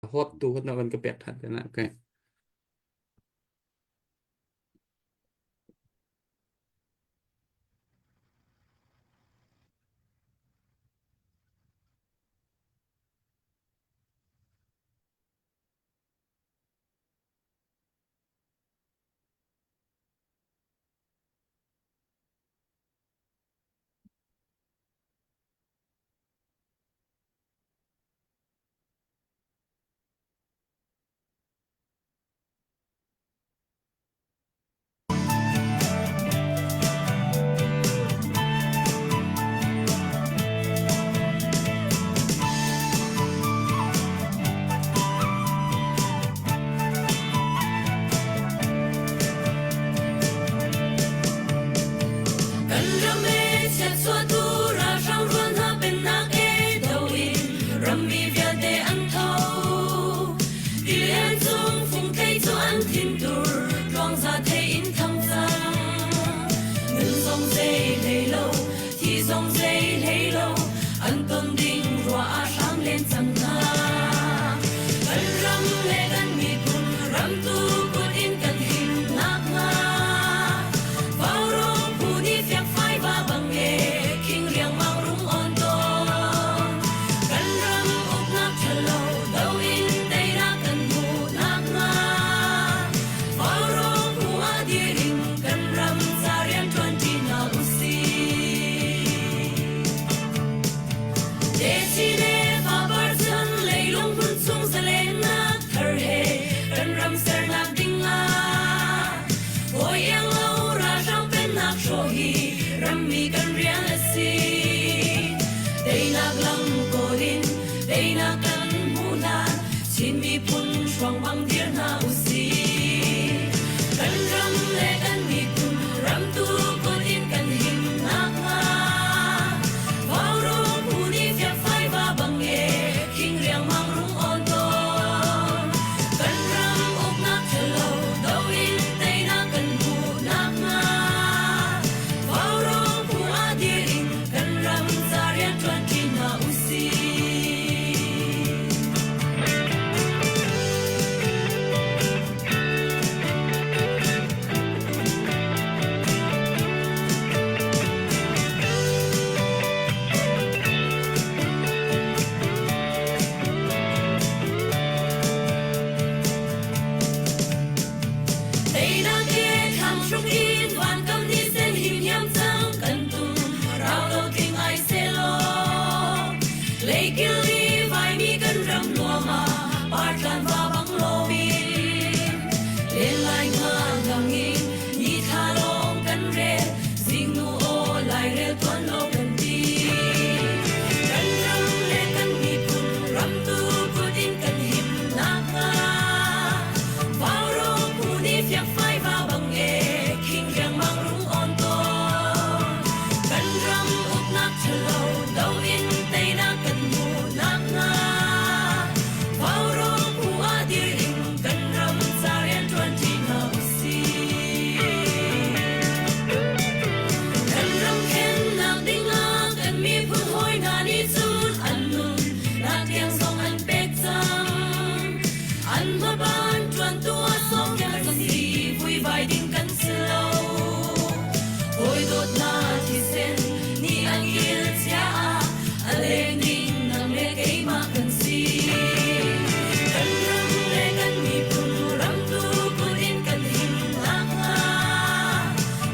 Hot tu hot na van ka pek ṭhan te na. Okay. Kan ram e chiatchuahtu ralhrang rual hna pennak e do in rammi vialte an tho. Tilian cung fungthei cu an thintur tluangza thei in thang cang. Nun zong zei hlei lo, thi zong zei hlei lo, an ton ding ruah ah hram len cang hna. Kan ram le kan miphun ramtu kut in kan him nakhnga Vaurawng phu nih fiakfai va bang e khing riangmang rung on tawn. Kan ram uknak ṭhalo do in teinak kan hmuh nakhnga Vaurawng phu ah dir in kan ram ca rianṭuan ṭi hna usih. Desi le fapar chan leilung hmun chung zalennak thar he kan ram sernak ding ah Hawi iang lo ralhrang pennak hrawh hi rammi kan rian a si. Teinak lam kawl in teinak kan hmuh hlan Chin miphun hruang bang dir hna usih. Kan ram le kan miphun ramtu kut in kan him nakhnga Vaurawng phu nih fiakfai va bang e khing riangmang rung awn tawn. Kan ram uknak ṭhalo do in teinak kan hmuh nakhnga Vaurawng phu ah dir in kan ram ca rianṭuan ṭi hna usih. Teinak e thlang hruk in van kam ni sen him hiam cang kan tum rau lo tling ai selaw leikil li vaimi kan ram nuam ah partlan va bang loin len lai nga ngang in ni thla lawng kan rel zingnu aw lairel tuan lo kan ti kan ram le kan miphun ramtu kut in kan him nakhnga Vaurawng phu nih fiakfai va bang e khing riangmang rung awn tawn kan ram uknak ṭhalo do in teinak kan hmuh nakhnga Vaurawng phu ah dir in kan ram ca rianṭuan ṭi hna usih. Kan ram khennak dingah kan miphun hawi hna nih cun an nun nak tiang zong an pek cang. An hmaban ṭuantu ah sawm kan si vuivai ding kan si lo. Hawi dawtnak thisen nih an kil cia ah a leng ding nang le keimah kan si. Kan ram le kan miphun ramtu kut in kan him nakhnga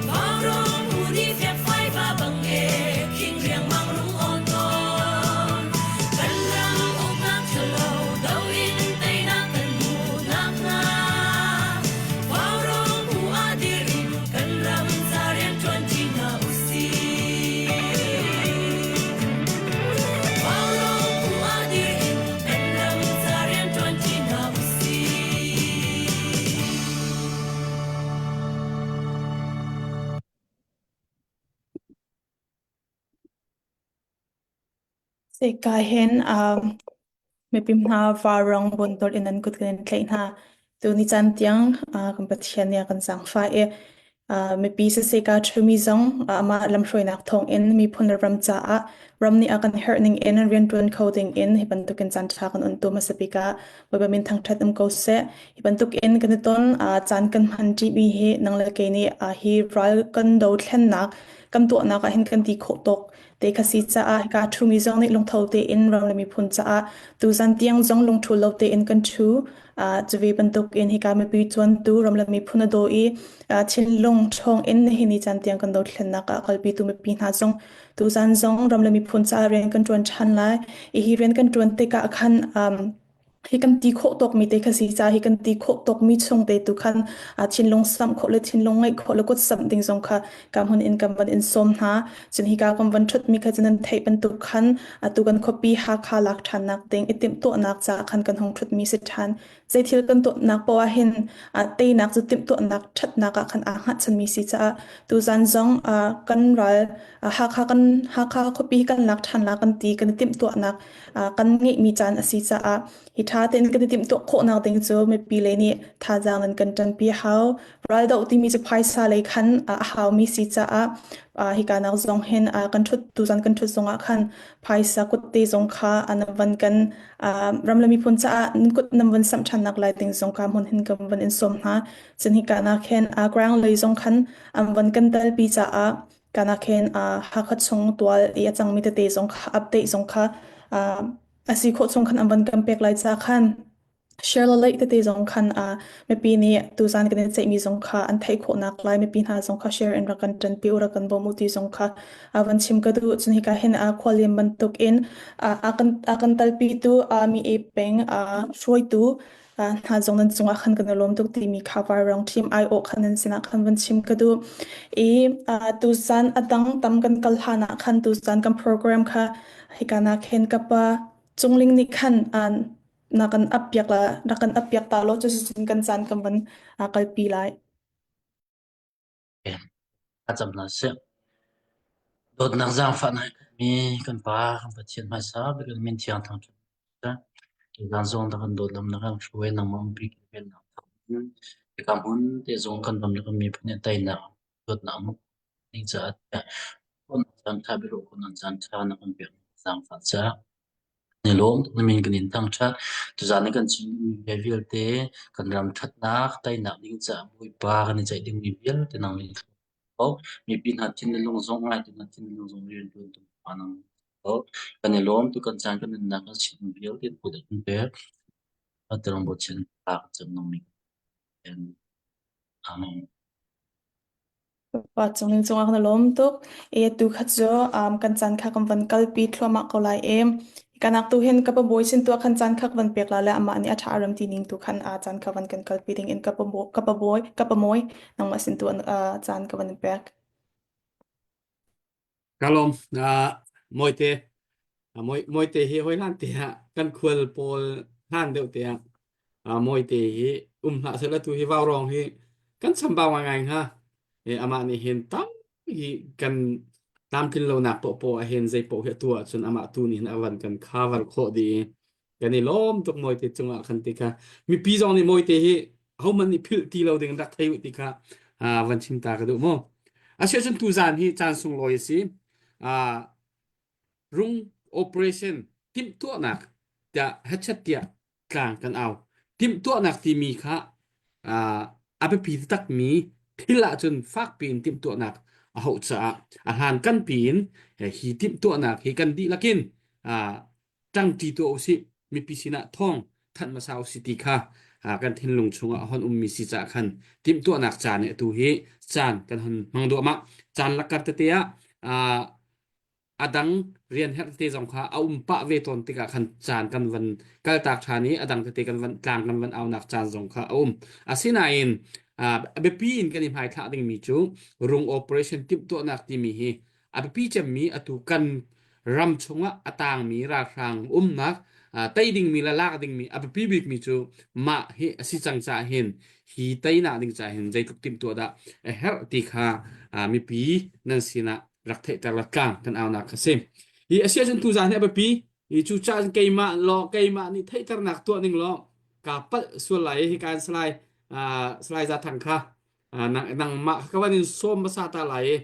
Vaurawng phu nih fiakfai va bang e khing riangmang rung awn tawn. Kan ram uknak ṭhalo do in teinak kan hmuh nakhnga Vaurawng phu ah dir in kan ram ca rianṭuan ṭi hna usih. Vaurawng phu ah dir in kan ram ca rianṭuan ṭi hna usih. Seka hin mipi hna vaurawng buntawlh in an kut kan in tlaih hna. Tuni caan tiang kan Pathian nih a kan zaangfah i Mipi siseh kaa ṭhumi zong amah lamhruainak thawngin miphun le ram caah ram nih a kan herh ning in rianṭuan kho ding in hi bantukin caanṭha kan un tu hmasa bik ah Bawipa min thangṭhat um ko seh. Hi bantukin kan i ton caan kan hman ṭimi hi nang le kei nih hi ral kan dothlennak kan tuahnak ah hin kan ti khawh tawk te kha si caah hika ṭhumi zong nih lungtho tein ram le miphun caah tuzan tiang zong lungṭhu lo tein kan ṭhu. Cuve bantukin hika mipi cuantu ram le miphun a daw i thinlung ṭhawng in nihin ni caan tiang kan dothlennak ah kalpitu mipi hna zong tuzan zong ram le miphun caah rian kan ṭuan ṭhan lai. I hi rian kan ṭuan tikah khan hi kan ti khawh tawkmi te kha si ca hi kan ti khawh tawkmi chung te tu khan thinlung samh khawh le thinlung ngeih khawh le kut samh ding zong kha ka hmun in kan van in sawm hna. Cun hika kan van ṭhutmi kha cu nan theih bantuk khan atu kan khuapi Hakha lak ṭhannak ding i timhtuahnak caah khan kan hung ṭhutmi si ṭhan. Zeithil kan tuahnak poah ah hin teinak cu timhtuahnak ṭhatnak ah khan aa hngatchanmi si caah tuzan zong kan ral Hakha kan Hakha khuapi kan lak ṭhan la kan ti kan i timhtuahnak kan ngeihmi caan a si caah hi ṭha tein kan i timhtuah khawhnak ding cu mipi lei nih thazaang nan kan ṭanpi a hau. Raldoh timi cu phaisa lei khan a haumi si caah hika nak zong hin kan ṭhut tuzan kan ṭhut zongah khan phaisa kutte zong kha an van kan ram le miphun caah nan kut nan van samh ṭhannak lai ding zong ka hmun hin kan van in sawm hna. Cun hika nak hin ground lei zong khan an van kan telpi caah kanak hin Hakha chung tual i a cangmi tete zong kha update zong kha a si khawh chung khan an van kan pek lai ca khan Share le like tete zong khan mipi nih tuzan kan i ceihmi zong kha an theih khawhnak lai mipi hna zong kha share in rak kan ṭanpi u rak kan bawm u ti zong kha van chim ka duh. Cun hika hin khualian bantukin a kan a kan talpitu mi e peng hruaitu hna zong nan cungah khan kan i lawm tuk timi kha Vairang team aiawh khan nan sinah khan van chim ka duh. I tuzan a dang tam kan kal hlan ah khan tuzan kan program kha hika nak hin ka pa Cungling nih khan na kan ap piak la na kan ap piak ta law cuticun kan caan kan van kalpi lai. Cam hna sih. Dawtnak zaangfahnak mi kan Pa kan Pathian hmaisa bik in min thiang thangṭhat Zan zong na kan dawt lam na kan hruai nangmah umpi vennak thawngin hika hmun te zong kan ram le kan miphun nih teinak dawtnak hmuh ding caah tiah caan ṭha biaruah khawhnak caan ṭha na kan pek zaangfah caah Ni lawm tuk na min kan in thangṭhat. Tuzaan ni kan chim dingmi bia vialte kan ram ṭhatnak, teinak ding caah Bawipa kan i ceih dingmi vialte nang nih ko. Mipi hna thin le lung zong ngaitu hna thin le lung zong rian ṭuan tu pa nang ko. Kan i lawm tu kan caan kan nunnak kan chim vialte put kan pek. Atarang bochan pa kan cam nang mi. Amen. Pa cung in cungah kan i lawm tuk. I atu kha cu um, kan caan kha kan van kalpi thluahmah ko lai i kanak tu hin ka pa bawi sin tu ah khan caan kha ka van pek la le amah nih a ṭha a rem ti ning tu khan a caan kha van kan kalpi ding in ka pa ka pa bawi ka pa mawi nangmah sin tu uh, caan ka van in pek. Ka lawm. Uh, Mawite. Uh, Mawi, Mawite hi hoi hlan te ah kan khual pawl hlan deuh te ah uh, Mawite hi um hlah seh la tu hi vaurawng hi kan chambau ngaingai hnga. E, amah nih hin tam hi kan tlamtlin lonak paohpaoh ah hin zei paoh hi a tuah ahcun amah tu nih hin a van kan cover khawh dih i kan i lawm tuk Mawite cungah khan ti kha mipi zong nih Mawite hi hohmanh nih philh ti lo ding rak thei u ti kha uh, van chim ta ka duh mu. Asiahcun tuzaan hi caan sunglawi a si. Uh, rung operation timhtuahnak tiah hechet tiah tlang kan au. Timhtuahnak timi kha uh, a biapi takmi thil ahcun fakpi in timhtuahnak a hauh caah a hlan kan piin hi timhtuahnak hi kan dihlak in uh, ṭangṭi tuah usih mipi sinah thawng thanh hmasa usih ti kha kan thinlung chungah a hon ummi si caah khan timhtuahnak caan nih atu hi caan kan hon hmang duahmah caan lakkar tete ah a dang rian herh tete zong kha a um pah ve tawn tikah khan caan kan van kaltak ṭhan i a dang tete kan van tlang kan van aunak caan zong kha a um asinain a biapi in kan i hmaithlah dingmi cu rung operation timhtuahnak timi hi a biapi cemmi atu kan ram chungah a tangmi ralhrang umnak tei dingmi le lak dingmi a biapi bikmi cu mah hi a si cang caah hin hi teinak ding caah hin zeitluk timhtuah dah a herh ti kha mipi nan sinah rak theihter la tlang kan aunak kha si. Hi a si ahcun tuzaan hi a biapi hi cu caah keimah law keimah nih theihternak tuah ning law ka palh sual lai hi kan salai salai za thang kha. Nang nangmah ka van in sawm hmasa ta lai i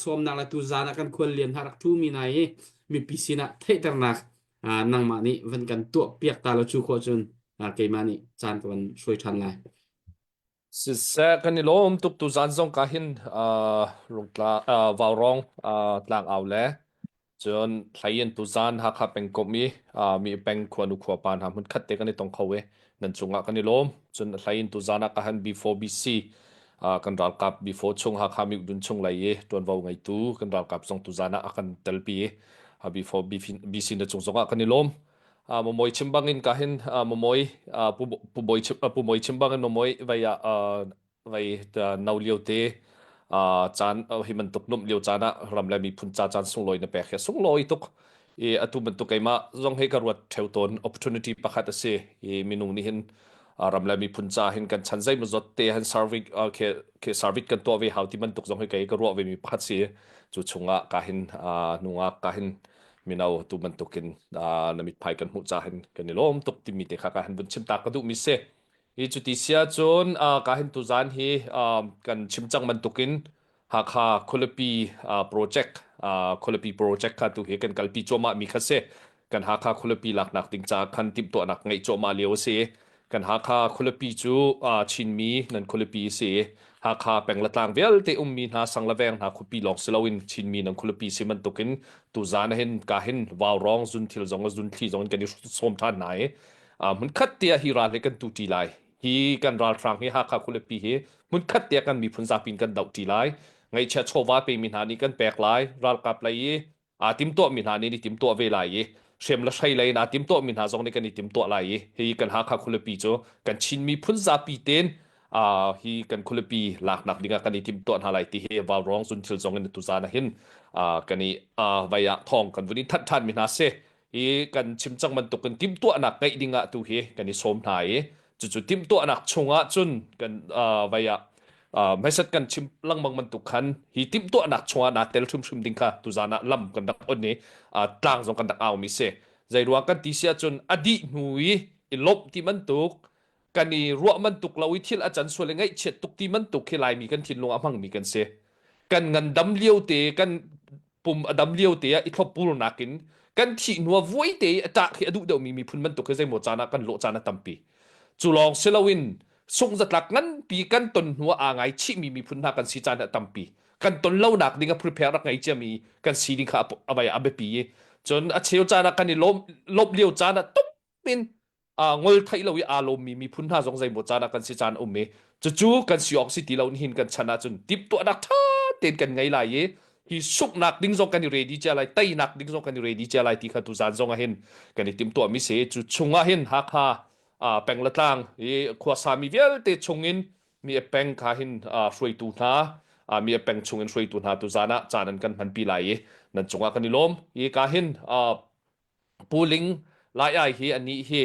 sawmnak le tu zan ah kan khual lian hna rak ṭhu mi hna i mipi sinah theihternak nangmah nih van kan tuah piak ta lo cu khawh cun keimah nih caan ka van hruai ṭhan lai. Siseh kan i lawm tuk tu zan zong ka hin rungtla vaurawng tlang au le Cun hlei tuzaan Hakha pengkomh i mi peng khuanu khuapa hna hmunkhat te kan i tong kho i nan cungah kan i lawm. Cun hlei in tuzaan ah ka han B4BC kan ralkap B4 chung Hakha Myudun chung lei i ṭuanvo ngeitu kan ralkap zong tuzaan ah a kan telpi i B4 BC na cung zongah kan i lawm. Mamawi chim bangin ka hin mamawi pu Bawi pu Bawi chim bangin mamawi vei ah vei no lio te caan hi bantuk nuamh lio caan ah ram le miphun ca caan sunglawi na pek hi a sunglawi tuk i atu bantuk keimah zong hi ka ruat theo tawn opportunity pakhat a si i minung nih hin ram le miphun ca hin kan chan zei maw te han service ke ke service kan tuah ve hau ti bantuk zong hi kei ka ruah ve mi pakhat si cu chungah ka hin nungak ka hin mino tu bantukin na mithmai kan hmuh ca hin kan i lawm tuk timi te kha ka han vun chim ta ka duh mi si Hi cuti si ahcun ka hin tuzaan hi kan chim cang bantukin Hakha khualipi project khualipi project kha tu hi kan kalpi cuahmah mi kha si. Kan Hakha khualipi laknak ding caah khan timhtuahnak ngeih cuahmah lio a si. Kan Hakha khualipi cu Chinmi nan khualipi a si. Hakha peng le tlang vialte ummi hna sang le veng hna khuapi lawng si loin Chinmi nan khualipi si bantukin tuzaan hin ka hin vaurawng zunthil zong zunthli zong in kan i sawm ṭhan hna i hmunkhat te ah hi ral hi kan tu ṭi lai hi kan ralhrang hi Hakha khualipi hi hmunkhat te ah kan miphun zapi in kan doh ṭi lai ngaihchia chawva pemi hna nih kan pek lai ralkap lei i aa timtuah mi hna nih i timtuah ve lai i hrem le hrei lei in aa timtuah mi hna zong nih kan i timtuah lai i hi kan Hakha khualipi cu kan Chin miphun zapi tein uh, hi kan khualipi laknak dingah kan i timtuah hna lai ti hi vaurawng zun thil zong in tuzan ah hin uh, kan i uh, vai ah thong kan vun i thanh ṭhan mi hna si hi kan chim cang bantukin timhtuahnak ngeih dingah tu hi kan i sawm hna i cucu timhtuahnak chungah cun kan vai ah hmaisat kan chim lengmang bantuk khan hi timhtuahnak chungah naa tel hrimhrim ding kha tuzan ah lam kan rak on i tlang zong kan rak au mi si zeiruang kan ti si ahcun a dih hnu i i lawmh ti bantuk kan i ruah bantuk lo i thil a can sual i ngaihchiat tuk ti bantuk khi Laimi kan thinlung a hmangmi kan si kan ngandam lio te kan pum a dam lio te ah i thlopbur nakin kan thih hnu ah vuai te i a ṭah khi a duh deuhmi miphun bantuk hi zeimaw caan ah kan lawh caan a tampi. Cu lawng si loin sungzatlak nganpi kan ton hnu ah aa ngaichihmi miphun hna kan si caan a tampi. Kan ton lonak ding a prepare rak ngei ciami kan si ding kha a vai a biapi i cun a cheu caan ah kan i lawm lawmh lio caan ah tum in ngol theih lo i aa lawmmi miphun hna zong zeimaw caan ah kan si caan um i cucu kan si awk si ti lo hin kan chan ahcun timhtuahnak ṭha tein kan ngei lai i hi sunghnak ding zong kan i ready cia lai teinak ding zong kan i ready cia lai ti kha tuzaan zong ah hin kan i timhtuah mi si cu chungah hin Hakha peng le tlang i khuasa mi vialte chungin mi a peng kha hin hruaitu hna mi a peng chungin hruaitu hna tuzaan ah caan an kan hmanpi lai i nan cungah kan i lawm i ka hin Pu Ling Lai Ai hi anih hi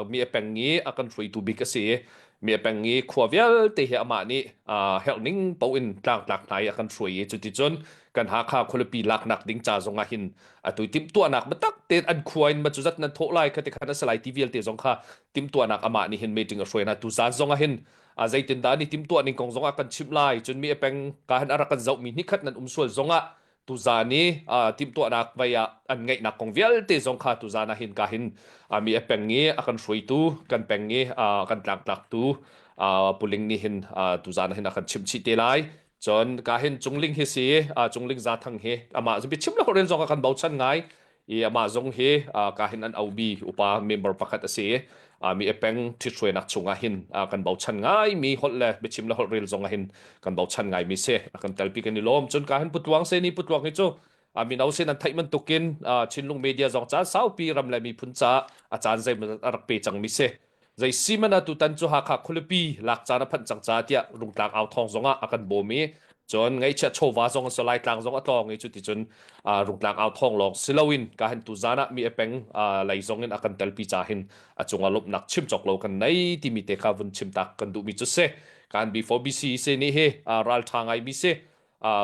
mi a peng i a kan hruaitu bik a si i mi a peng i khua vialte hi amah nih herh ning paoh in tlangtlak hna i a kan hruai i cuticun kan Hakha khualipi laknak ding ca zong ah hin atu timhtuahnak biatak tein an khua in ma cu zat nan thawh lai kha ti khan a si lai ti vialte zong kha timhtuahnak amah nih hin meeting a hruai hna tuzaan zong ah hin zeitindah an i timhtuah ning kong zong ah kan chimh lai cun mi a peng ka hin a rak kan zohmi nikhat nan um sual zong ah tuzaan i timhtuahnak vei ah an ngeihnak kong vialte zong kha tuzaan ah hin ka hin mi a peng i a kan hruaitu kan peng i kan tlangtlaktu puling nih hin tuzaan ah hin a kan chimh chih te lai cun ka hin cungling hi si cungling zathang hi amah zong biachim le holh zong a kan bochan ngai i amah zong hi ka hin an obi upa member pakhat a si mi a peng ṭhithruainak chungah hin kan bochan ngai mi holh le biachim le holh rel zong ah hin kan bochan ngai mi si a kan telpi kan i lawm cun ka hin putluang se ni putluang hi cu mino sin an theih bantukin Chinlung media zong caan saupi ram le miphun ca a caan zeimawzat a rak pe cang mi si Zei si man ah tutan cu Hakha khualipi lak caan a phanh cang ca tiah Rungtlang au thawng zong ah a kan bawm i cun ngaihchiah chawva zong a si Laitlang zong a tlawng i cuticun Rungtlang au thawng lawng si loin ka han tu zan ah mi a peng lei zong in a kan telpi ca hin a cungah lawmhnak chim cawk lo kan nei timi te kha vun chim tak kan duhmi cu si kan before BC se nih hi ral ṭha ngai mi si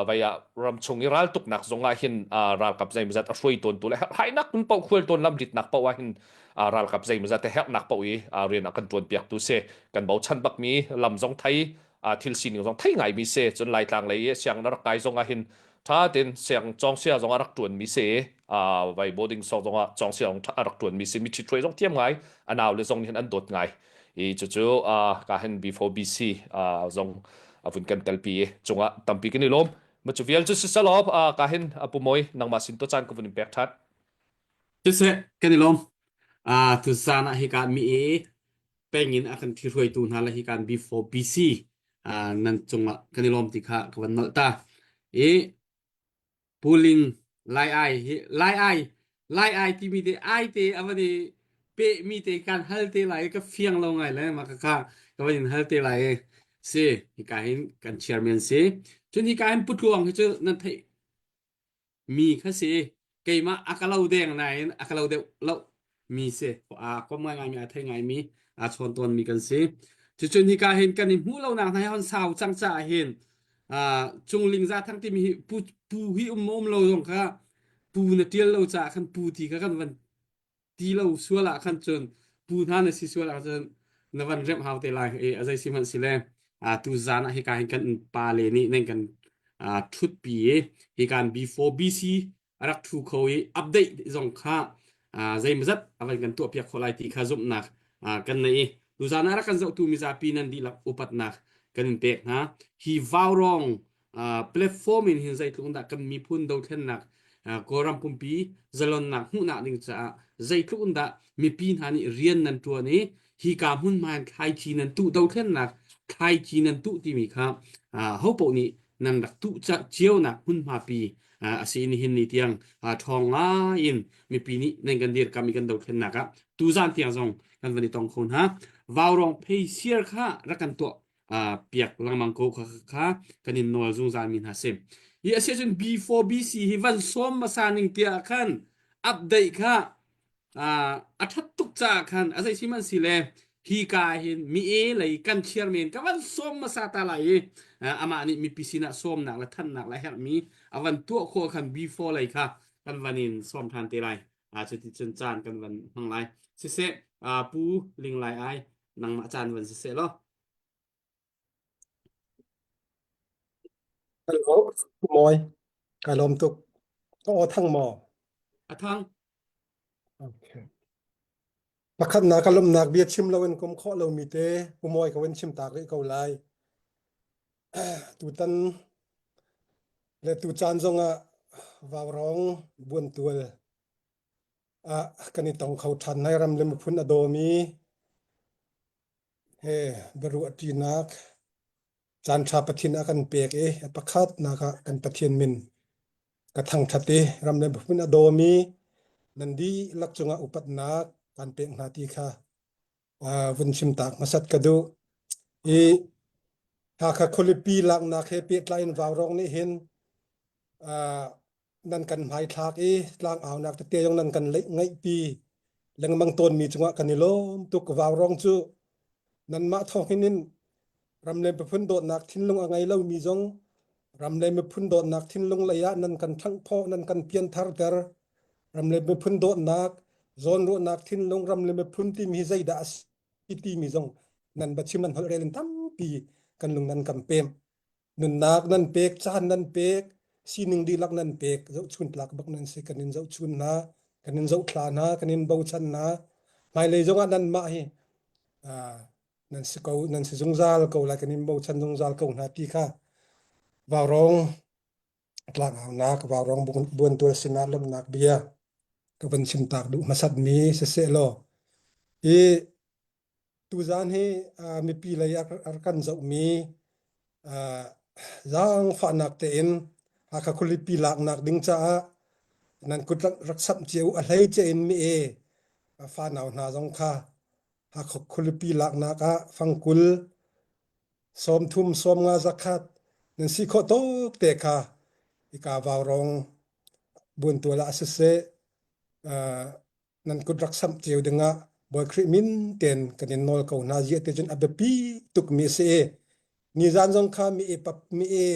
vai ah ramchung i raltuknak zong ah hin ralkap zeimawzat a hruai tawntu le herhhainak hmun paoh khual tawn lamritnak paoh ah hin ralkap zeimawzat he herhnak paoh i rian a kan ṭuan piaktu si kan bochan bakmi lam zong thei. Thil sining zong thei ngai mi si. Cun Laitlang lei i sianginn a rak kai zong ah hin ṭha tein siang cawngsia zong a rak ṭuan mi si. Vai boarding song zong ah cawngsia zong a rak ṭuan mi si. Mi ṭhithruai zong thiam ngai. A nau le zong nih hin an dawt ngai. I cucu ka hin B4BC zong a vun kan telpi i cungah tampi kan i lawm. Ma cu vial cu sisalaw ka hin Pu Mawi nangmah sin to caan ka vun in pek ṭhan. Siseh, kan i lawm. Tuzaan ah hika mi i peng in a kan ṭhihruaitu hna le hika B4BC nan cungah kan i lawm ti kha ka van nolh ta. I Puling Lai Ai hi Lai Ai Lai Ai timi te ai te a van i pe mi te kan hal te lai ka fiang lo ngai le ma ka kha ka van in hal te lai si hika hin kan chairman si cun hika hin putluang hi cu nan theih mi kha si keimah a ka lo deng nain a ka lo deuh lo mi si aa kom ngaingai mi a thei ngaimi aa chawn tawn mi kan si cucun hika hin kan i hmuh lonak hna hi hon sau cang caah hin cungling za thang timi hi pu pu hi um um lo zong kha pu na tial lo caah khan pu ti kha kan van ti lo sual ah khan cun pu hna na si sual ah cun na van remh hau te lai i a zei si hmanh si le tu zan ah hika hin kan pa le nih nan kan thut pi i hikan B4 BC a rak thu kho i update zong kha zeimazat a van kan tuah piak khawh lai ti kha zumhnak kan nei i tuzan ah rak kan zohtu mizapi nan dihlak upatnak kan in pek hna hi vaurong platform in hin zeitluk dah kan miphun dothlennak Kawlram pumpi zalonnak hmuhnak ding caah zeitluk in dah mipi hna nih rian nan ṭuan i hi ka hmunhma in thlaici nan tuh dothlennak thlaici nan tuh timi kha ho paoh nih nan rak tuh cionak hmunhma pi a si nihin ni tiang ṭhawng ngai in mipi nih nan kan dirkam i kan dothlennak ah tuzan tiang zong kan van i tong kho hna vaurong phei siar kha rak kan tuah piak lengmang ko kha kha kan in nawl zungzal mi hna si hi a si cun B4BC hi van sawm hmasa ning tiah khan update kha a ṭhat tuk caah khan a zei si man si le hi ka hin mi e lei kan chiar men ka van sawm hmasa ta lai i amah nih mipi sinah sawmnak le thannak le herhmi a van tuah khawh khan B4 lei kha kan van in sawm ṭhan te lai cuti cun caan kan van hmang lai siseh pu ling lai ai nangmah caan van siseh law Hello, Mawi. Ka lawm tuk. Ka aw thang maw? A thang. Okay. Pakhatnak ka lawmhnak bia chim loin kum khawh lomi te Pu Mawi ka van chim tak rih ko lai. Tutan le tu caan zongah Vaurawng buantual ah kan i tong kho ṭhan nai ram le miphun a dawmi he biaruahṭinak caanṭha Pathian a kan pek i a pakhatnak ah kan Pathian min ka thangṭhat i ram le miphun a dawmi nan dihlak cungah upatnak kan pek hna ti kha vun chim tak hmasat ka duh. I Hakha khualipi laknak he pehtlai in Vaurawng nih hin nan kan hmaithlak i tlangaunak tete zong nan kan ngeihpi lengmang tawnmi cungah kan i lawm tuk vaurawng cu nanmah thawngin in ram le miphun dawtnak thinlung a ngei lomi zong ram le miphun dawtnak thinlung lei ah nan kan ṭhanghphawh nan kan piantharter ram le miphun dawtnak zawnruahnak thinlung ram le miphun timi hi zeidah a si timi zong nan biachim nan holh rel in tampi kan lung nan kan pem Nunnak nan pek, caan nan pek, sining dihlak nan pek, zohchun tlak bak nan si. Kan in zohchun hna, kan in zohthla hna, kan in bochan hna. Hmailei zongah nanmah hi nan si ko, nan si zungzal ko lai, kan in bochan zungzal ko hna ti kha Vaurawng tlangaunak, Vaurawng buantual sinah lawmhnak bia ka van chim tak duh hmasatmi siseh law hi Tuzaan hi mipi lei a kan zohmi zaangfahnak tein Hakha khualipi laknak ding caah nan kut rak samh cio a hleice in mi e fanau hna zong kha Hakha khualipi laknak ah fangkul 30 sawmnga zakhat nan si khawh tawk te kha hika vaurawng buantual ah siseh nan kut rak samh cio dingah Bawi Khrih min tein kan in nawl ko hna ziah te cun a biapi tukmi a si i nizan zong kha mi e pap mi e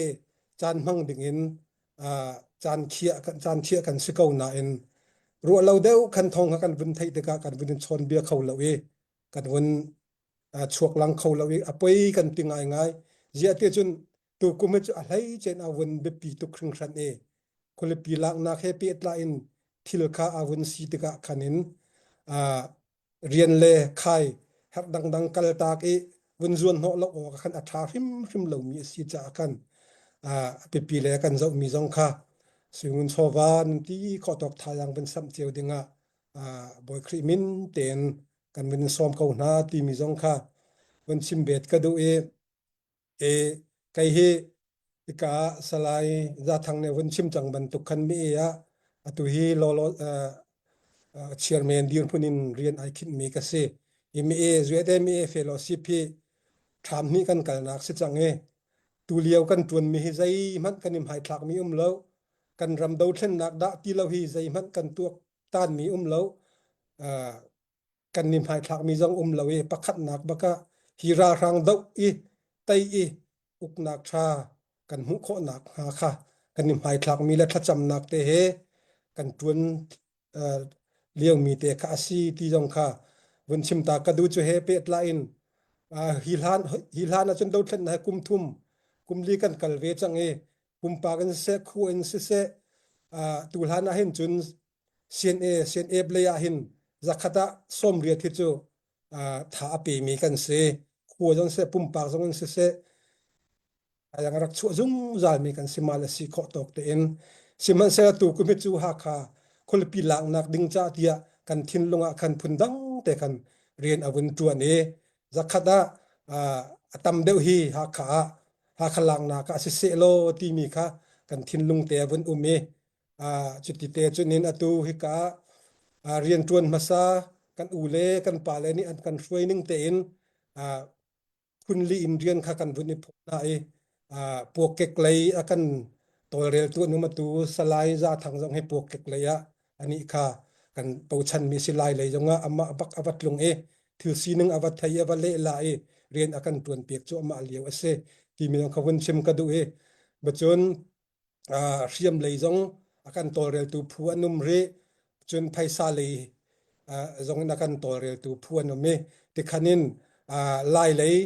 caan hmang dingin caan khiah kan caan thiah kan si ko nain ruah lo deuh khan thong kha kan vun theih tikah kan vun in chawn bia kho lo i kan vun chuak lang kho lo i a poi kan ti ngaingai. Ziah ti cun tukum hi cu a hleicen a vun biapi tuk hringhran i khualipi laknak he pehtlai in thil kha a vun si tikah khan in rian le khai herh dangdang kaltak i vun zuan hnawh lo awk khan a ṭha hrimhrim lomi a si caah khan a biapi le kan zohmi zong kha suingun chawva nan ti khawh tawk thazaang vun samh cio dingah Bawi Khrih min tein kan vun sawm ko hna timi zong kha vun chim bet ka duh i E kei hi hika ah Salai Zathang nih vun chim cang bantuk khan mi ah atu hi lawlaw uh, uh, chairman dirhmun in rian ai khinhmi ka si. I mi e zuete mi e fellowship hi ṭham hnih kan kalnak si cang i tu lio kan ṭuanmi hi zeihmanh kan i hmaithlakmi um lo. Kan ram dothlennak dah ti lo hi zeihmanh kan tuak tanmi um lo. Uh, kan ni hmaithlakmi zong um lo i pakhatnak bak ah hi ralhrang doh i tei i uknak ṭha kan hmuh khawhnak hnga kha kan i hmaithlakmi le thlacamnak te he kan ṭuan uh, liomi te kha a si ti zong kha vun chim ta ka duh cu he pehtlai in uh, hi hlan hi hlan ahcun dothlennak hi kum thum kum li kan kal ve cang i pumpak in siseh khu in siseh uh, tu hlan ah hin cun CNA CNA lei ah hin zakhat ah 80 hi cu tha a pemi kan si. Khua zong seh pumpak zong in siseh ayang rak chuah zungzal mi kan si mal a si khawh tawk tein sihmanhsehlaw tu kum hi cu Hakha khualipi laknak ding ca tiah kan thinlung ah khan phundang te khan rian a vun ṭuan i zakhat ah a tam deuh hi Hakha ah Hakha laknak ah siseh law timi kha kan thinlung te a vun um i Cuti te cun in atu hika ah rianṭuan hmasa kan u le kan pale nih an kan hruai ning tein phunli in rian kha kan vun i phawt hna i puakkek lei a kan tawlreltu an um atu Salai Za Thang zong hi puakkek lei ah anih kha kan bochanmi si lai lei zongah amah bak a va tlung i thil sining a va thei a va lehla i rian a kan ṭuanpiak cu amah lio a si timi zong kha vun chim ka duh i bacun hriam lei zong a kan tawlreltu phu an um rih cun phaisa lei zong in a kan tawlreltu phu an um i tikhan in lai lei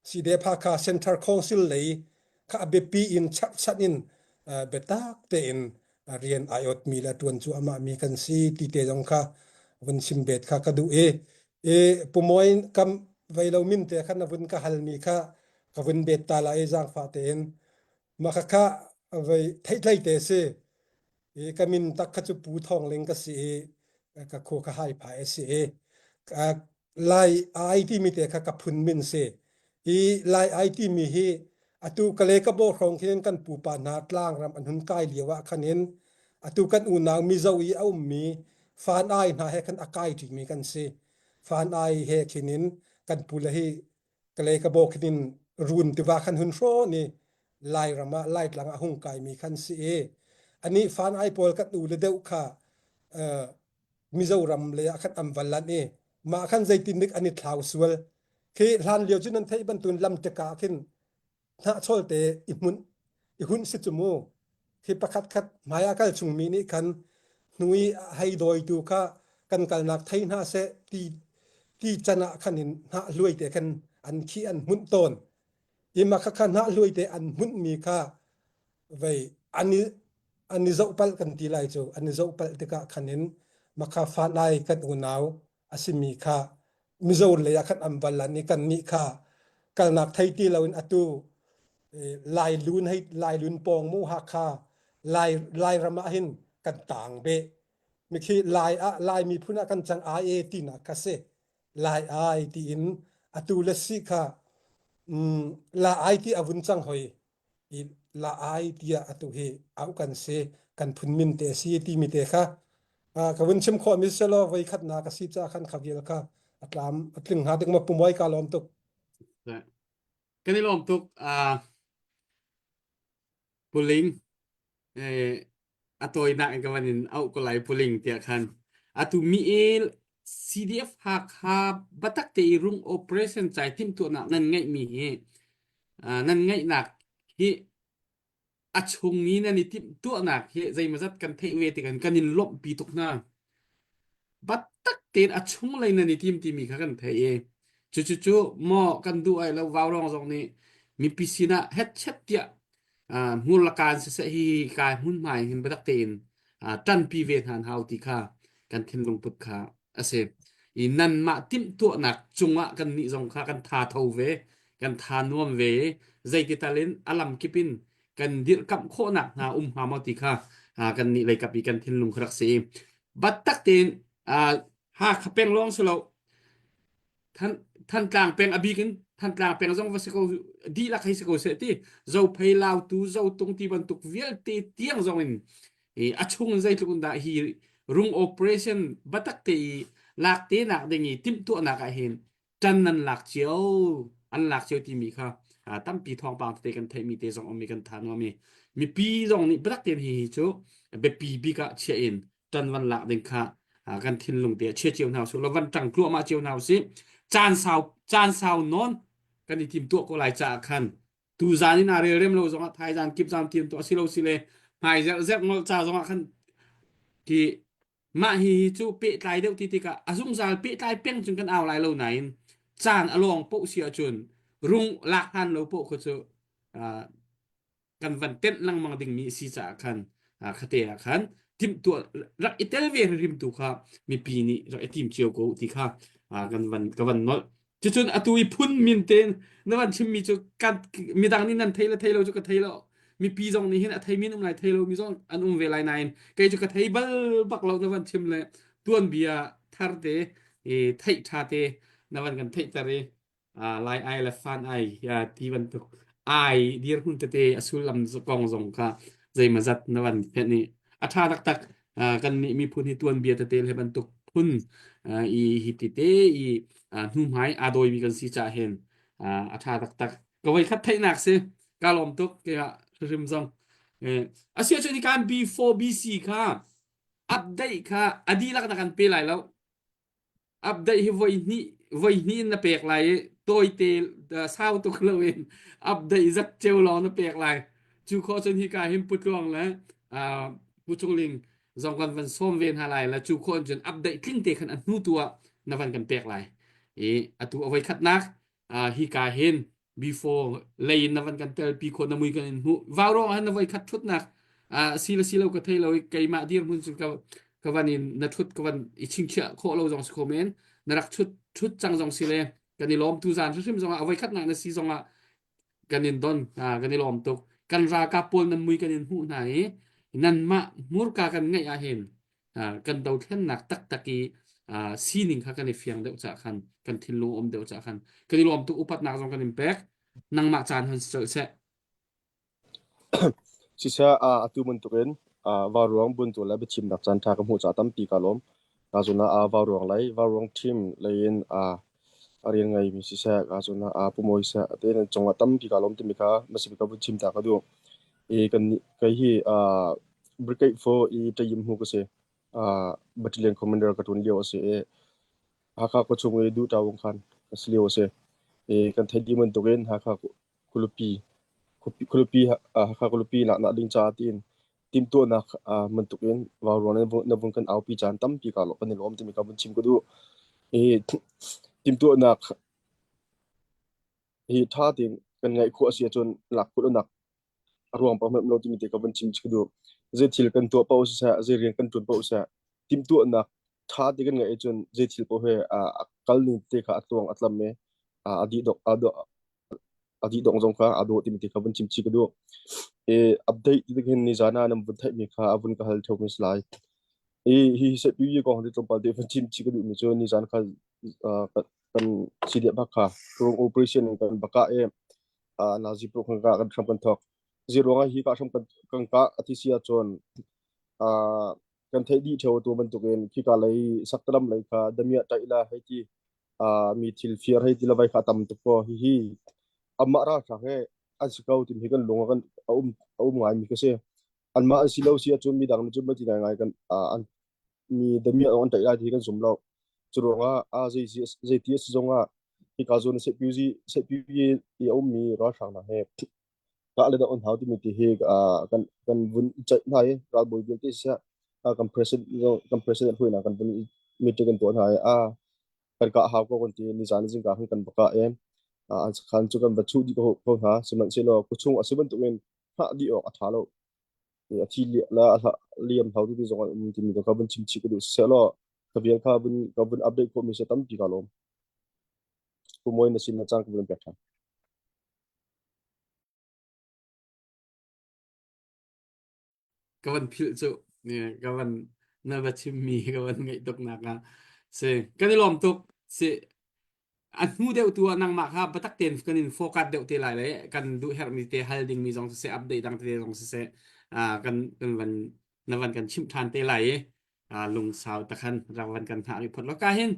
CDF-Hakha Central Council lei kha a biapi in cherhchan in biatak tein rian ai otmi le ṭuan cu amah mi kan si ti te zong kha vun chim bet kha ka duh i i pumawi kam vei lo min te kha na vun ka halmi kha ka vun bet ta la i zaangfah tein mah khakha vei theihtlei te si i ka min tak kha cu Pu Thawng Ling ka si i ka khua ka hai phai a si i Lai ai timi te kha ka phun min si hi Lai ai timi hi atu kale ka bo hrawng khin kan pupa hna tlang ram an hun kai lio ah khan in atu kan unau Mizo i a ummi fan ai hna he khan a kai ṭimi kan si fan ai he khin in kan pule hi kale ka bo khin in run tiva khan hun hrawn i Lairam ah Laitlang ah hung kaimi khan si i ani fan ai pawl kan u le deuh kha Mizoram lei ah khan an va lanh i mah khan zeitin dik an i thlau sual khi hlan lio cu nan theih bantuin lam ṭeka khin hnahchawl te i hmunh i hunh si cu mu khi pakhat khat hmai ah kal chungmi nih khan hnu i hei dawitu kha kan kalnak thei hna seh ti ti can ah khan in hnah hluai te khan an khi an hmunh tawn i mah kha kha hnah hluai te an hmunhmi kha vei an i an i zoh palh kan ti lai cu an i zoh palh tikah khan in makha fanai kan unau a simi kha Mizo lei ah khan an va lan i kannih kha kalnak thei ti loin atu Lai lun hei Lai lun pawng mu Hakha Lai Lairam ah hin kan tang beh mikhi Lai ah Lai miphun ah kan cang ai e tinak kha si Lai ai tiin atu le si kha la ai ti a vun cang hoi i la ai tiah atu hi au kan si kan phun min te si timi te kha ka vun chim khawh mi selaw voi khat na ka si cha khan kha vial kha a tlam a tling hnga ding ma pumoi ka lawm tuk kan i lawm tuk puling a tawinak in ka van in auh ko lai puling tiah khan atu mi el CDF Hakha batak te i rung operation chai timhtuahnak nan ngeihmi hi nan ngeihnak hi a chung i nan i timhtuahnak hi zeimawzat kan theih ve tikhan kan in lawmhpi tuk hna. Batak tein a chunglei nan i tim timi kha kan theih i. Cucu maw kan duh ai lo vaurong zong nih mipi sinah hetchet tiah hmur le kaan siseh hi kai hmunhma in hin biatak tein ṭanpi ve hna an hau ti kha kan thinlung put kha a si. I nanmah timhtuahnak cungah kan nih zong kha kan tha tho ve, kan tha nuam ve i zeiti tal in a lam kip in kan dirhkamh khawhnak hna um hnga maw ti kha kan nih leikap i kan thinlung kha rak si. Battak tein Hakha peng lawng si lo Thantlang peng a bik in Thantlang peng zong va si ko dihlak hei si ko seh ti Zophei Lautu Zotung ti bantuk vialte tiang zong in a chung in zeitluk in dah hi rung operation batak te i lak te nak ding i timhtuahnak ah hin ṭan nan lak cio an lak cio timi kha tampi thawngpang tete kan theihmi te zong um i kan tha nuam i mipi zong nih biatak tein hihi cu biapi bik ah chiah in ṭan van lak ding kha kan thinlung te ah chia cio hna usih law van ṭang tluahmah cio hna usih caan sau caan sau nawn kan i tim tuah ko lai caah khan tu zan in aa relrem lo zongah thaizan kip zan tim tuah si lo si le hmai zerh zerh ngol ca zongah khan ki Mah hihi cu pehtlai deuh ti tikah a zungzal pehtlai peng cun kan au lai lo nain caan a lawng paoh si ahcun rung lak hlan lo paoh kha cu uh, kan van tenh lengmang dingmi a si caah khan uh, khate ah khan timhtuah rak i tel ve hrim tu kha mipi nih rak i tim cio ko ti kha uh, kan van ka van nolh. Cucun atu i phun min tein na van chimmi cu kan midang nih nan thei le thei lo cu ka thei lo. Mipi zong nih hin a theimi an um lai thei lo mi zong an um ve lai nain kei cu ka thei bal bak lo na van chim le tuanbia thar te i theih ṭha te na van kan theihter i lai ai le fan ai ti bantuk ai dirhmun tete a sullam kong zong kha zeimazat na van fenh i a ṭha taktak kan nih miphun hi tuanbia tete le bantuk phun i hi ti te i hnuhmai aa dawimi kan si caah hin a ṭha taktak ka voi khat theihnak si ka lawm tuk keimah hrim zong a si ahcun kan B4BC kha update kha a dihlak na kan pe lai lo Update hi voi hnih voi hnih in na pek lai i tawite sau tuk loin update zat ceu lawng na pek lai. Cu khawh cun hika hin Pu Tluang le uh, Pu Cung Ling zong kan van sawm ve hna lai la cu khawh cun update tling te khan a hnu tu ah na van kan pek lai. I atu a voi khatnak uh, hika hin before lei in na van kan telpi khawh na mui kan in hmuh vaurawng ah na voi khat thutnak uh, si le si lo ka thei lo i keimah dirhmun cu ka ka van in na thut ka van i chingchiah khawh lo zong si kho men na rak thut thut cang zong si le kan i lawm tu zan hrimhrim zong ah a voi khatnak na si zong ah kan in don kan i lawm tuk kan ralkap pawl nan mui kan in hmuh hna i nanmah hmurka kan ngeih ah hin kan dothlennak taktak i sining kha kan i fiang deuh cah khan kan thinlung um deuh cah khan kan i lawm tuk upatnak zong kan in pek nangmah caan hon si colh seh Siseh atu bantukin vauruang buntu le biachimnak caanṭha ka hmuh caah tampi kaa lawm. Kaa zawn ah vauruang lei, vauruang team lei in a rian ngeimi siseh, kaa zawn ah Pu Mawi seh, tiin an cungah tampi kaa lawm timi kha hmasa bik ah vun chim ta ka duh. I kannih kei hi Brigade 4 i ṭayim hmu ka si. Battalion commander ka ṭuan lio a si i Hakha khuachung i Duhṭa khan ka si lio a si. I kan theih dih bantukin Hakha khualipi khualipi Hakha khualipi nak ding caah tiin timhtuahnak bantukin vauruang na vun kan aupi caan tampi kaa kan i lawm timi ka vun chim ka duh. I timhtuahnak hi ṭha tein kan ngaih khawh a si ahcun lak khawh lonak a ruang pa hmanh lo timi te ka vun chim ka duh. Zei thil kan tuah paoh siseh, zei rian kan ṭuan paoh siseh, timhtuahnak ṭha te kan ngeih ahcun zei thil paoh he a kal ning te kha a tluang a tlam i a dih dok a a dih dong zong kha aa dawh timi te kha vun chim chih ka duh. I update ti hin nizan ah nan vun theihmi kha a vun ka hal ṭheo mi si lai. I hi hi kong hi tlawmpal te vun chim chih ka duhmi cu nizan kha kan CDF bak kha rung operation in kan baka i nazi pro kan kah kan hram kan thawk. Zi ruangah hi ka hram kan kan kah a ti si ahcun kan theih dih ṭheo tu bantukin khika lei saktalam lei kha damiah ṭaih la hei ti mi thil fir hei ti le vai kha a tam tuk ko hihi amah ralhrang he an si ko timi hi kan lung ah kan a um a um ngai mi ka si anmah an si lo si ahcun midang nih cun ti ngai ngai kan an mi damiah an ṭaih lai ti kan zum lo cu ruangah a zei zei ti a si zongah hika zawn sehpiuzi sehpiuzi i a ummi ralhrang hna he kah le dah on hau timi ti hi kan kan vun i ceih hna i ralbawi vialte siseh kan president kan president hruainak kan vun meeting kan tuah hna i a. Kan kah hau ko kan ti nizan zingka hin kan va kah i an sakhan cu kan va chuh dih ko ko hna. Sihmanhsehlaw khuachung a si bantukin hngah dih awk a ṭha lo. A thi le a liam hau ti zong an um timi kha vun chim chih ka duh. Siseh law ka vial kha vun ka vun update khawhmi si tampi ka lawm. Pu Mawi na sin na caan ka vun pek ṭhan. Ka van philh cu ka van na va chimmi ka van ngaih tuk nak ah si kan i lawm tuk si a hnu deuh tu ah nangmah kha biatak tein kan in focus deuh te lai le kan duh herhmi te hal dingmi zong siseh update dang tete zong siseh kan kan van na van kan chimh ṭhan te lai i lungsau takhan rak van kan hngah rih phot lo ka hin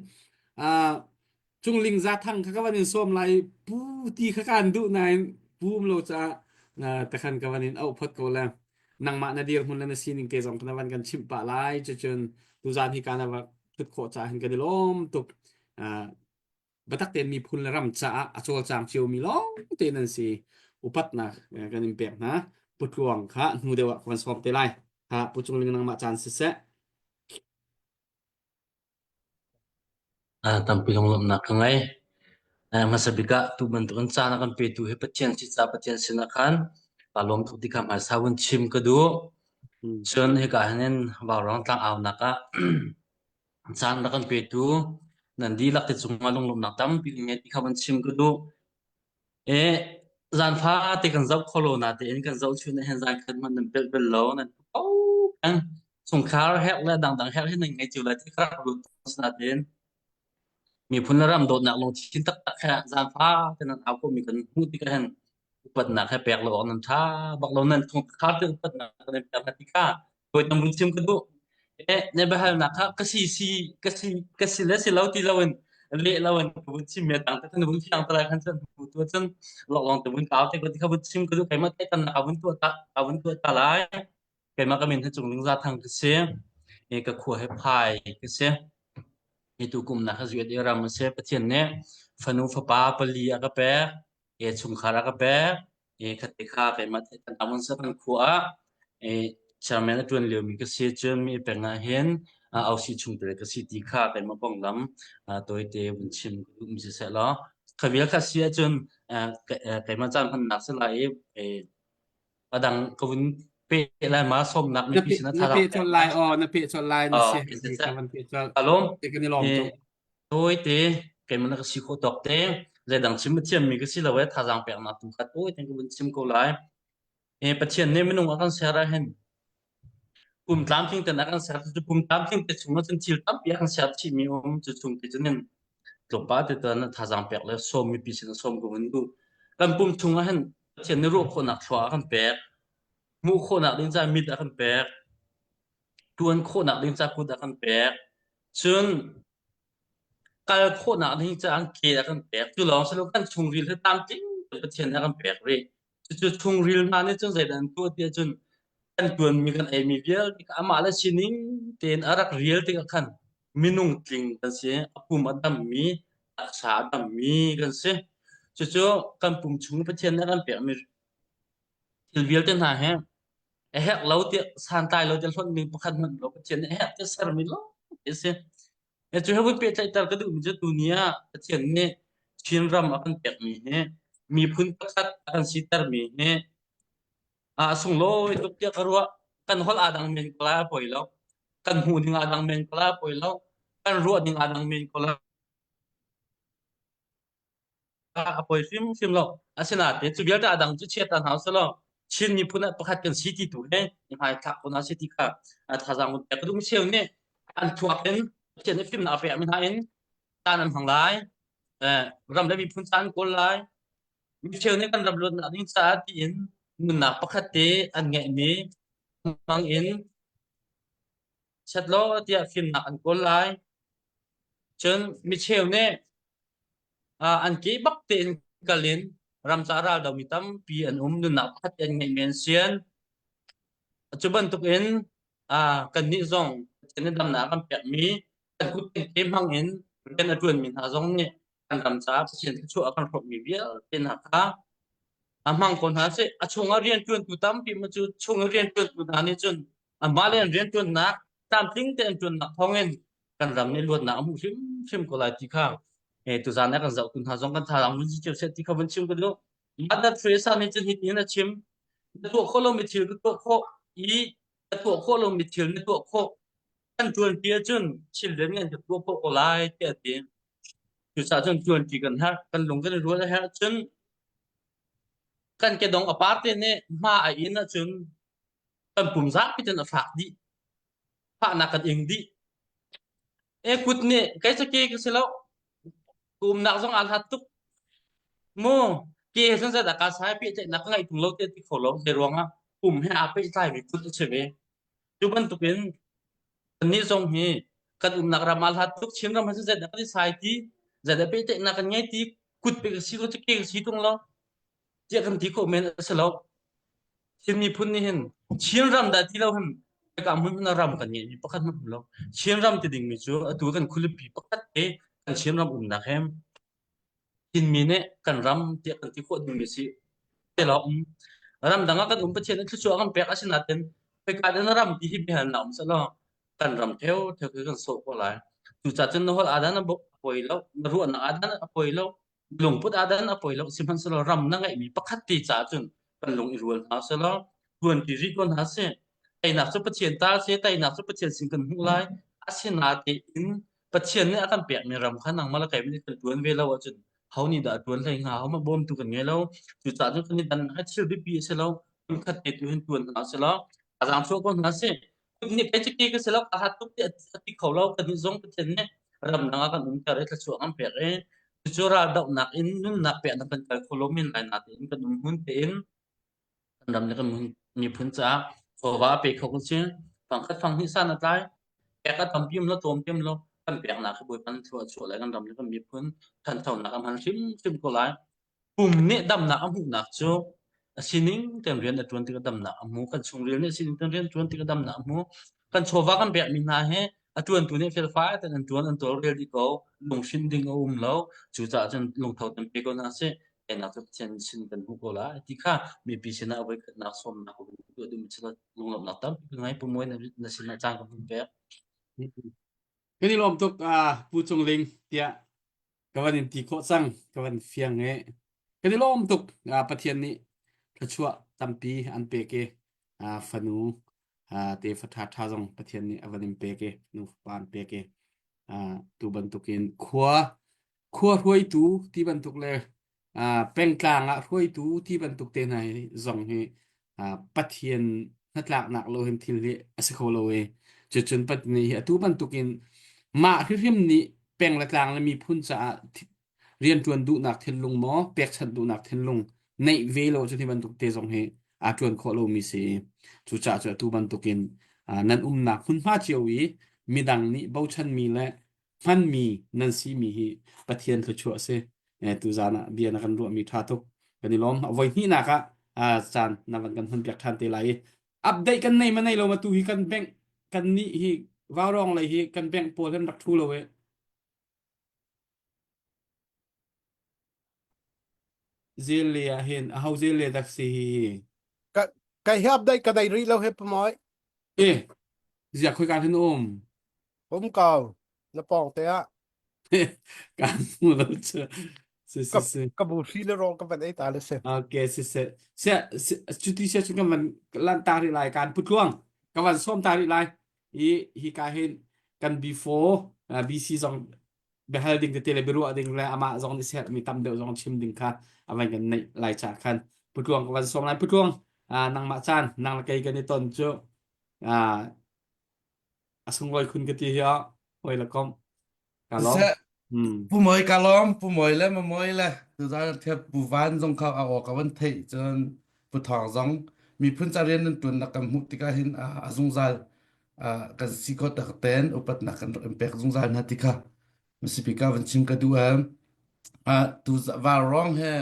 Cungling Zathang kha ka van in sawm lai pu ti kha kaan duh nain pu um lo caah takhan ka van in auh phot ko le nangmah na dirhmun le na sining te zong na van kan chimh pah lai cucun tuzaan hi ka na va thut khawh caah hin kan i lawm tuk biatak tein miphun le ram caah a cawlcang ciomi lawng te nan si upatnak kan in pek hna putluang kha hnu deuh ah ka van sawm te lai ha pu Cungling nangmah caan siseh Tampi lunglawmhnak ka ngei. Hmasa bik ah tu bantukin caan a kan petu hi Pathian si caah Pathian sinah khan kaa lawm tuk ti kha hmaisa vun chim ka duh. Cun hika hin Vaurawng tlangaunak ah caan rak kan petu nan dihlak te cungah lunglawmhnak tampi ka ngei ti kha vun chim ka duh. Zan fate kan zoh kho lo natein kan zoh chun ahhin zan khat hmanh nan pelh bal lo nan ko peng. Chungkhar herh le dangdang herh hi nan ngei cio lai ti kha rak ruat natein miphun le ram dawtnak lungthin taktak he zan fate nan au komi kan hmuh tikah hin upatnak he pek lo awk nan ṭha bak lo nan chungkhar te upatnak nan pek hna ti kha Hawikom vun chim ka duh. Eh, na biahalnak kha ka si si ka si ka si le si lo ti loin leh loin ka vun chim mi tang te kan vun fiang te lai khan cun hmu tu cun loklong te vun kau te ko ti kha vun chim ka duh keimah te kan ka vun tuah ta ka vun tuah ta lai keimah ka min hi cung ning za thang ka si e ka khua he phai ka si hi tu kum na kha zuat i ram a si Pathian nih fanu fapa pali a ka pek e chungkhar a ka pek E khate kha keimah theih kan amun sa kan khua ah e chairman a tuan liomi ka si cun mi peng ah hin ausi chungtel ka si ti kha keimah konglam tawite vun chim ka duh mi siseh law kha vial kha si ahcun keimah caan hmannak si lai i a dang ka vun pe lai ma sawmnak mipi sin a na pe chol lai o na pe chol lai na si ka van pe chol alom te kan i lawm tuk Tawite keimah na ka si khawh tawk te zeidang chim a thiammi ka si lo e thazaang peknak tu kha tawite ka vun chim ko lai. E, Pathian nih minung a kan ser ah hin pum tlamtling ten a kan ser cu pum tlamtling te chung ah cun thil tampi a kan ser chihmi um cu chung te cun in tlawmpal te tan thazaang pek le sawm mipi sin sawm ko vun duh. Kan pum chung ah hin Pathian nih ruah khawhnak thlua a kan pek. Hmuh khawhnak ding caah mit a kan pek. Tuan khawhnak ding caah kut a kan pek. Cun kal khawhnak ding caah ke a kan pek. Cu lawng si lo kan chungril hi tlamtling Pathian nih a kan pek rih. Cucu chungril hna nih cun zeidah an tuah ti ahcun kan tuanmi kan eimi vialte kha amah le sining tein a rak rial tikah khan minung tling kan si. A pum a dammi, taksa a dammi kan si. Cucu kan pum chung Pathian nih a kan pekmi thil vialte hna hi a herh lo tiah santlai lo tiah hlonh ding pakhat hmanh lo Pathian nih a herh tiah sermi lawng a si. Cu he vun pehtlaihter ka duhmi cu tuni ah Pathian nih Chinram a kan pekmi hi miphun pakhat a kan sitermi hi a sunglawi tuk tiah ka ruah. Kan holh aa dang men ko lai a poi lo. Kan hmuh ning aa dang men ko lai a poi lo. Kan ruah ning aa dang men ko lai. A poi hrimhrim lo. Asinain cu vialte a dang cu chiat ta hna usih Chin miphun ah pakhat kan si ti tu hi hmaithlak ko hna si ti kha thazaang kan pek ka duh. Micheu nih an thluak in Pathian nih fimnak a pekmi hna in caan an hmang lai. Ram le miphun caan an kawl lai. Micheu nih kan ram luatnak ding caah tiin nunnak pakhat te an ngeihmi hmang in chat law tiah fimnak an kawl lai. Cun micheu nih an ke bak tein kal in ramca raldo mi tampi an um nunnak pakhat an ngeih men sian cu bantukin kannih zong Pathian nih damnak a kan pekmi kan kut kan ke hmang in rian a ṭuanmi hna zong nih kan ram caah Pathian thluachuah a kan hrawmmi vialte hna kha a hmang ko hna sih. A chungah rianṭuantu tampi ma cu chung i rianṭuantu hna nih cun anmah le an rianṭuannak tlamtling tein an ṭuannak thawngin. Kan ram nih luatnak a hmuh hrimhrim ko lai ti kha eh tuzaan ah kan zohtu hna zong kan thazaang vun si cio seh ti kha vun chim ka duh. Mother Teresa nih cun hitin a chim. Na tuah khawh lomi thil ka tuah khawh i na tuah khawh lomi thil na tuah khawh. Kan ṭuanpi ahcun thil lianngan ka tuah khawh ko lai tiah a ti. Cucaah cun ṭuanṭi kan herh. Kan lung kan i rual a herh cun kan kedong a par te nih hma a in ahcun kan pum zapi ten a fak dih. Fahnak kan ing dih. E kut nih kei cu ke ka si lo. Ka umnak zong aa hlat tuk. Mu ke he cun zeidah kaa sai pehtlaihnak ka ngeih tung lo te ti kho lo. Zei ruangah pum he aa pehtlai mi kut a si ve. Cu bantukin kannih zong hi kan umnak ram aa hlat tuk. Chinram he cun zeidah kan i sai ti, zeidah pehtlaihnak kan ngei ti, kut pe ka si ko cu ke ka si tung lo. Tiah kan ti khawh men a si lo. Chin miphun nih hin Chinram dah ti lo hin ka hmun hmun ram kan ngeihmi pakhat hmanh um lo. Chinram ti dingmi cu atu kan khualipi pakhat te kan Chinram umnak he Chinmi nih kan ram tiah kan ti khawh dingmi si. Te lo um. Ramdang ah kan um Pathian nih thluachuah kan pek asinain khoika in ram ti hi biahalnak um selaw kan ram theo theo khi kan sawh ko lai. Cucaah cun na holh aa dan a poi lo, na ruahnak aa dan a poi lo, lungput ah dan a poi lo sihmanhsehlaw ram na ngeihmi pakhat te caah cun kan lung i rual hna selaw tuanpi rih ko hna sih teinak cu Pathian ta a si teinak cu Pathian sin kan hmuh lai asinatein Pathian nih a kan pekmi ram kha nangmah le keimah nih kan tuan ve lo ahcun ho nih dah a tuan hlei hnga ho mah bawmtu kan ngei lo cucaah cun kan i dan hi thil biapi a si lo khat te tu hin tuan hna selaw a zaang chuah ko hna sih nih kei cu ke ka si lo ka hat tuk ti a ti kho lo kan nih zong Pathian nih ramdang ah kan umter i thluachuah kan pek i cucu raldohnak in nunnak peknak kan kal kho lo men lai natein kan um hmun tein kan ram le kan miphun caah chawva a pe kho kan si fangkhat fang hnih san a tlai pek a tampi um lo tlawm tem lo kan peknak hi Bawipa nih thlua a chuah lai kan ram le kan miphun thanchonak a hman hrimhrim ko lai Pum nih damnak a hmuhnak cu a sining tein rian a ṭuan tikah damnak a hmu. Kan chungril nih a sining tein rian a ṭuan tikah damnak a hmu. Kan chawva kan pekmi hna hi a ṭuantu nih felfai tein an ṭuan, an tawlrel dih ko. Lunghrinh ding a um lo. Cucaah cun lungtho tein pe ko hna sih. Teinak cu Pathian sin kan hmuh ko lai ti kha mipi sinah voikhatnak sawmnak ka vun tuah duhmi cu lunglawmhnak tampi ka ngei. Pu Mawi na sinah caan ka hun pek. Kan i lawm tuk uh, Pu Cung Ling tiah ka van in ti khawh cang ka van fiang e kan i lawm tuk Pathian nih thluachuah tampi an pek i fanu te fa ṭha ṭha zong Pathian nih a van in pek i nu fapa an pek i tu bantukin khua khua hruaitu ti bantuk le pengtlang ah hruaitu ti bantuk te hna hi zong hi Pathian hnatlaknak lo hin thil hi a si kho lo i cucun Pathian nih hi atu bantukin mah hrimhrim nih peng le tlang le miphun caah rianṭuan duhnak thinlung maw pekchanh duhnak thinlung neih ve lo cu hi bantuk te zong hi aa ṭuan khawh lomi si cucaah cu atu bantukin nan umnak hmunhma cio i midang nih bochanmi le hmanmi nan simi hi Pathian thluachuah a si. Eh, tuzaan ah bia na kan ruahmi ṭha tuk. Kan i lawm. Voi hnihnak ah caan na van kan hman piak ṭhan te lai i update kan nei ma nei lo ma tu hi kan bank kan nih hi vaurawng lei hi kan bank pawl hin rak ṭhu lo e. Zel le ah hin aho zel le dak si hi hi. Ka kai hi update ka dai rih lo he pamoi. Eh, zia khoi ka hin um. Um ko na pawng te ah. Kan hmu lo cu. Si si Ka si. ka bu hri le rawl ka van ei ta le si. Okay, si si. Si si cuti sia cu kan van lan ta rih lai kan putluang ka van sawm ta rih lai. I hi ka hin kan before uh, BC zong biahal ding tete le biaruah ding le amah zong nih sermi mi tam deuh zong chim ding kha a van kan neih lai cha khan putluang ka van sawm lai putluang uh, nangmah caan nang le kei kan i ton cu uh, a sunglawi khun ka ti hi ah hoi la kom ka lawm Siseh, hmm Pu Mawi ka lawm, Pu Mawi le Mawi le tuzaan thiap Pu Van zong kha a aw ka van theih cun Pu Thawng zong miphun ca rian nan tuan nak kan hmuh tikah hin a a zungzal kan si kho tak ten upatnak kan rak in pek zungzal hna ti kha Masipi ka van chim ka duh ah ah tu Vaurawng he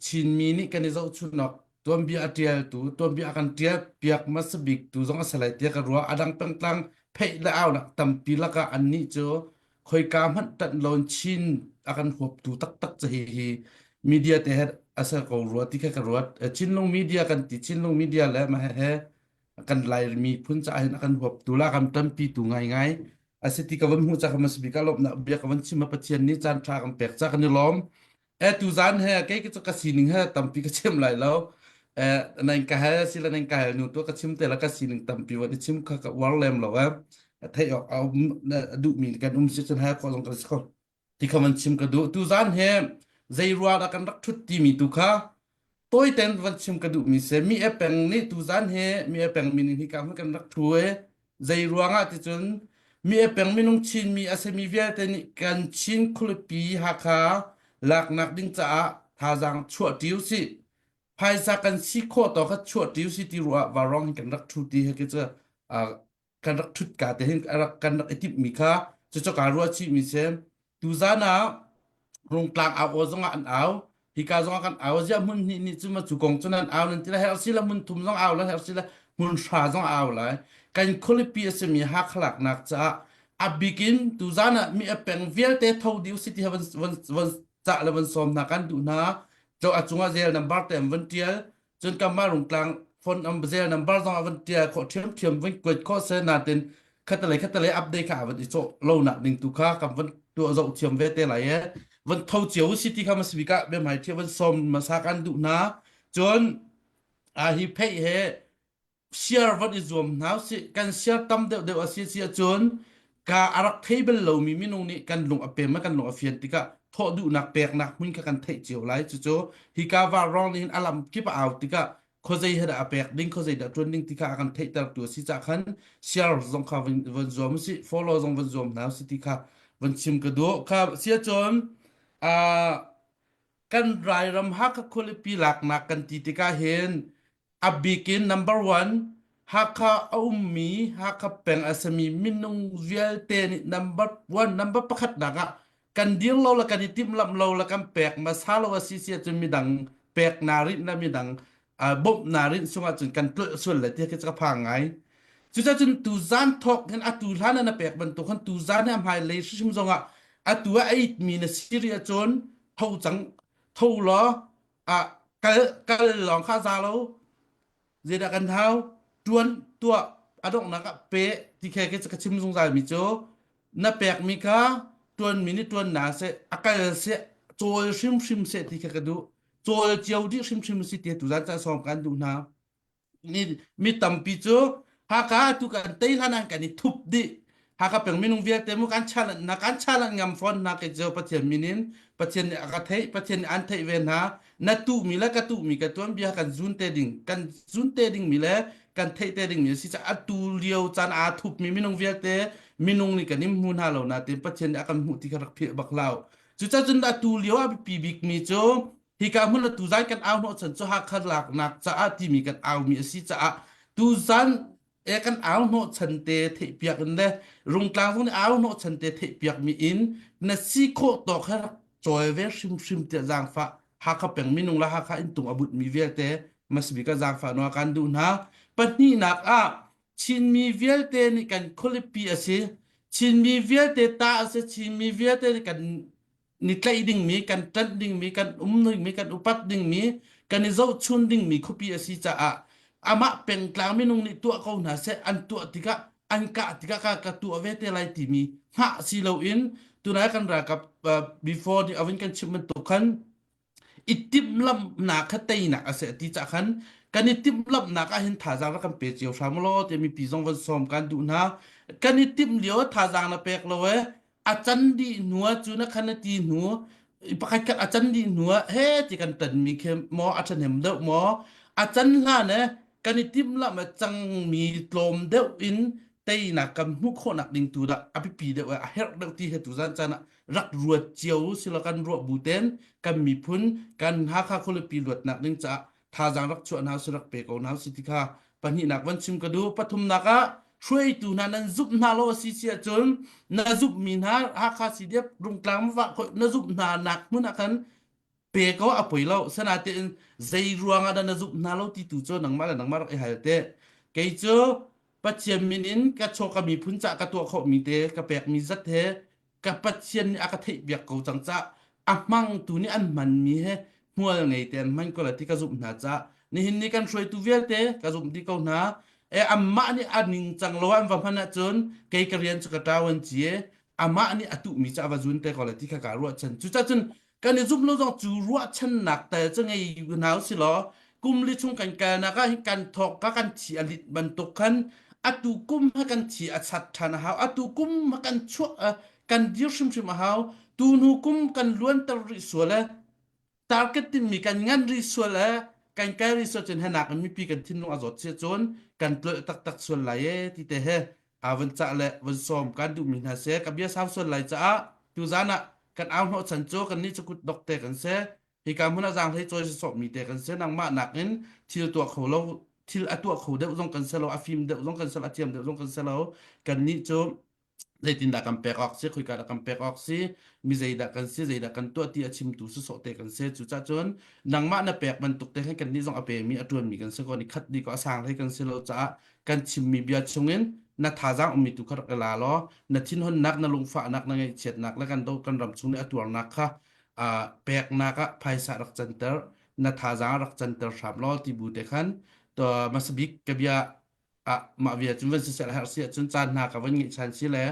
Chinmi nih kan i zohchunhawk tuanbia a ṭialtu tuanbia a kan ṭial piak hmasa bik tu zong a si lai tiah ka ruah. A dang pengtlang pheih le aunak tampi lakah annih cu khoika hmanh ṭanh loin Chin a kan huaptu taktak cu hihi media te he a ser ko rua ti kha ka ruat. Chinlung media kan ti Chinlung media le mah he kan Lai miphun caah hin a kan huaptu la a kan ṭanpitu ngaingai. A si ti ka van hmuh ca ka mas bik ah lawmhnak bia ka van chim a Pathian nih caan ṭha kan pek ca kan i lawm. E tu zan he kei ka ka sining he tampi ka chim lai lo. E nan ka hel sila nan ka hel nu tu ka chim te la ka sining tampi van i chim kha ka uar lem lo e. Theih awk a um duhmi kan um si cun hai khawh zong kan si kho. Ti kha van chim ka duh. Tuzan he zei ruah dah kan rak ṭhut timi tu kha tawiten van chim ka duhmi si. Mi e peng nih tuzan he mi e peng min in hika hmun kan rak ṭhu i zei ruangah ticun mi e peng minung Chinmi a simi vialte nih kan Chin khualipi Hakha laknak ding caah thazaang chuah ṭi usih. Phaisa kan si khawh tawk kha chuah ṭi usih ti ruah ah vaurawng hin kan rak ṭhu ti he khi cu kan rak ṭhut ka te hin rak kan rak i timhmi kha cucu kaa ruah chihmi si. Tuzan ah Rungtlang au aw zongah an au hika zongah kan au ziah hmun hnih nih cu ma cu kong cu nan au nan ti la herh si la hmun thum zong au la herh si la hmun hra zong au lai kan khualipi a simi Hakha laknak caah a bikin tuzan ah mi a peng vialte tho dih usih ti van van van cah le van sawm hna kan duh hna cho a cungah zel number te an van tial cun kanmah Rungtlang phone zel number zong a van tial khawh ṭhiamṭhiam van kuat khawh se natin khatalei khatalei update kha van i cawh lo nak ding tu kha kan van tuah zoh thiam ve te lai e van tho cio si ti kha mas bik ah biahmai thia van sawm masa kan duh hna cun a hi phei he share van i zuam hna usih kan share tam deuh deuh a si si ahcun ka a rak thei bal lomi minung nih kan lung a pem kan lung a fian tikah thawh duhnak peknak hmun kha kan theih cio lai cucu hika var rong nih hin a lam kip a au tikah khuazei he dah a pek ding khuazei dah ṭuan ding ti kha a kan theihtertu a si cah khan share zong kha van, van zuam usih follow zong van zuam hna usih ti kha van chim ka duh kha sia cun uh, kan rairam Hakha khualipi laknak kan ti tikah hin A bik in number one, Hakha a ummi Hakha peng a simi minung vialte nih number one, number pakhatnak ah kan dir lo le kan i timhlamh lo le kan pek hmasa lo a si si ahcun midang pek naa rinh le midang uh, bawmh naa rinh sung ahcun kan tlolh sual le ti khi ka phang ngai. Cucacun tuzan thawk hin atu hlan ah na pek bantuk khan tuzan hi a hmailei hrimhrim zongah atu ah a itmi na si rih ahcun tho cang tho law ah kal kal lawng kha za lo zeidah kan hau tuan tuah a donghnak ah pe ti khe ke ka chim zungzal mi cu na pek mi kha tuan mi nih tuan na seh a kal seh cawl hrimhrim seh ti kha ka duh cawl cio dih hrimhrim si ti tu zan ca sawm kan duh hna mi mi tampi cu Hakha tu kan tei hlan ah kan i thup dih Hakha peng minung vialte mu kan challenge na kan challenge ngam fawn hna ke cu Pathian min in Pathian nih a ka theih Pathian nih an theih ve hna na tu mi le ka tu mi ka tuan bia kan zun te ding kan zun te ding mi le kan theih te ding mi a si ca atu lio caan aa thup mi minung vialte minung nih kan im hmu hna lo na tin Pathian nih a kan hmuh ti kha rak philh bak lo cucacun atu lio a biapi bik mi cu Hika hmun le tuzan kan au hnawhchan cu Hakha laknak caah timi kan aumi a si caah tuzan e kan au hnawhchan te theihpiak in le Rungtlang zong nih au hnawhchan te theihpiak mi in na si khawh tawk he rak cawi ve hrimhrim tiah zaangfah Hakha peng minung le Hakha inntung a but mi vialte masbi ka zaangfah nawl kan duh hna. Pahnihnak ah Chinmi vialte nih kan khualipi a si. Chinmi vialte ta a si. Chinmi vialte nih kan ni tlaih dingmi kan ṭanh dingmi kan um dingmi kan upat dingmi kan i zohchun dingmi khuapi a si caah amah pengtlang minung nih tuah ko hna seh an tuah tikah an kah tikah ka ka tuah ve te lai timi hngah si loin tunai kan ralkap uh, before nih avin kan chimh bantuk khan i timhlamhnak kha teinak a si a ti cah khan kan i timhlamhnak ah hin thazaang rak kan pe cio hram law ti mipi zong van sawm kan duh hna kan i timh lio thazaang na pek lo e a can dih hnu ah cu na khan na ti hnu pakhat khat a can dih hnu ah he ti kan tan mi khi maw a ṭhahnem deuh maw a can hlan e kan i timhlamh a cangmi tlawm deuh in teinak kan hmuh khawhnak ding tu dah a biapi deuh a herh deuh ti he tu zan caan ah rak ruat cio sila kan ruah bu ten kan miphun kan Hakha khualipi luatnak ding caah thazaang rak chuah hna si rak pe ko hna si ti kha pahnihnak van chim ka duh pathumnak ah hruaitu hna nan zumh hna lo a si si ahcun na zumhmi hna Hakha CDF Rungtlang va na zumh hna nak hmun ah khan pe ko a poi lo sanatein zei ruang ah dah na zumh hna lo ti tu cu nangmah le nangmah rak i hal te kei cu Pathian min in ka chaw ka miphun cah ka tuah khawhmi te ka pekmi zat he ka Pathian nih a ka theih piak ko cang cah a hmangtu nih an hmanmi he hmual ngei te an hman ko la ti ka zumh hna cah nihin ni kan hruaitu vialte ka zumh dih ko hna. E amah nih a ningcang lo an va hman ahcun kei ka rian cu ka ṭauan ci amah nih a tuhmi cu a va zun te ko lai ti kha kaa ruahchan. Cucacun kan i zumh lo zong cu ruahchannak tal cu ngei hna usih law kum li chung kan kalnak ah hin kan thawk ka kan thi a lit bantuk khan atu kum ha kan thi a chat ṭhan a hau atu kum ha kan chuah kan dir hrimhrim a hau tu hnu kum kan luanter rih sual e target tinmi kan ngan rih sual e kan kai rih sual cun henak in mipi kan thinlung a zawt sia cun kan tlolh taktak sual lai e ti te he a van cah le van sawm kan duhmi hna se ka bia sau sual lai caah tuzan ah kan au hnawh chan cu kan nih cu kut dok te kan se hika hmun ah zaanghlei cawi sawh mi te kan se nangmah nakin thil tuah kho lo thil a tuah kho deuh zong kan se lo a fim deuh zong kan se lo a thiam deuh zong kan se lo kan nih cu zeitindah kan pek awk si khoika dah kan pek awk si mi zeidah kan si zeidah kan tuah ti a chimtu sawsawh te kan si cucah cun nangmah na pek bantuk te khan kannih zong a pemi a ṭuanmi kan si ko ni khat dih ko a sang hlei kan si lo caah kan chimmi bia chungin na thazaang ummi tu kha rak i la law na thinhunnak na lungfahnak na ngaihchiatnak le kan do kan ram chung nih a tuarnak kha uh, peknak ah phaisa rak canter na thazaang rak canter hram law ti bu te khan to masabik ka bia ah mah bia cun van siseh herh si ahcun caan hna ka van ngeih chan si le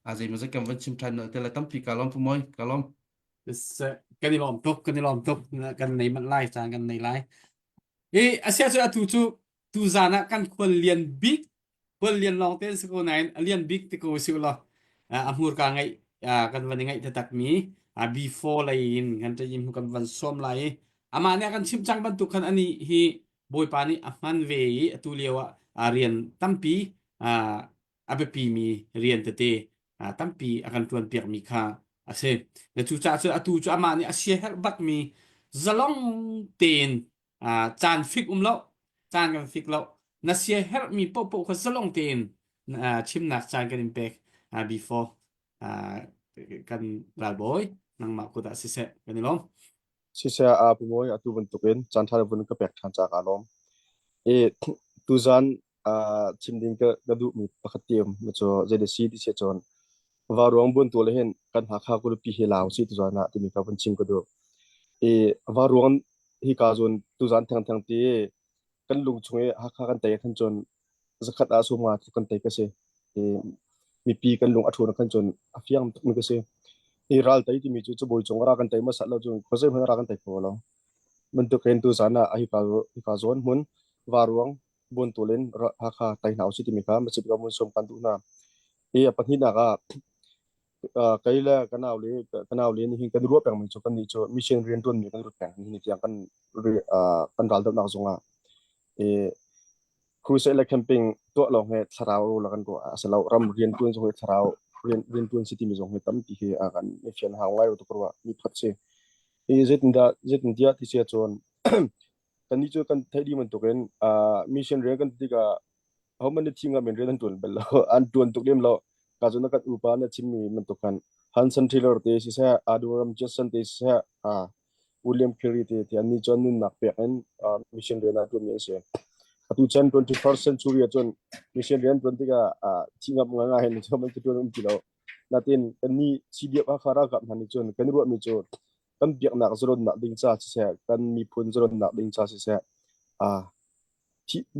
a zeimawzat kan van chim ṭhan nolh te le tampi ka lawm pu ka lawm. Kan i lawm tuk kan i lawm tuk kan nei manh lai caan kan nei lai. I asia cu atu cu tu zan ah kan khual lian bik khual lian lawng te si ko nain a lian bik ti ko si law a hmurka ngaih kan van i ngaih taktak mi B4 lei in kan ṭe kan van sawm lai i amah nih a kan chimh cang bantuk khan ani hi Bawipa nih a hman ve i atu lio ah rian tampi a biapimi rian tete tampi a kan ṭuanpiakmi kha a si. Na cucaah cun atu cu amah nih a siaherh bakmi zalong tein caan fik um lo, caan kan fik lo. Na siaherhmi paohpaoh kha zalong tein chimnak caan kan in pek before kan ralbawi nangmah kut ah siseh kan i lawm. Siseh aa pu mawi atu bantukin caan ṭha vun ka pek ṭhan caah kaa lawm. I tuzan uh, chim ding ka, ka duhmi pakhat te um cu zei si ti si cun varuang buan tu le hin kan Hakha kulupi hi lau si tuzan ah timi ka vun chim ka duh. I varuang hi ka zun tuzan thengtheng ti kan lung chung i Hakha kan tei khan cun zakhat ah sumnga tluk kan tei ka si. I mipi kan lung a ṭhun khan cun a fiang tukmi ka si. I ral tei timi cu cabuai cung ra kan tei hmasa lo cun khuazei hmanh ra kan tei kho lo. Bantukin tuzan ah hika hika zawn hmun varuang buantul in Hakha tei hna usih timi kha masip ka mun sawm kan duh hna. I a pahnihnak ah kei le ka nau le ka nau le nih hin kan ruah pengmi cu kannih cu mission rian ṭuanmi kan ruat peng nihin tiang kan kan raldohnak zongah i crusade le camping tuah lawng he thlarau la kan ruah a si lo ram rian ṭuan zong hi thlarau rian rian ṭuan si timi zong hi tampi hi a kan i fian hau ngai tuk ruah mi phat si i zeitindah zeitintiah ti sia cun kannih cu kan theih dih bantukin mission rian kan ti tikah ahohmanh nih thi ngam in rian an ṭuan bal lo. An ṭuan tuk lem lo. Ka cu na kan upa na chimmi bantuk khan Hanson Taylor te siseh, Aduram Jackson te siseh, William Carey te ti annih cu an nunnak pek in mission rian ah ṭuanmi an si. Atu chan 21st century ah cun mission rian ṭuan tikah thi ngam ngai hin cu man ṭuan um ti lo. Natin kannih CDF Hakha ralkap hna nih cun kan ruahmi cu kan biaknak zalonnak ding ca siseh, kan miphun zalonnak ding ca siseh,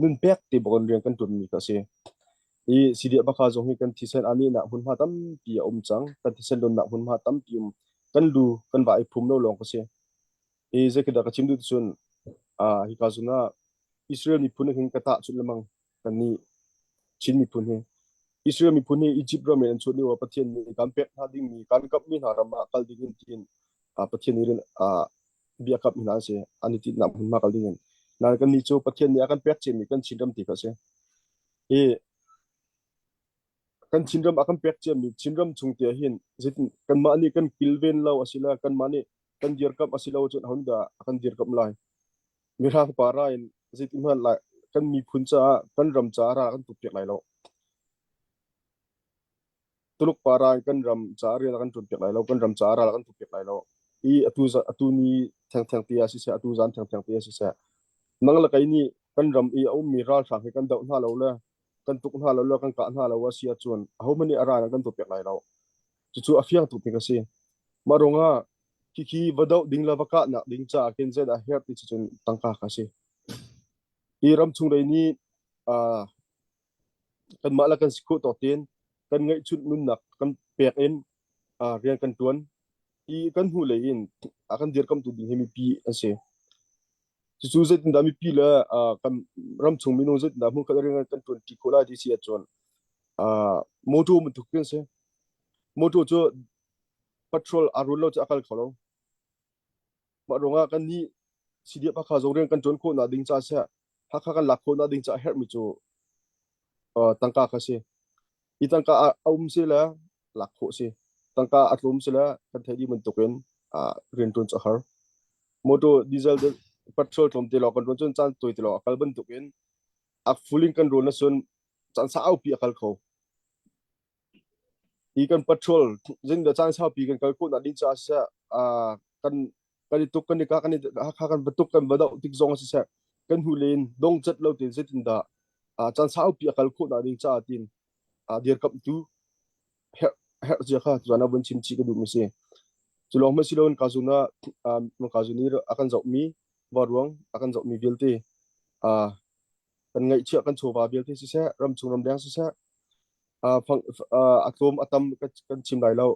nun pek te bawk in rian kan ṭuanmi kha a si. Hi CDF Hakha zong hi kan thisen aa nehnak hmunhma tampi a um cang. Kan thisen donnak hmunhma tampi um. Kan lu kan va i phum lo lawng ka si. Hi zeitindah ka chim duh cun hika zun ah Israel miphun hin ka tahchunh lengmang kannih Chin miphun hi. Israel miphun hi Egypt ram in an chuah lio ah Pathian nih kan pek hna dingmi kan kamhmi hna ram ah kal ding in tiin Pathian nih biakam hna an si. An i tinhnak hmunhma kal ding in. Nain kannih cu Pathian nih a kan pek ciami kan Chinram ti kha a si. Hi kan Chinram a kan pek ciami Chinram chung te hin zeitin kanmah nih kan kilven lo a si le kanmah nih kan dirkamh a si lo cun aho dah a kan dirkamh lai. Mirang pa ra in zeitin hmanh lai kan miphun caah kan ram caah ra kan tuk piak lai lo. Tuluk pa ra in kan ram caah rian a kan ṭuan piak lai lo. Kan ram caah ral a kan tuk piak lai lo. I atu atu ni thengtheng te ah siseh, atu zan thengtheng te ah siseh, nang le kei nih kan ram i a ummi ralhrang hi kan doh hna lo le kan tuk hna lo le kan kah hna lo a si ahcun ahohmanh nih a ral an kan tuk piak lai lo. Cucu a fiang tuk mi ka si. Mah ruangah khikhi va doh ding le va kahnak ding caah khin zeidah a herh ti cu cun tangka kha a si. Hi ramchung lei nih uh, Kanmah le kan si khawh tawk tein kan ngeihchunh nunnak kan pek in rian kan ṭuan i kan hnulei in a kan dirkamhtu ding hi mipi an si. Cucu zeitindah mipi le kan ramchung minung zeitindah hmunkhat rian kan ṭuanṭi khawh lai ti si ahcun motor bantuk khi an si. Motor cu patrol aa rul lo cu a kal kho lo. Mah ruangah kannih CDF Hakha zong rian kan ṭuan khawhnak ding caah seh Hakha kan lak khawhnak ding caah herhmi cu tangka kha si. Hi tangka a um si le lak khawh si. Tangka a tlawm si le kan theih dih bantukin rianṭuan cu a har. Motor diesel petrol tlawmte lawng kan ṭuan cun caan tawite lawng a kal bantukin a full in kan rawn ahcun caan saupi a kal kho. Hi kan patrol zingda caan saupi kan kal khawhnak ding caah siseh kan kan i tuk kan i kah kan i Hakha kan va tuk kan va doh tik zong ah siseh kan hnu len dongcat lo tein zeitindah caan saupi a kal khawhnak ding caah tiin dirkamhtu herh herh zia kha tuzan ah vun chim chih ka duhmi si. Cu lawng hmanh si loin Kazun ah Kazun i a kan zohmi varuang a kan zohmi vialte kan ngaihchiah kan chawva vialte siseh ramchung ramleng siseh a tlawm a tam kan chim lai lo.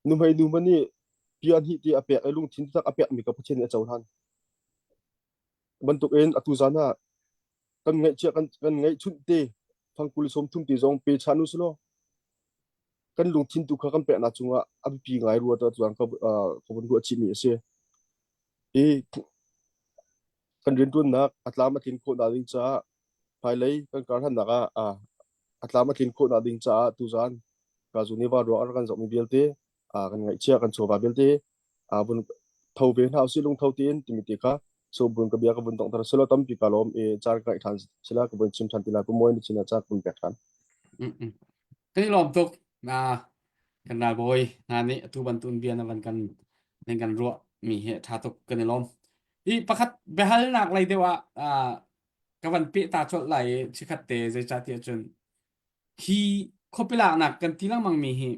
Nuhmei nu hmanh nih pia hnih ti a pek i lungthin tak a pekmi ka Pathian nih a cohlan. Bantuk in atu zan ah kan ngaihchiah kan kan ngaihchunh te fangkul 30 ti zong pe chan u silo kan lungthin tu kha kan peknak cungah a biapi ngai rua ta tuan ka ka vun ruah chihmi a si. I kan rianṭuannak a tlam a tlin khawhnak ding caah hmailei kan karhlannak ah a tlam a tlin khawhnak ding caah tuzaan Kazuniva ruang a rak kan zohmi vialte kan ngaihchia kan chawva vialte vun tho ve hna usih lungtho tein timi te kha so bun ka bia ka vun donghter selo tampi ka lawm i caan ka ngaih ṭhan sila ka vun chim ṭhan ti lai pu Mawi na chin ah ca ka vun pek ṭhan. Kan i lawm tuk. Na kan ralbawi hna nih atu bantuk bia na van kan nan kan ruah mi hi ṭha tuk kan i lawm. I pakhat biahalnak lei deuh ah ka van peh ta colh lai i chikhat te zeicahtiah cun hi khuapi laknak kan ti lengmang mi hi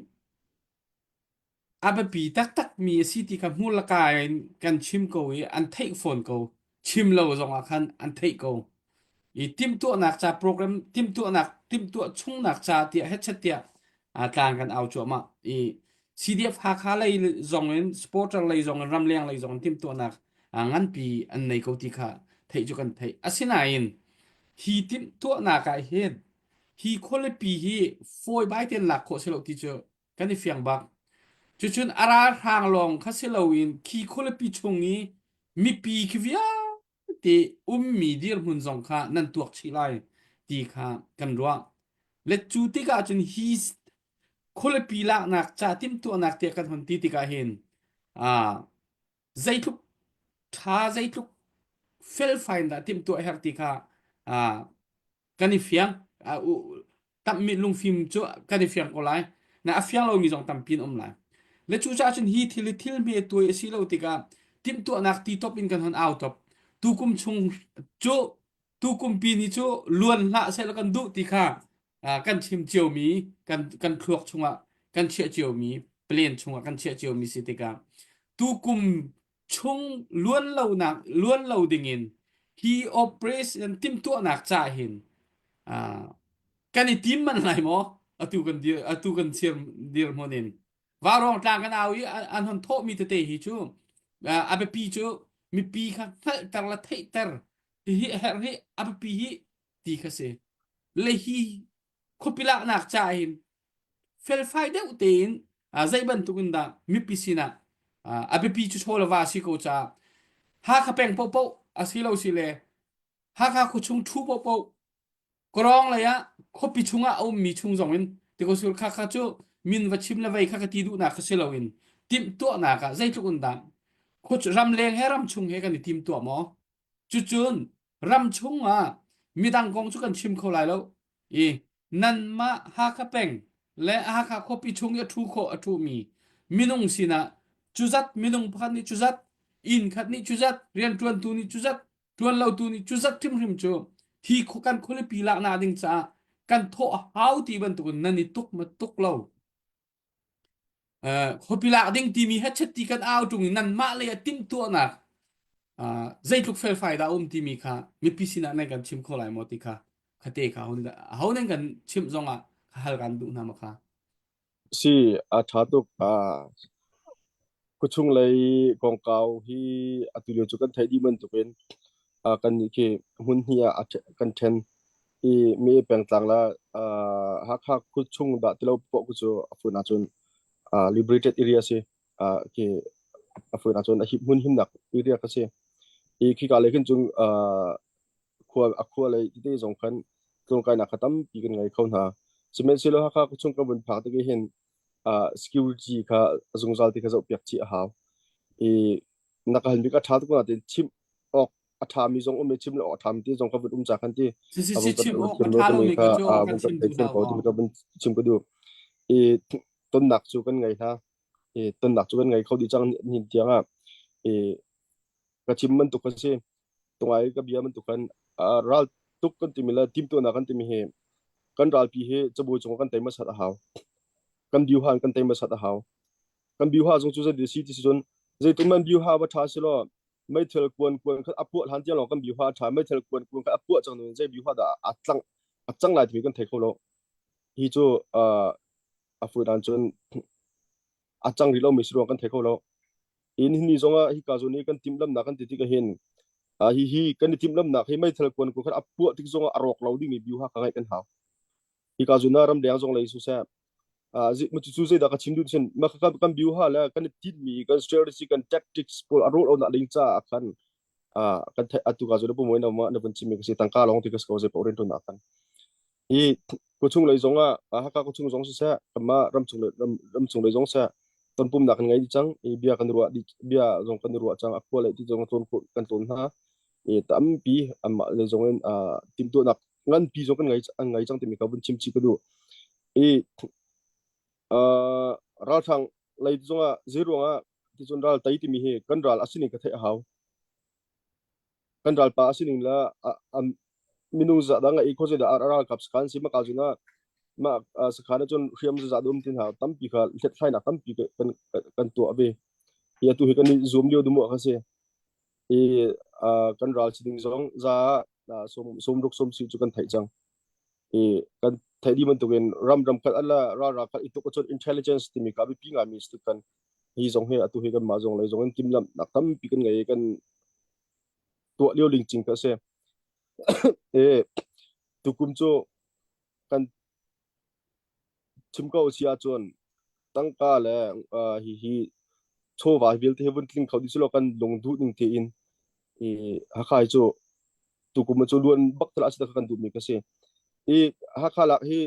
a biapi taktak mi a si ti kha hmur le kaa in kan chim ko i an theih fawn ko. Chim lo zongah khan an theih ko. I timhtuahnak ca program timhtuahnak timhtuah chungnak ca tiah hetchet tiah tlang kan au cuahmah i CDF Hakha lei zong in supporter lei zong in ramleng lei zong in timhtuahnak nganpi an nei ko ti kha theih cu kan theih. Asinain hi timhtuahnak ah hin hi khualipi hi fawi bai tein lak khawh si lo ti cu kan i fiang bak. Cucun a ralhrang lawng kha si loin khi khualipi chung i mipi khi vialte ummi dirhmun zong kha nan tuak chih lai ti kha kan ruah. Le cu tikah cun hi khualipi laknak ca timhtuahnak tiah kan hun ti tikah hin ah zeitluk ṭha zeitluk felfai in dah timhtuah a herh ti kha ah kan i fiang tammi lungfim cu kan i fiang ko lai na a fiang lomi zong tampi an um lai le cucaah cun hi thil hi thil hme tuai a si lo tikah timhtuahnak ti top in kan hon au top tukum chung cu tukum pi ni cu luan hlah seh kan duh ti kha kan chim ciomi kan kan thluak chungah kan chiah ciomi plan chungah kan chiah ciomi si tikah tukum chung luan lonak luan lo dingin hi operation timhtuahnak ca hin kan i tim man lai maw atu kan dir atu kan sir dirhmun in Vaurawng tlang kan au i an hon thawhmi tete hi cu a biapi cu mipi kha hngalhter le theihter hihi a herh hi a biapi hi ti kha si le hi khuapi laknak ca hin felfai deuh tein zei bantuk in dah mipi sinah a biapi cu chaw le va si ko caah Hakha peng paohpaoh a si lo si le Hakha khuachung thu paohpaoh Kawrong lei ah khuapi chungah a ummi chung zong in tikosur kha kha cu min va chim le vei kha ka ti duhnak kha si loin timhtuahnak ah zeitluk in dah ramleng he ramchung he kan i timtuah maw? Cucun ramchung ah midang kong cu kan chim kho lai lo i nanmah Hakha peng le Hakha khuapi chung i a ṭhu khawh a ṭhumi minung sinah cuzat minung pakhat nih cuzat inn khat nih cuzat rianṭuantu nih cuzat ṭuan lotu nih cuzat hrimhrim cu hi kan khualipi laknak ding caah kan thawh a hau ti bantukin nan i tuk ma tuk lo. Khuapi lak ding timi hechet ti kan au ṭung i nanmah lei ah timhtuahnak zeitluk felfai dah um timi kha mipi sinah nan kan chim kho lai maw ti kha. Khate kha hun ho nan kan chimh zong ah hal kan duh hna ma kha. Si a ṭha tuk. Khuachung lei kongkau hi atu lio cu kan theih dih bantukin kannih khi hmun hnih ah kan ṭhen i mi pengtlang le Hakha khuachung dah ti lo poah cu a fun ahcun liberated area a si. Khi a fun ahcun a hmun himnak area ka si. I khika lei khin cun khua a khua lei tete zong khan tlawngkainak kha tampi kan ngei kho hna. Sihmanhsehlaw Hakha khuachung kan vun phak tik hin security kha a zungzal ti kha zohpiak chih a hau. I na ka hal bik a ṭha tuk nain chimh awk a ṭhami zong um i chim lo awk a ṭhami ti zong ka vun um ca khan ti Si si a si vung kan chim awk chim a lo ṭha timi lomi kha kha cu a kan vung kan chim theih duh thiam hlah ko u. timi ka vun chim ka duh. I tonnak cu kan ngei hna. I tonnak cu kan ngei kho dih cang nihin tiang ah i ka chim bantuk ka si. Tungai ka bia bantuk khan ral tuk kan timi le timtuahnak kan timi hi kan ralpi hi cabuai cung kan tei hmasat a hau. Kan biuhan kan tei hmasat a hau. Kan biuha zong cu zei si ti si cun zeitluk man biuha va ṭha si law meithal kuan kuan kha a puah hlan tiang lawng kan biuha a ṭha meithal kuan kuan kha a puah cang nun zei biuha dah a tlang a cang lai timi kan thei kho lo. Hi cu a fuidan cun a cang rih lomi si ruang kan thei kho lo. In hi ni zongah hika zawn i kan timhlamhnak kan ti tik ahhin hi hi kan i timhlamhnak hi meithal kuan ku khan a puah tik zongah a rawk lo dingmi biu ha ka ngaih kan hau. Hika zawn ah ramleng zong lei siseh cu zeidah ka chim duh sin ma kan biu ha le kan i tinhmi kan strategy kan tactics pawl a rawh lo nak ding caah khan kan theih atu ka zawn pu moi na ma na vun chimmi ka si tangka lawng ti ka si ko zei paoh rian ṭuan ah khan Hi khuachung lei zong ah Hakha khuachung zong siseh, kanmah ramchung lei ram, ramchung lei zong seh tonpumnak kan ngei dih cang i bia kan ruah dih bia zong kan i ruah cang. A khua lei ti zong tlawn khawh kan tlawn hna. I tampi anmah lei zong in timhtuahnak nganpi zong kan ngei an ngei cang timi kha vun chim chih ka duh. I ralhrang lei zong ah zei ruang ah ticun ral tei timi hi kan ral a sining ka theih a hau. Kan ralpa a sining le minung zah dah ngeih i khuazei dah a ralkap sakhan si maka zun ah mah sakhan ah cun hriam zah um ti hna tampi kha hlethlainak tampi kan kan tuah ve. Hi atu hi kan i zuam lio dumu kha si. I kan ral sining zong za sawm ruk sawm si cu kan theih cang. I kan theih dih bantukin ram ram khat ala ral ral khat i tuk ahcun intelligence timi ka biapi ngaimi si kan hi zong hi atu hi kan mah zong lei zong in timhlamhnak tampi kan ngei i kan tuah lio lingcing ka si. E tukum cu kan chim ko si ahcun tangka le uh, hi hi chawva vialte hi vun tling kho dih silo kan lung duh ning tein i Hakha hi cu tukum cu luan bak tala si kan duh mi ka si. I Hakha lak hi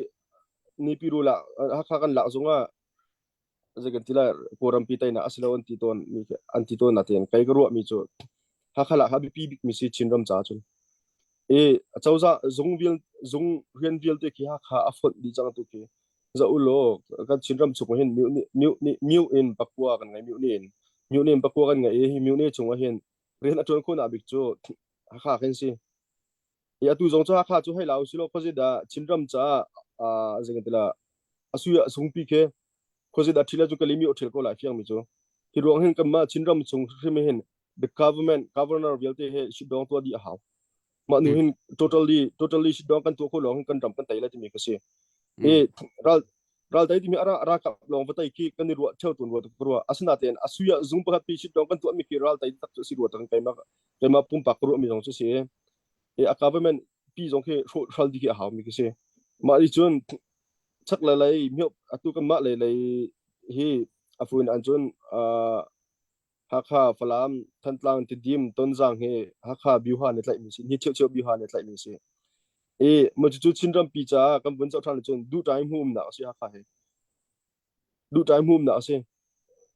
nipiru la Hakha kan lak zongah zei kan ti lai Kawlrampi teinak a si lo an ti tawn mi an ti tawn natein kei ka ruah mi cu Hakha lah a biapi bik mi si Chinram caah cun i acozah zung vial zung rian vialte khi Hakha a fonh dih cang tu khi za ulaw kan Chinram chung hin myu nih myu nih myu in pakua kan ngei myu nih in myu nih in pakua kan ngei i hi myu nih chung ah hin rian a ṭuan khawhnak bik cu Hakha khin si I atu zong cu Hakha cu hei la usih law khuazei dah Chinram caah uh, zei kan ti la a sui a sungpi khi khuazei dah ṭhil ahcun Kalimi aw ṭhil ko lai fiangmi cu. Hi ruang hin kanmah Chinram chung hrim hin the government governor vialte he shitdawng tuah dih a hau. Mah nu hin totally totally shitdawng kan tuah kho lawng hin kan ram kan tei lai timi ka si. I ral ral tei timi ara ara kap lawng va tei khi kan i ruah theo tun ruah ka ruah asinatein a sui ah zung pakhat pi shitdawng kan tuah mi khi ral tei tak cu si ruah tak keimah keimah pumpak ka ruah mi zong cu si. I a government pi zong khi hral dih khi a hau mi khi si. Mah nih cun chak le lei myo atu kan mah lei lei hi a fuin an cun Hakha, Falam, Thantlang, Tidim, Tonzang hi Hakha Byuha ne tlaih mi si. Hi cheu Byuha ne tlaih mi si. I mo cu Chinram pi caah kan vun zoh ṭhan cun duh ṭai hmu umnak a si Hakha hi. Duh ṭai hmu umnak a si.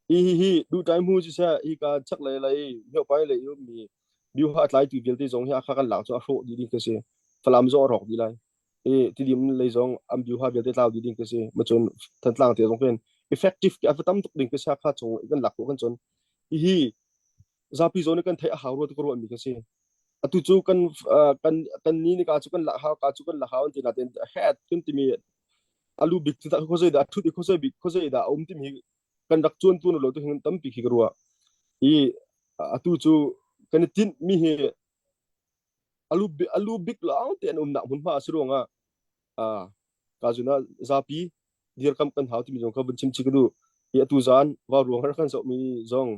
Hi hi hi duh ṭai hmu si seh hi ka chak lei lei myopai lei ummi Byuha tlaitu vialte zong hi Hakha kan lak cu a hrawh dih ding khi si. Falam zong a rawk dih lai. I Tidim lei zong an Byuha vialte tlau dih ding khi si. Macun Thantlang te zong khin effective ki a va tam tuk ding khi si Hakha chung i kan lak khawh kan cun. Hi hi zapi zawn i kan theih a hau rua ti ka ruahmi khi si. Atu cu kan kan kan ni ni ka cu kan lak hau ka cu kan lak hau an ti natin head kan timi alu bik cu khuazei dah thut i khuazei bik khuazei dah a um timi hi kan rak cuan tu lo tu hin tampi khi ka ruah. I atu cu kan i tinh mi hi. Alu alu bik lawng te an umnak hmunhma a si ruangah ah ka zun ah zapi dirkam kan hau timi zong kha vun chim chih ka duh. Hi atu zan va ruang har kan zohmi zong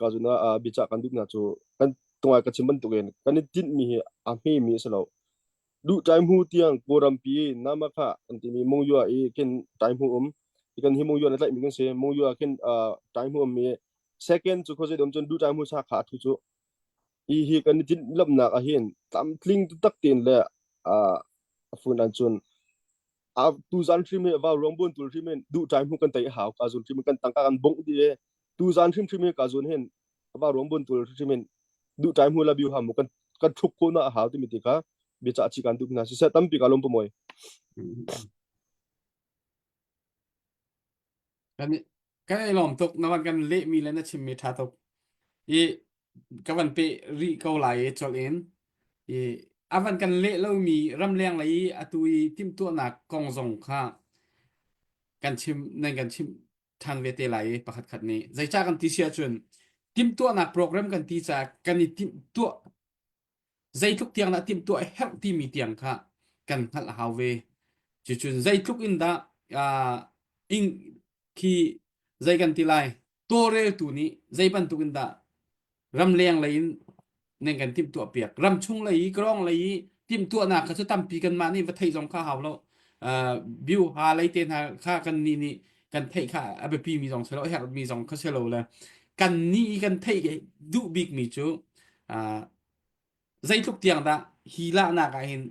ka zun ah biacah kan duh hna cu kan tungai ka chim bantukin kan i tinhmi hi a hmemi a si lo. Duh ṭai hmu tiang Kawlrampi namakha an timi Mungyua i khin ṭai hmu um kan hi Mungyua na tlaihmi kan si Mungyua khin ṭai hmu um mi second cu khuazei dom cun duh ṭai hmu sa kha a thu cu hi hi kan i tinh lamnak ah hin tlamtling taktak tein le a fun an cun a tuzan hrim hi vau ruang buan tul hrim hin duh ṭai hmu kan tei hau ka zun hrim kan tangka kan bongh di e tuzan hrim hrim hi ka zun hin vau ruang buan tul hrim hin duh ṭai hmu la biu ha mu kan kan thuk ko na a hau timi ti kha biacah chi kan duh hna siseh tampi ka lom pumoi Kan kan i lawm tuk na van kan lehmi le na chimmi ṭha tuk. I ka van peh rih ko lai i colh in i a van kan leh lomi ramleng lei i atu i timhtuahnak kong zong kha kan chim nan kan chimh ṭhan ve te lai i pakhat khat nih zeicah kan ti si ahcun timhtuahnak program kan ti caah kan i timhtuah zeitluk tiang dah timhtuah a herh timi tiang kha kan hngalh a hau ve. Cucun zeitluk in dah uh, ing khi zei kan ti lai tawlreltu nih zei bantuk in dah ramleng lei in nan kan timhtuah piak ramchung lei i krawng lei i timhtuahnak kha cu tampi kanmah nih va theih zong kha hau lo uh, biu ha lei te hna kha kan nih nih kan theih kha a biapi mi zong si lo a herh mi zong kha si lo le kan nih i kan theih duh bik mi cu uh, zeitluk tiang dah hi lahnak ah hin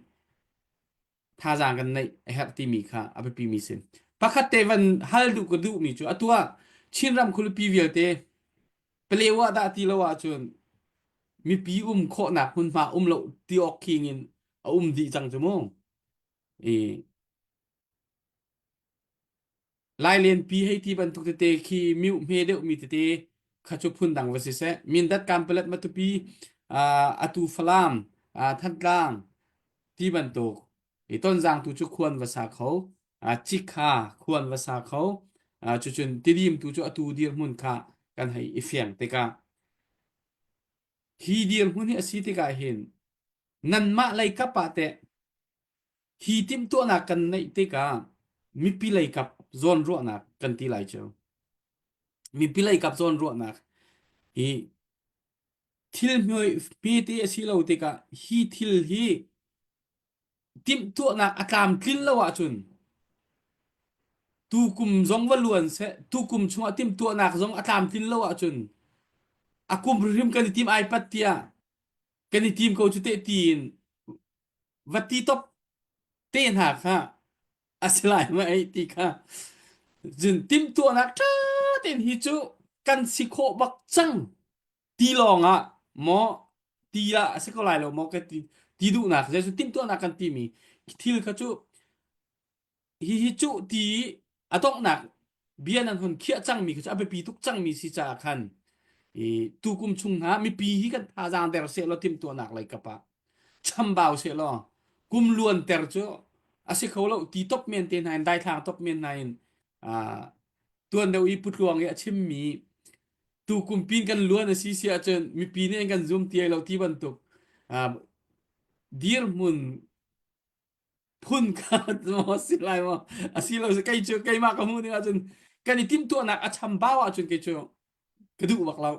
thazaang kan neih a herh timi kha a biapi mi si. Pakhat te van hal duh ka duh mi cu atu ah Chinram khualipi vialte Palewa dah ti lo ahcun mipi um khawhnak hmunhma um lo ti awk khing in a um dih cang cu mu. I Lailenpi hei ti bantuk tete khi miuh hme deuhmi tete kha cu phundang va si seh. Mindat Kanpalet Matupi uh, atu Falam uh, Thantlang ti bantuk i Tonzang tu cu khuan va sa kho uh, Cikha khuan va sa kho uh, cucun Tidim tu cu atu dirhmun kha kan hei i fiang tikah hi dirhmun hi a si tikah hin nanmah lei kap ah teh Hi timhtuahnak kan neih tikah mipi leikap zawnruahnak kan ti lai cu. Mipi leikap zawnruahnak hi thil hmete a si lo tikah hi thil hi timhtuahnak a tlamtlin lo ahcun tukum zong va luan seh tukum chungah timhtuahnak zong a tlamtlin lo ahcun a kum hrim kan i tim ai pat tiah kan i tim ko cu teh tiin va ti top te hna kha a si lai ma ei ti kha zun timhtuahnak ṭha tein hi cu kan si khawh bak cang ti lawng ah maw ti ah a si ko lai lo maw ka ti ti duhnak jesu timhtuahnak kan timi thil kha cu Hihi cu ti a donghnak bia nan hun khiah cangmi kha cu a biapi tuk cangmi si caah khan i tukum chung hna mipi hi kan thazaang der sehlaw timhtuahnak lei kap ah chambau sehlaw kum luanter cu a si kho lo ti top men te hna in daithlang top men hna in tuan deuh i putluang i a chimmi tukum pin kan luan a si si ahcun mipi nih an kan zum ti lo ti bantuk dirhmun phun kha maw si lai maw a si lo kei cu keimah ka hmuh ning ahcun kan i timhtuahnak a chambau ahcun kei cu ka duh bak lo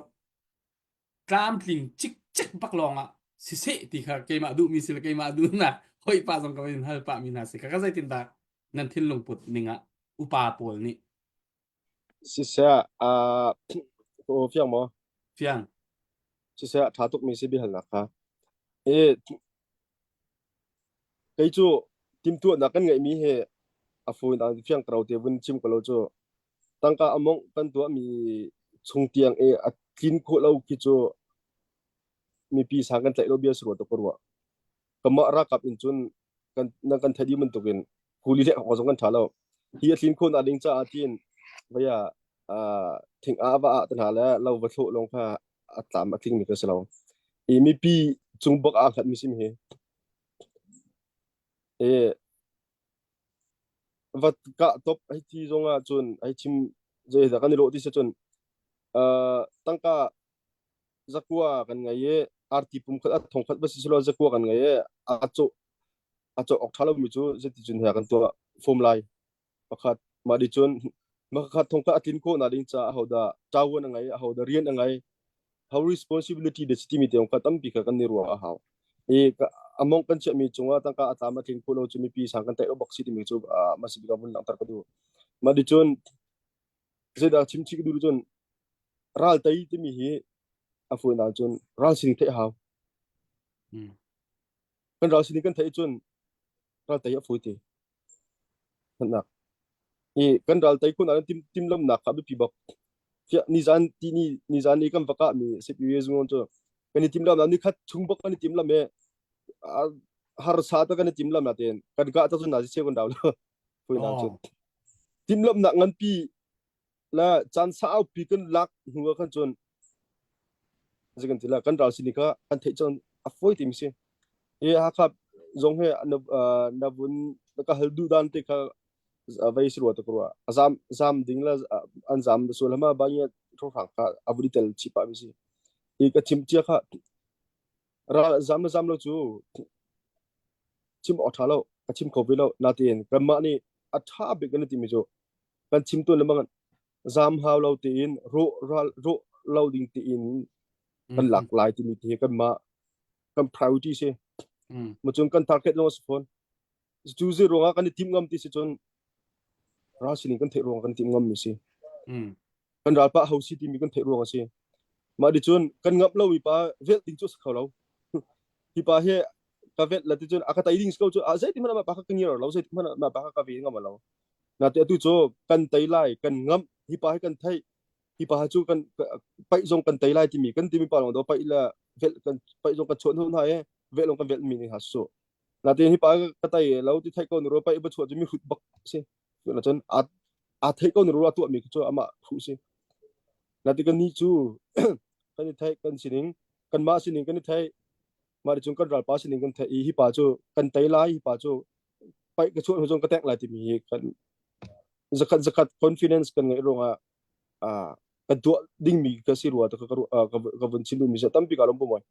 tlamtling cikcek bak lawng ah siseh ti kha keimah duhmi si le keimah duhnak hoi pa zong ka in hal pah mi hna si kha ka zeitin dah nan thinlung put ning ah upa pawl nih Siseh uh, fiang maw? Fiang. Siseh a ṭha tukmi si biahalnak kha. I kei cu timhtuahnak kan ngeihmi hi a phone ah fiang karo te vun chim ko lo cu tangka a mongh kan tuahmi chung tiang i a tlin khawh lo khi cu mipi sang kan tlaih lo bia si rua tuk ka ruah. Kamah ralkap in cun kan nan kan theih dih bantukin kuli le awk zong kan ṭha lo. Hi a tlin khawh nak ding caah tiin vaya thing ah va ah te hna le lo va thlawh lawng kha a tlam a tlingmi ka si lo. I mipi cung bak aa hngatmi sim hi. E va kah top hei ti zong ah cun hei chim zei dah kan i lawh ti si cun tangka zakua kan ngei i arti pum khat a thong khat va si selaw zakua kan ngei i a cawh a cawh awk ṭha lomi cu zeticun he kan tuah fom lai. Pakhat mah di cun makhat thong khat a tlin khawh nak ding caah ahodah ṭavuan a ngei ahodah rian a ngei how responsibility de timi te kha tampi kha kan ni ruah a hau. I among kan chiahmi cungah tangka a tlam a tling kho lo cu mipi sang kan taih bak si timi cu masi bika vun langhter ka duh. Mah di cun zeidah chim chih ka duh cun ral tei timi hi a fawinak cun ral sining theih a hau. Kan ral sining kan theih cun ral tei a fawi te. Nak. I kan ral tei kun ah tim timlamnak kha biapi bak. Fiah nizan ti ni nizan i kan va kah mi CPU zung cu kan i timlam ni khat chung bak kan i timlam e harsa ta kan i timlam na ten kan kah ta cun na si che kun daw lo. Fuinak cun. Timlamnak nganpi la caan saupi kan lak hnu ah khan cun kan ti la kan ral sini kha kan theih cun a fawi ti mi si i Hakha zong he na na vun na ka hal duh dan te kha vei si rua ta rua zam zam ding la an zam sual hama ba nge tho hrang kha a vun tel chi pa mi si i ka chim chia kha ral zam la zam lo cu chim awk ṭha lo ka chim kho ve lo natein kanmah nih a ṭha bik kan ti mi cu kan chim tawn lengmang zam hau lo tein rawh ral rawh lo ding tein kan lak lai timi ti hi kanmah kan priority si mu cun kan target lawng si fawn cu zi ruangah kan i tim ngam ti si cun ral sining kan theih ruangah kan tim ngam mi si kan ral pa ho si timi kan theih ruang a si mah di cun kan ngamh lo mi pa velh ding cu si kho lo hi pa hi ka velh la ti cun a ka tei ding si ko cu a zei ti hmanh ah pa kha ka ngir lo zei ti hmanh ah pa kha ka ve ngam lo na te atu cu kan tei lai kan ngamh hi pa hi kan theih hi pa cu kan paih zong kan tei lai timi kan timi pa lawng do paih la velh kan paih zong kan chuan hnu hna e velh lawng kan velh mi ni ha su na te hi pa ka tei lo ti thei ko nu ro paih ba chuah cu mi hrut bak si na cun a a thei ko nu ro tuah mi cu amah phu si na ti kan ni cu kan i thei kan sining kan mah sining kan i thei mah cun kan ralpa sining kan thei i hi pa cu kan tei lai hi pa cu paih ka chuah hnu cun ka tek lai timi hi kan zakhat zakhat confidence kan ngeih ruangah ah kan tuah dingmi ka si rua ta ka ka vun chim duhmi si tampi ka lom pumoi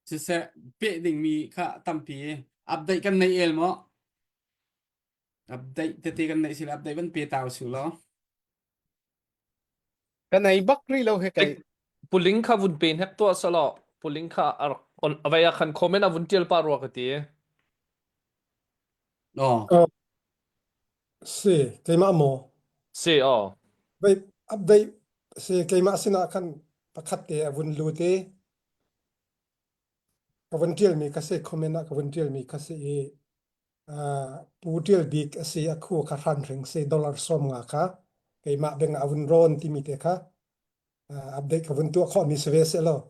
Siseh peh dingmi kha tampi update kan nei el maw? Update tete kan neih sila update van pe ta usih law. Kan ei bak rih lo he kai. Puling kha vun pe hnek tuah selaw puling kha a rak on avei ah khan comment a vun tial pa rua ka ti. Oh. Uh, si keimah maw? Si oh. Wei update si keimah sinah khan pakhat te a vun lut i ka vun ṭialmi kha si comment ah ka vun ṭialmi kha si i Pu Ṭial Bik a si a khu kha hranhring si dollar 50 kha keimah beng ah a vun rawn timi te kha update ka vun tuah khawhmi si ve seh law.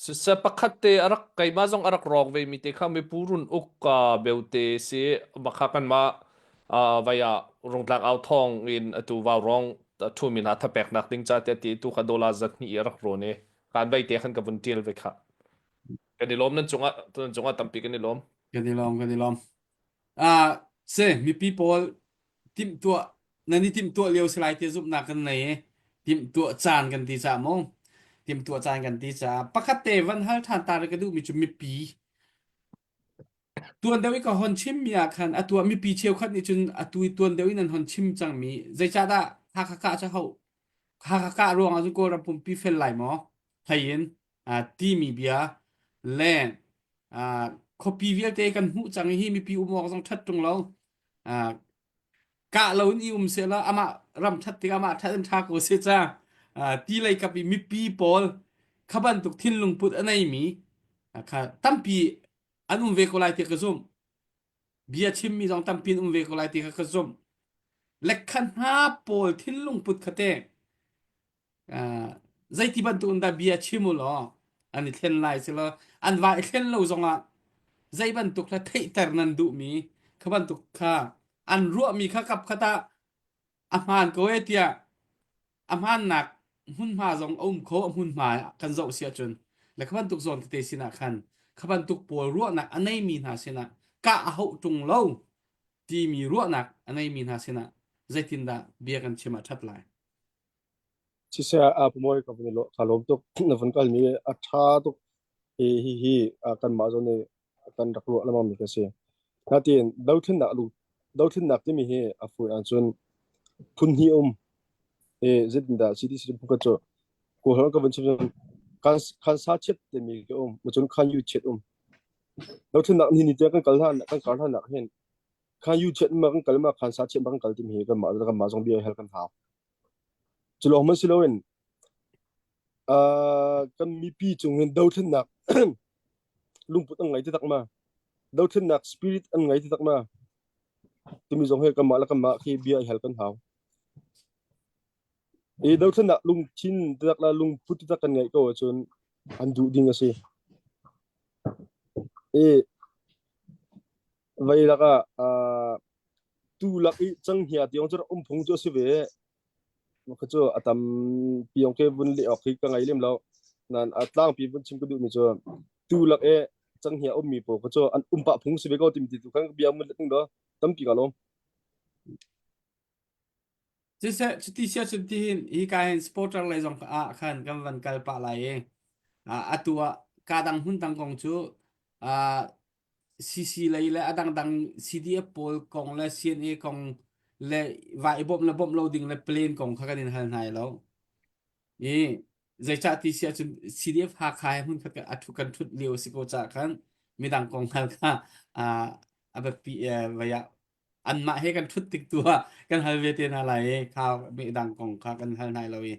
Siseh pakhat te a rak keimah zong a rak rawk ve mi te kha mipu run uk ka beute si makha kan mah vai ah rungtlak au thong in atu vau rong thu min ha thapek nak ding cha te ti tu kha dollar zat ni a rak rawn i kan vai te khan ka vun tial ve kha Kan i lawm nan cungah nan cungah tampi kan i lawm. Kan i lawm kan i lawm. Ah se mipi pawl timhtuah nan i timhtuah lio si lai ti zumhnak kan nei i timhtuah caan kan ti caah mu timhtuah caan kan ti caah pakhat te van hal ṭhan ta ka duhmi cu mipi tuan deuh i ka hon chimmi ah khan atu ah mipi cheukhat nih cun atu i tuan deuh in an hon chim cangmi zeicahdah Hakha kah cu hau Hakha kah ruangah cun Kawlram pumpi fel lai maw hlei in timi bia le khuapi vialte kan hmuh cang hi mipi um awk zong ṭhat ṭung lo kah lo in i um sehla amah ram ṭhat tik amah ṭhat in ṭha ko seh ca ti lei kap i mipi pawl kha bantuk thinlung put a neimi kha tampi an um ve ko lai ti ka zumh bia chimmi zong tampi an um ve ko lai ti kha ka zumh lekha hna pawl thinlung put kha te zeiti bantuk in dah bia chim u law an i thlen lai silo an va i thlen lo zongah zei bantuk kha theihter nan duhmi kha bantuk kha an ruahmi kha kap khat ah a hmaan ko e tiah a hmaannak hmunhma zong a um kho a hmunhma kan zoh si ahcun le kha bantuk zawn tete sinah khan kha bantuk pawl ruahnak a neimi hna sinah kah a hauh ṭung lo timi ruahnak a neimi hna sinah zeitindah bia kan chim ah ṭhat lai? Siseh a pumawi ka vun i ka lawm tuk na vun kalmi a ṭha tuk hi hi hi kanmah zawn i kan rak ruah lengmang mi ka si. Natin dothlennak lu dothlennak timi hi a fun ahcun phun hnih um i zeitindah CDC phun khat cu Kawlholh ka vun chim cun khan khan sa chiat timi ka um cun khan yu chiat um. Dothlennak ni ni tiang kan kal hlan kan kar hlan ah hin khan yu chiat ma kan kal ma khan sa chiat ma kan kal timi hi kanmah kanmah zong bia hal kan hau. Cu lawng hmanh si loin uh, kan mipi cung hin dothlennak lungput an ngei taktak ma dothlennak spirit an ngei taktak ma timi zong hi kanmah le kanmah khi bia i hal kan hau. I dothlennak lungthin taktak le lungput taktak kan ngeih ko ahcun an duh ding a si. I vei lakah uh, tu lak i canghngia tiang cu rak um phung cu a si ve. Kha cu a tampi ong ke vun leh awk hi ka ngei lem lo. Nan a tlangpi vun chim ka duhmi cu tu lak i canghngia ummi pawl kha cu an um pah phung si ve ko timi ti tu khan bia mun let ning do tampi ka lawm. Siseh cuti sia cun tihin hika hin supporter lei zong ah khan kan van kal pah lai i atu ah ka dang hmun dang kong cu CC lei le a dangdang CDF pawl kong le CNA kong le va i bawmh le bawmh lo ding le plane kong kha kan in hal hna lo. I zeicah ti si ahcun CDF Hakha he hmun khat a thu kan thut lio si ko caah khan midang kong hal kha a biapi vai ah anmah he kan ṭhut tik tu ah kan hal ve te hna lai i kha dang kong kha kan hal hna lo i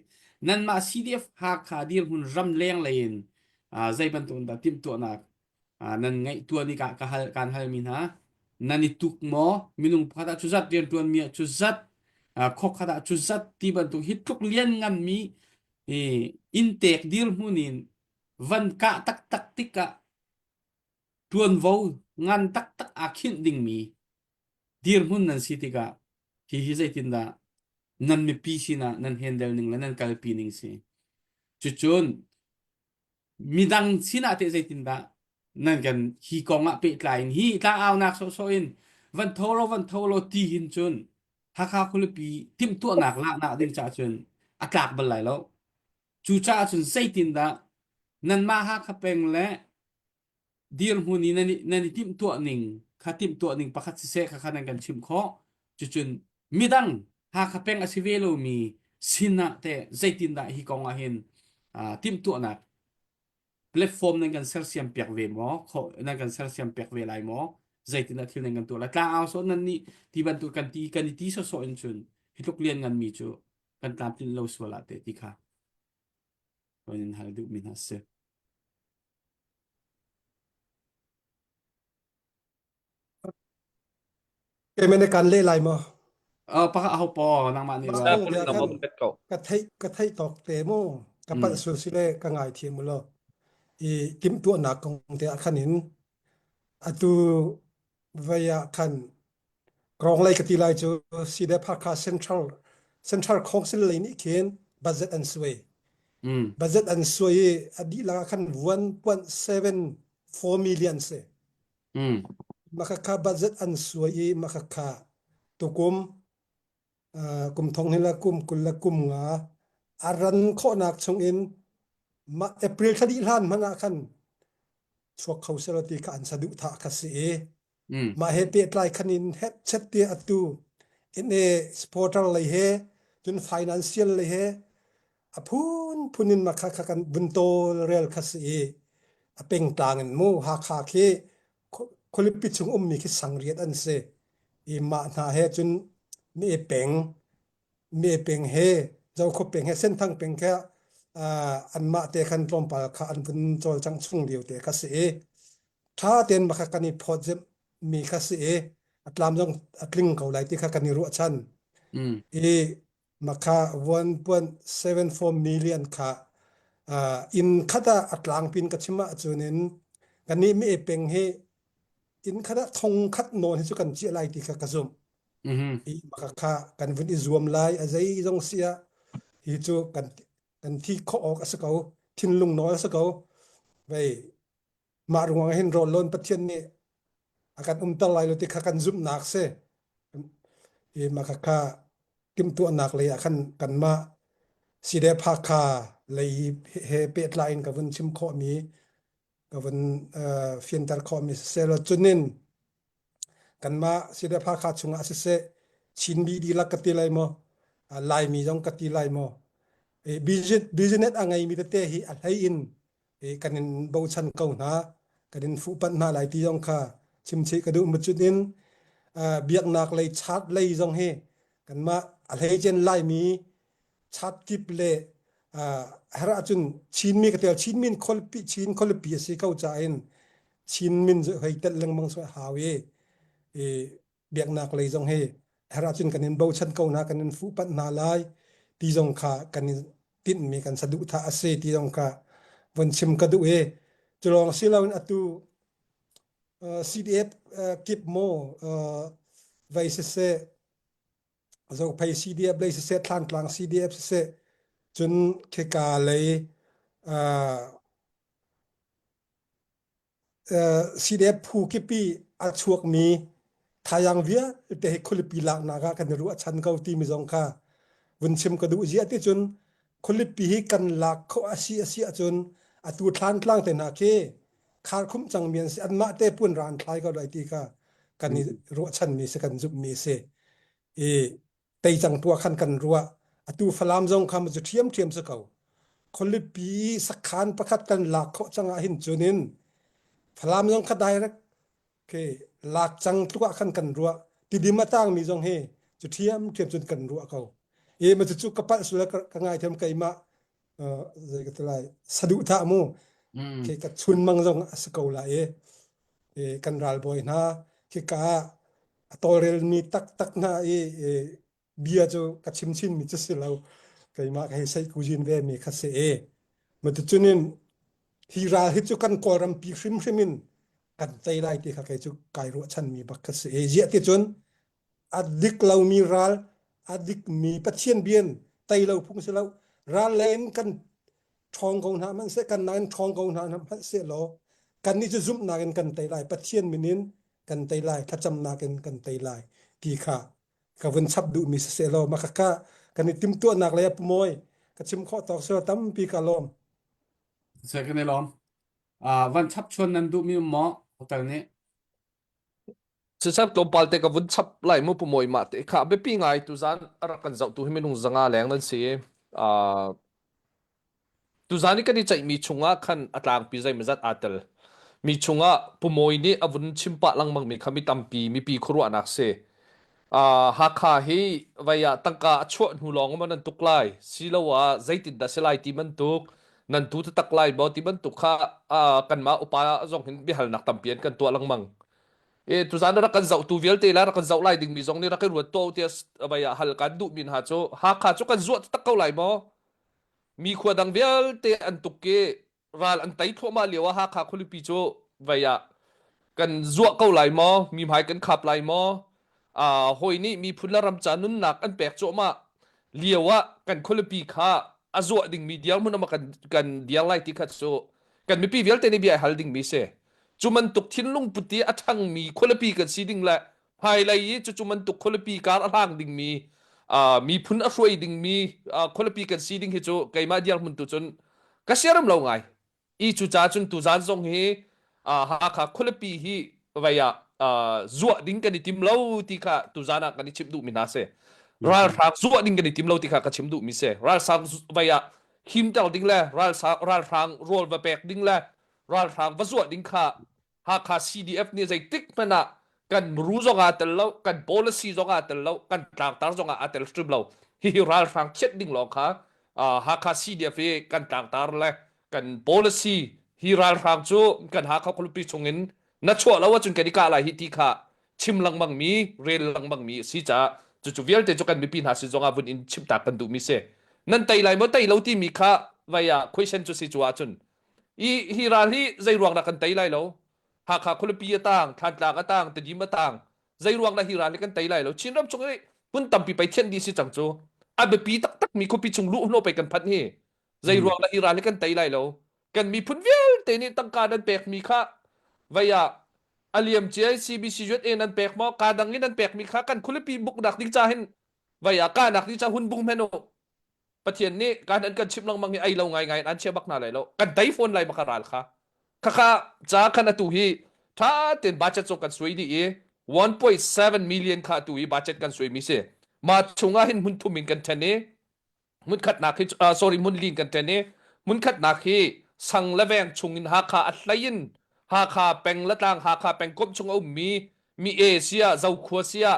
nanmah CDF Hakha dirhmun ram leng lei in zei bantuk in dah timhtuahnak nan ngeih tuan i ka ka hal kan hal mi hna nan i tuk maw minung pakhat ah cuzat rianṭuan mi ah cuzat khok khat ah cuzat ti bantuk hi tluk lian ngan mi inntek dirhmun in van kah taktak tikah ṭuanvo ngan taktak aa khinh dingmi dirhmun nan si tikah hihi zeitindah nan mipi sinah nan handle ning le nan kalpi ning si. Cucun midang sinah teh zeitindah nan kan hi kong ah pehtlai in hi tlangaunak sawhsawh in van tho lo van tho lo ti hin cun Hakha khualipi timhtuahnak laknak ding caah cun a tlak bal lai lo. Cucaah cun zeitindah nanmah Hakha peng le dirhmun i nan i, nan i timhtuah ning kha timhtuah ning pakhat siseh kha kha nan kan chimh khawh. Cucun midang Hakha peng a si ve lomi sinah teh zeitindah hi kong ah hin uh, timhtuahnak platform nan kan sersiam piak ve maw kho nan kan sersiam piak ve lai maw zeitindah thil nan kan tuah lai tlangau so nan nih ti bantuk kan ti kan i ti sawsawh in cun hi tluk lian ngan mi cu kan tlamtlin lo sual ah te ti kha in hal duh mi hna si. Kemene kan le lai maw? Uh, pakhat aho po nangmah nih Mah ba. kong bia khan ka theih ka theih tawk te mu ka palh sul sile ka ngai thiam mu lo i timhtuahnak kong te ah khan in atu vei ah khan Krong lei ka ti lai cu CDF Hakha Central Central Council lei nih khin budget an suai. Mm. Budget an suai i a dihlak ah khan 1.74 million si. Mm. Makhakha budget an suai i makhakha tukum uh, kum thong hi la kum kul le kum nga a ran khawhnak chung in ma April thla dih hlan hmanh ah khan chuak kho selaw ti kha an saduhthah kha si i Mm. Mah he pehtlai khan in hepchet tiah atu in e supporter lei he cun financial lei he a phunphun in mah kha kha kan vun tawl rel kha si i a pengtlang in mu Hakha khi khualipi chung ummi khi sangriat an si i mah hna he cun me peng me peng he Zokhua peng he Senthang peng kha anmah te khan tlawmpal kha an vun cawlcangh chung lio te kha si i ṭha tein mah kha kan i phawtzamh mi kha si i a tlam zong a tling ko lai ti kha kan i ruahchan. Mm. I mah kha 1.74 million kha uh, inn khat ah a tlangpin ka chim ahcun in kannih mi peng hi inn khat ah thong khat nawn hi cu kan chiah lai ti kha ka zumh. Mm-hmm. I mah kha kan vun i zuam lai a zei zong si ah hi cu kan kan thi khawh awk a si ko thinlung nawl a si ko vei Mah ruang hin rawllawn Pathian nih a kan umter lai lo ti kha kan zumhnak si. I mah kha timhtuahnak lei ah khan kanmah CDF Hakha lei he pehtlai in ka vun chim khawhmi ka vun uh, fianter khawhmi siseh cunin kanmah CDF Hakha chungah siseh Chinmi dihlak ka ti lai maw Laimi zong ka ti lai maw business a ngeimi tete hi a hlei in kan in bochan ko hna kan in fuhpanh hna lai ti zong kha chimchih ka duh mucutin biaknak lei chat lei zong hi kanmah a hleicen Laimi chat kip le her ahcun Chinmi ka tel Chinmi khualipi Chin khualipi a si ko cain Chin min hei tel lengmang so hau i biaknak lei zong hi her ahcun kan in bochan ko hna kan in fuhpanh hna lai ti zong kha kan in tinhmi kan saduhthah a si ti zong kha von chim ka duh i cu lawng si loin atu CDF kip maw vei siseh Zophei CDF lei siseh Thlantlang CDF siseh cun khika lei CDF phu kipi a chuakmi thayang vialte hi khualipi laknak ah kan i ruahchan ko timi zong kha vun chim ka duh ziah ti cun khualipi hi kan lak khawh a si a si ahcun atu thlantlang te hna khi kharkhumh cangmi an si anmah te pun ra an thlai ko lai ti kha kan i ruahchanmi si kan zumhmi si i tei cang tua khan kan ruah atu Falam zong kha cu ṭhiamṭhiam si ko khualipi sakhan pakhat kan lak khawh cang ah hin cunin Falam zong kha direct ke lak cang tluk ah khan kan ruah tidim a tangmi zong hi cu ṭhiamṭhiam cun kan ruah ko e ma cu ka palh sul ka ngai thiam keimah zei ka ti lai saduhthah mu ke ka chun mang zong a si ko lai i kan ralbawi hna khika ah a tawlrelmi taktak hna i bia cu ka chim chinmi cu si lo keimah ka hei seih kuzin ve mi kha si i matucunin hi ral hi cu kan kawlram pi hrimhrim in kan tei lai ti kha kei cu kai ruahchanmi bak kha si i ziah ti cun a dik lomi ral a dikmi Pathian bian tei lo phung si lo ral le in kan ṭhawng ko hna hmanhseh kan nain ṭhawng ko hna hmanhseh law kannih cu zumhnak in kan tei lai Pathian min in kan tei lai thlacamnak in kan tei lai ti kha ka vun chap duhmi siseh law mah ka kan i timhtuahnak lei ah pumawi ka chim khawh tawk sila tampi ka lawm. Seh kan i lawm. Uh, van chap chuan nan duhmi um maw hotel nih? Siseh tlawmpal te ka vun chap lai mu pumawi mah te kha biapi ngai tuzan a rak kan zohtu hi minung zanga leng nan si. Uh, Tuzaan i kan i ceihmi chungah khan a tlangpi zeimawzat aa tel. Mi chungah Pu Mawi nih a vun chim pah lengmangmi kha mi tampi mipi khuaruahnak si. Uh, Hakha hi vei ah tangka a chuah hnu lawng maw nan tuk lai siloah zeitindah si lai ti bantuk nan tu taktak lai maw ti bantuk kha uh, kanmah upa zong hin biahalnak tampi an kan tuah lengmang. E tuzaan rak kan zohtu vialte la rak kan zoh lai dingmi zong nih rak i ruat tuah u tiah vei ah hal kan duhmi hna cu Hakha cu kan zuah taktak ko lai maw? Mi khua dang vialte an tuk i ral an tei thluahmah lio ah Hakha khualipi cu vei ah kan zuah ko lai maw? Mi hmai kan khap lai maw? Uh, hawi nih miphun le ram ca nunnak an pek cuahmah lio ah kan khualipi kha a zuah dingmi dirhmun ah kan kan dir lai ti kha cu kan mipi vialte nih bia hal dingmi si. Cu bantuk thinlung put i a ṭhangmi khualipi kan si ding le hmailei i cucu bantuk khualipi kar a hlang dingmi uh, miphun a hruai dingmi uh, khualipi kan si ding hi cu keimah dirhmun tu cun ka siaram lo ngai i cu ca cun tuzan zong hi uh, Hakha khualipi hi vei ah uh, zuah ding kan i tim lo ti kha tuzan ah kan i chimh duhmi hna si ralhrang zuah ding kan i tim lo ti kha ka chim duhmi si ralhrang vei ah himter ding le ralhrang rawl va pek ding le ralhrang va zuah ding kha Hakha CDF nih zeitik hmanh ah kan muru zong aa tel lo, kan policy zong aa tel lo, kan tlangtar zong ah aa tel hrim lo. Hihi ralhrang thianh ding lawng kha uh, Hakha CDF i kan tlangtar le kan policy hi ralhrang cu kan Hakha khualipi chungin na chuah lo ahcun kan i kah lai hi ti kha chim lengmang mi rel lengmang mi a si caah cucu vialte cu kan mipi hna sin zongah vun in chimtak kan duhmi si nan tei lai maw tei lo timi kha vai ah question cu si cu ahcun I hi ral hi zei ruang dah kan tei lai lo? Hakha khualipi a tang, Thlantlang a tang, Tedim a tang. Zei ruang dah hi ral hi kan tei lai lo? Chinram chung i hmun tampi pei thianh dih si cang cu. A biapi taktak mi khuapi chung luh hnawh pei kan phanh hi. Zei ruang dah hi ral hi kan tei lai lo? Kan miphun vialte nih tangka nan pek mi kha vei ah a liam cia CBC USA nan pek maw? Ka dang in nan pek mi kha kan khualipi buknak ding ca hin vei ah kahnak ding ca hun bung hmenh u. Pathian nih kan an kan chimh lengmang i ei lo ngai ngai in an chia bak hna lai lo. Kan tei fawn lai baka ral kha. Khakha ca khan atu hi tha tein budget zong kan suai dih i 1.7 million kha atu hi budget kan suai mi si. Ma chungah hin hmun thum in kan then i hmunkhatnak hi uh, sorry hmunlin kan ṭen i hmunkhatnak hi sang le veng chung in Hakha a hlei in Hakha peng le tlang Hakha pengkomh chung a ummi mi e sia Zokhua sia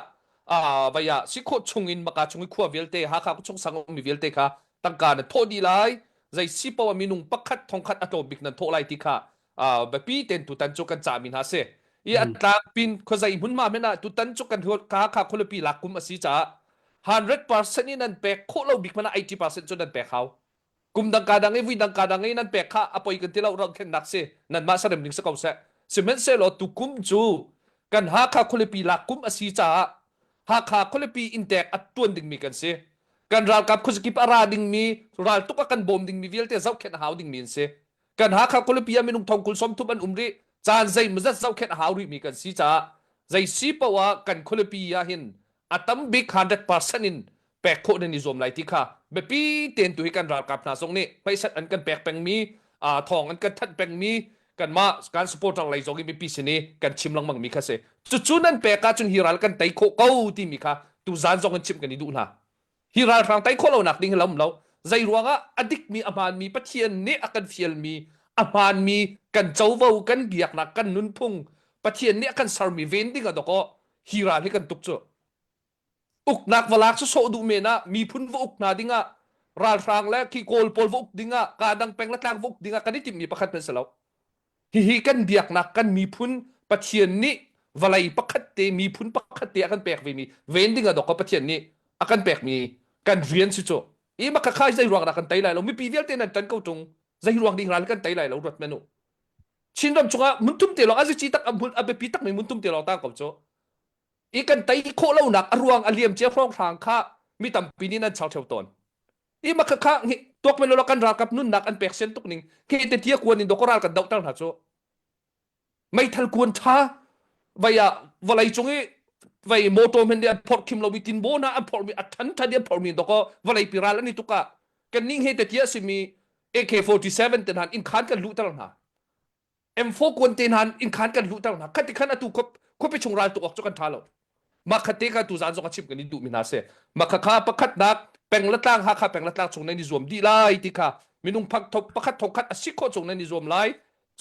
uh, vaya si khawh chung in maka chung i khua vialte Hakha chung sang ummi vialte kha tangka na thawh dih lai zei si poah minung pakhat thongkhat a tlawm bik nan thawh lai ti kha uh, biapi ten tutan cu kan cahmi hna si i a tlangpin khuazei hmunhma hmanh ah tutan cu kan Hakha khualipi lak kum a si caah 100% in nan pek khawh lo bik hmanh ah 80% cu nan pek hau. Kum dang ka dang i vui dang ka dang i nan pek kha a poi kan ti lo rohkhennak si nanmah sarem ding si ko seh. Sihmanhsehlaw tukum cu kan Hakha khualipi lak kum a si caah Hakha khualipi inntek a tuan dingmi kan si. Kan ralkap khuazakip a ra dingmi raltuk a kan bawm dingmi vialte zohkhenh a hau dingmi an si. Kan Hakha khualipi ah minung thong kul sawm thum an um rih. Caan zeimawzat zohkhenh a hau rihmi kan si caah zei si paoh ah kan khualipi ah hin a tam bik 100% in pek khawh nan i zuam lai ti kha biapi tein tu hi kan ralkap hna zong nih hmeisat an kan pek pengmi thawng an kan thanh pengmi kanmah kan supporter lei zong i mipi sin i kan chim lengmang mi kha si cucu nan pek ahcun hi ral kan tei khawh ko timi kha tuzan zong in chim kan i duh hna hi ralhrang tei khawh lonak ding hi lo um lo zei ruangah a dikmi a hmaanmi Pathian nih a kan fialmi a hmaanmi kan covo kan biaknak kan nunphung Pathian nih a kan sermi ven ding a dawk hi ral hi kan tuk cu uknak va lak sawh duh men ah miphun va uk hna ding ah ralhrang le khi kawl pawl va uk ding ah ka dang peng le tlang va uk ding ah kan i timhmi pakhat men si lo hihi kan biaknak kan miphun Pathian nih vawlei pakhat te miphun pakhat te a kan pek ve mi ven ding a dok Pathian nih a kan pek mi kan rian si cu i maka khai zei ruang dah kan tei lai lo mipi vialte nan tan ko tung zei ruang ding ral kan tei lai lo ruat menu Chinram chungah muntum te lawng a zici tak a hmun a biapi tak mi muntum te lawng tang ko cu i kan tei khawh lonak a ruang a liam cia hrawnghrang kha mi tampi nih nan char theo tawn i makha kha tuak men lo kan ralkap nunnak an pek sian tuk ning ke te tia kuan in dok ral kan doh ter hna cu meithal kuan tha vai ah vawlei cung i vai motor men an phorh khim lo mi tin bo na an phorh mi a than than an phorh mi dok vawlei pi ral an i tuk ah kan ning he te tia simi AK47 te hna in khan kan luhter hna M4 kuan te hna in khan kan luhter hna khati khan atu khuapi chung ral tuk awk cu kan tha lo mah khat te kha tu zan zong a chim kan i duh mi hna se mah kha kha pakhatnak peng le tlang Hakha peng le tlang chung nan i zuam dih lai ti kha minung pakhat thong khat a si khawh chung nan i zuam lai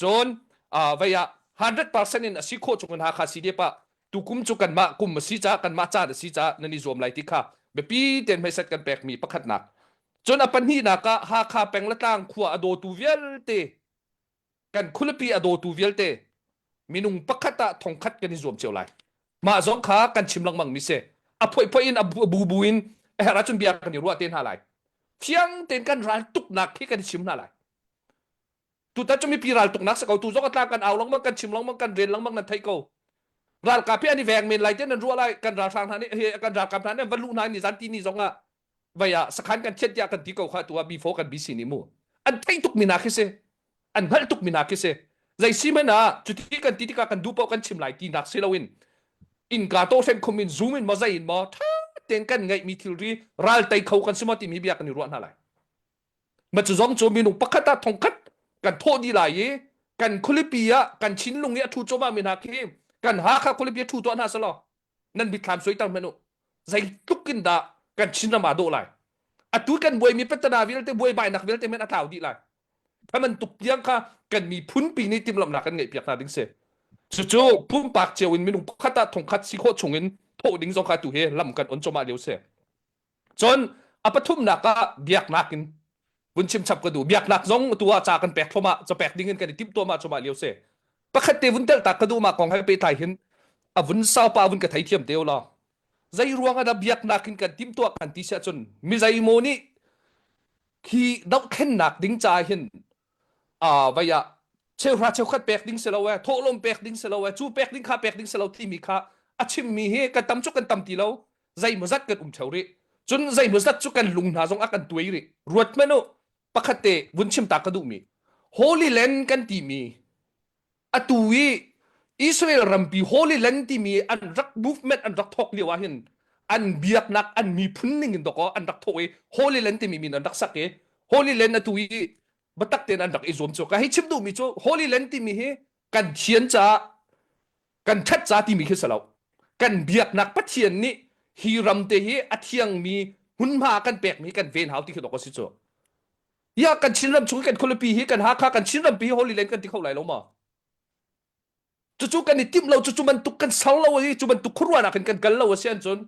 cun vei ah 100% in a si khawh chung in Hakha CDF ah tukum cu kanmah kum a si caah kanmah caan a si caah nan i zuam lai ti kha biapi tein hmeisat kan pekmi pakhatnak Cun a pahnihnak ah Hakha peng le tlang khua a dawtu vialte kan khualipi a dawtu vialte minung pakhat ah thongkhat kan i zuam cio lai. Mah zong kha kan chim lengmang mi si. A phoihphoih in a bu bu in a herh ahcun bia kan i ruah te hna lai. Fiang tein kan ral tuknak khi kan i chim hna lai. Tutan cu mipi ral tuknak si ko. Tu zong a tlang kan au lengmang kan chim lengmang kan rel lengmang nan theih ko. Ralkap hi an i veng men lai te nan ruah lai kan ralhrang hna nih kan ralkap hna nih an va luh hna ni zan ti ni zong ah vai ah sakhan kan thiat tiah kan ti ko kha tu ah before kan BC nih mu an theih tuk mi hna khi si an hngalh tuk mi hna khi si zei si hmanh ah cuti kan ti tikah kan duh paoh kan chim lai ti nak si loin innka to hren khum in zoom in maw zei in maw tha tein kan ngeih mi thilri ral tei kho kan si maw timi bia kan i ruah hna lai ma cu zong cu minung pakhat ah thongkhat kan thawh dih lai i kan khualipi ah kan Chinlung i a thu cuahmah mi hna khi kan Hakha khualipi a thu tuah hna selaw nan mitthlam suaiter hmanh u zeitluk in dah kan Chinram aa dawh lai atu kan buaimi patana vialte buaibainak vialte men a tlau dih lai thaman tuk tiang kha kan miphun pi nih timhlamhnak kan ngeih piak hna ding si cucu pumpak cio in minung pakhat ah thongkhat si khawh chung in thawh ding zong kha tu hi lam kan on cawmah lio si Cun a pathumnak ah biaknak in vun chim chap ka duh. Biaknak zong tu ah ca kan pek thluahmah, ca pek ding in kan i timh tuahmah cuahmah lio si. Pakhat te vun telh tak ka duh mah kong he pehtlai hin a vun saupa vun ka theithiam te law. Zei ruang ah dah biaknak in kan timhtuah kan ti siah cun mi zeimaw nih khi dohthlennak ding ca hin uh, vai ah cheuhra cheukhat pek ding si lo e thawhlawm pek ding si lo e cu pek ding kha pek ding si lo timi kha a chimmi hi kan tam cu kan tam ti lo zeimawzat kan um theo rih cun zeimawzat cu kan lung hna zong a kan tuai rih ruat hmanh u pakhat te vun chim ta ka duhmi Holy Land kan timi atu i Israel rampi Holy Land timi an rak movement an rak thawk lio ah hin an biaknak an miphun ning in dawkaw an rak thawh i Holy Land timi min an rak sak i Holy Land atu i biatak tein an rak i zuam cu ka hei chim duhmi cu Holy Land timi hi kan thian caah kan ṭhat ca timi khi si lo kan biaknak Pathian nih hi ram te hi a thiangmi hmunhma kan pekmi kan ven hau ti khi dawk a si cu ya kan Chinram chung kan khualipi hi kan Hakha kan Chinram pi Holy Land kan ti kho lai lo ma cucu kan i timh lo cucu bantuk kan ser lo i cu bantuk khuaruahnak in kan kal lo a si ahcun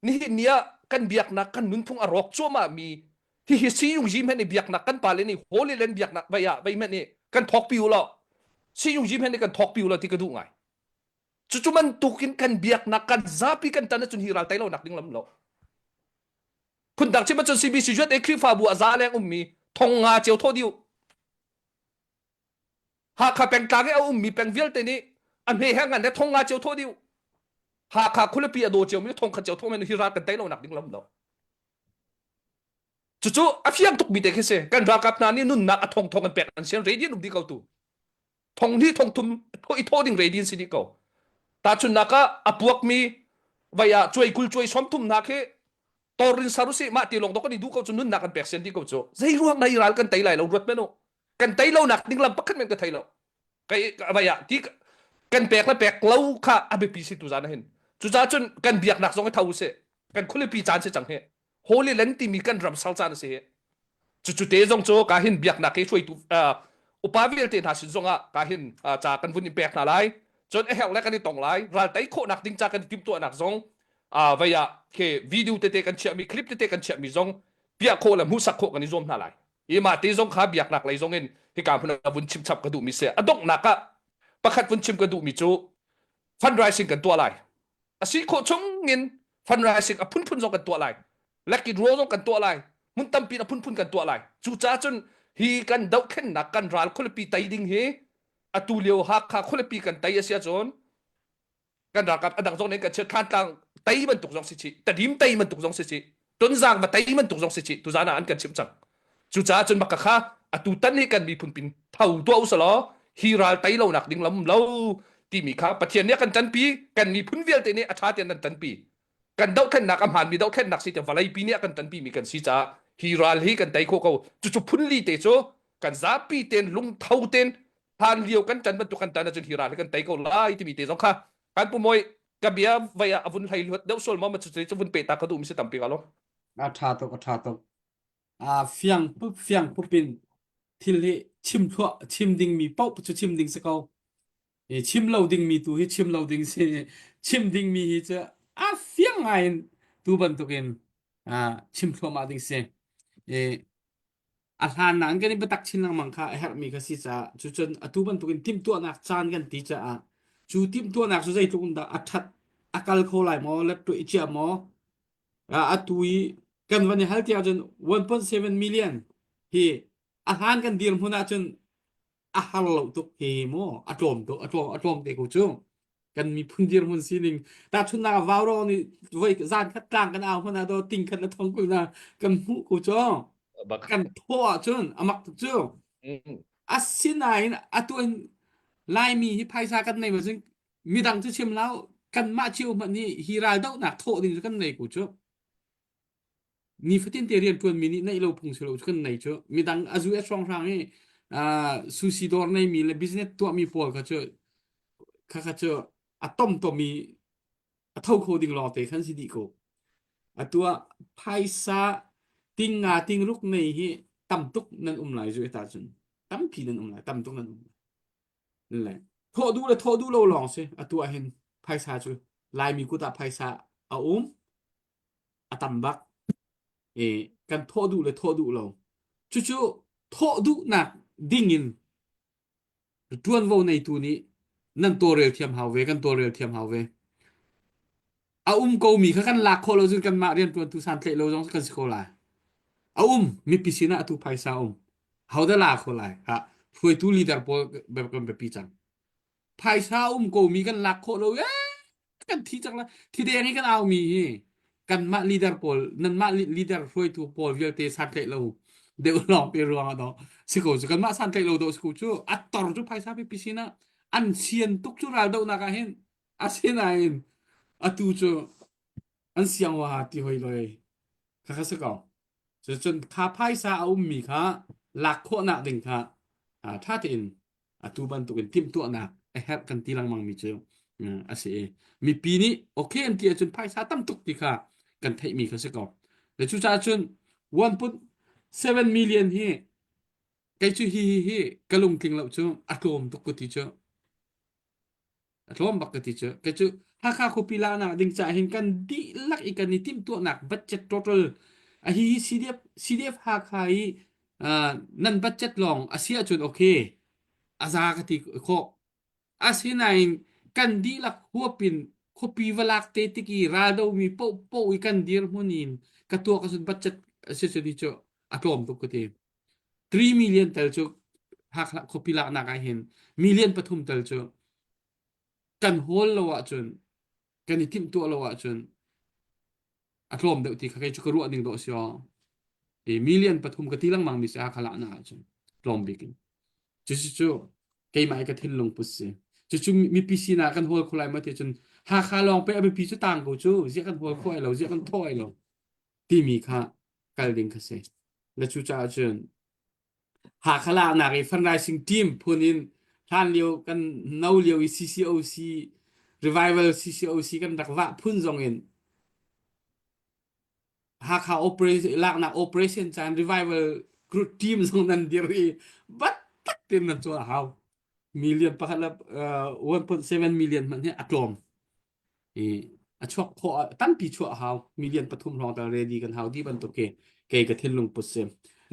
nihin ni ah kan biaknak kan nunphung a rawk cuahmah mi hihi siyungzi hmanh i biaknak kan pale nih Holy Land biaknak vai ah vai hmanh i kan thawkpi u law siyungzi hmanh i kan thawkpi u law ti ka duh ngai cucu bantukin kan biaknak kan zapi kan tan ahcun hi ral tai lo nak ding lam lo phundang chim ahcun CBC USA Khrihfabu a za leng ummi thong nga cio thaw diu Hakha pengtlang i a ummi peng vialte nih a hme he ngan le thong nga cio thawh dih Hakha khualipi a daw ciomi thong khat cio thawh men hi ral kan tei lo nak ding lam lo cucu a fiang tuk mi te khi si kan ralkap hna nih nunnak a thong thong an pek an sian ready an um dih ko tu thong hnih thong thum i thawh ding ready an si dih ko tahchunnak ah a puakmi vai ah cuai kul cuai som thum hna khi torin sarusi mah ti lawng dok kan i duh ko cu nunnak an pek sian dih ko cu zei ruang na i ral kan tei lai lo ruat men u kan tei lo nak ding lam pakhat men ka thei lo kai vai ah ti kan pek le pek lo kha a biapi si tu zan hin cucaah cun kan biaknak zong i tho usih kan khualipi caan si cang hi Holy Land timi kan ram sal caan a si hi cucu te zong cu ka hin biaknak hi hruaitu upa vialte hna sin zong ah ka hin ca kan vun in pek hna lai cun a herh le kan i tong lai ral tei khawhnak ding ca kan i timhtuahnak zong vei ah khi video tete kan chiahmi clip tete kan chiahmi zong piah khawh le hmuhsak khawh kan i zuam hna lai i mah te zong kha biaknak lei zong in hika hmun ah vun chim chap ka duhmi si a donghnak ah pakhat vun chim ka duhmi cu fundraising kan tuah lai a si khawh chung in fundraising a phunphun zong kan tuah lai lucky draw zong kan tuah lai hmun tampi a phunphun kan tuah lai cucaah cun hi kan dohthlennak kan ral khualipi tei ding hi atu lio Hakha khualipi kan tei a si ahcun kan ralkap a dang zong nih kan chiat Thantlang tei bantuk zong si chih Tedim tei bantuk zong si chih Tonzang va tei bantuk zong si chih tuzan ah an kan chimh cang cucaah cun maka kha atu tan hi kan miphun pin tho tuah usalaw hi ral tei lo nak ding lam lo timi kha Pathian nih a kan ṭanpi kan miphun vialte nih a ṭha tein an ṭanpi kan dohthlennak a hmaanmi dohthlennak si te vawleipi nih a kan ṭanpi mi kan si caah hi ral hi kan tei khawh ko cucu phunli te cu kan zapi tein lungtho tein hlan lio kan ṭan bantuk kan ṭan ahcun hi ral hi kan tei ko lai timi te zong kha kan pu moi ka bia vai ah a vun hlei luat deuh sual ma ma cu cu vun pe ta ka duh mi si tampi ka lo A ṭha tuk, a ṭha tuk. A fiang pup fiang pupin thil hi chim thluah chim dingmi paoh cu chim ding si ko. I chim lo dingmi tu hi chim lo ding si. Chim dingmi hi cu a fiang ngai in tu bantukin chim thluahmah ding si. I a hlan nain kan i biatak chin lengmang kha a herhmi kha si caah cucun atu bantukin timhtuahnak caan kan ti caah cu timhtuahnak cu zeitluk in dah a ṭhat a kal kho lai maw let i cia maw atu i kan van i hal tiah cun 1.7 million hi a hlan kan dirhmun ahcun a har lo tuk hi mu a tlawm tuk a tlawm a tlawm te ko cu kan miphun dirhmun sining tahchunhnak ah vaurawng nih voi zan khat tlang kan au hmanh ah do ting khat le thong kul na kan hmuh ko cu bak kan thawh ahcun a mak tuk cu Mm. asinain atu in laimi hi phaisa kan nei ma cun midang cu chim lau kanmah cio hmanh nih hi ral dohnak thawh ding cu kan nei ko cu nifatin te rian ṭuanmi nih neih lo phung si lo cu kan nei cu midang a zu a hrawnghrang i sushi dawr neimi le business tuahmi pawl kha cu kha kha cu a tomtom i a tho kho ding lawng te khan si dih ko atu ah phaisa ting nga ting ruk nei hi tam tuk nan um lai zu ta cun tampi nan um lai tam tuk nan um lai le thawh duh le thawh duh lo lawng si atu ah hin phaisa cu laimi kut ah phaisa a um a tam bak i kan thawh duh le thawh duh lo cucu thawh duhnak ding in ṭuanvo neitu nih nan tawlrel thiam hau ve kan tawlrel thiam hau ve a um ko mi kha kan lak khawh lo cun kanmah rianṭuantu santlaih lo zong kan si ko lai a um mipi sinah atu phaisa um hodah la kho lai ha hruaitu leader pawl kan biapi cang phaisa um ko mi kan lak khawh lo ee kan thi cang la thi deng i kan au mi hi kanmah leader pawl nanmah leader hruaitu pawl vialte santlaih lo deuh lawng pe ruang ah dawh si ko cu kanmah santlaih lo dawh si ko cu a tor cu phaisa pipi sinah an sian tuk cu ral dohnak ah hin asinain atu cu. An siang wa ti hoi loi. Kha kha si ko. Cucun kha phaisa a ummi kha lak khawhnak ding kha ṭha tein atu bantukin timhtuahnak a herh kan ti lengmang mi cu a si i mipi nih okay an ti ahcun phaisa tam tuk ti kha kan theihmi kha si ko. Le cucaah cun 1.7 million hi kei cu hi hi hi ka lungtling lo cu a tlawm tuk ka ti cu. A tlawm bak ka ti cu. Kei cu Hakha khuapi laknak ding caah hin kan dihlak i kan i timhtuahnak budget total a hi hi CDF CDF Hakha i uh, nan budget lawng a si ahcun okay a za ka ti khawh. Asinain kan dihlak huap in khuapi va lak te tik i raldo mi poh poh i kan dirhmun in ka tuak ahcun budget a si cu ti cu a tlawm tuk ka ti. 3 million tel cu Hakha khuapi laknak ah hin million pathum tel cu kan hawl lo ahcun kan i timhtuah lo ahcun a tlawm deuh ti kha kei cu ka ruah ning dawh si aw. I million pathum ka ti lengmang mi si Hakha laknak ahcun tlawm bik in. Cucu cu keimah i ka thinlung put si. Cucu mipi sinah kan hawl kho lai ma ti cun Hakha lawng pe a biapi cu tang ko cu ziah kan hawl kho ai lo ziah kan thawh ai lo timi kha kal ding kha si. Na cucaah cun Hakha laknak i fundraising team phun in hlan lio kan no lio i CCOC revival CCOC kan rak vah phun zong in Hakha operation laknak operation caan revival group team zong nan dir i bat tak tein nan cawn a hau. Million pakhat le uh, 1.7 million hmanh hi a tlawm. I a chuak khawh tampi chuah a hau million pathum hrawng tal ready kan hau di bantuk khi kei ka thinlung put si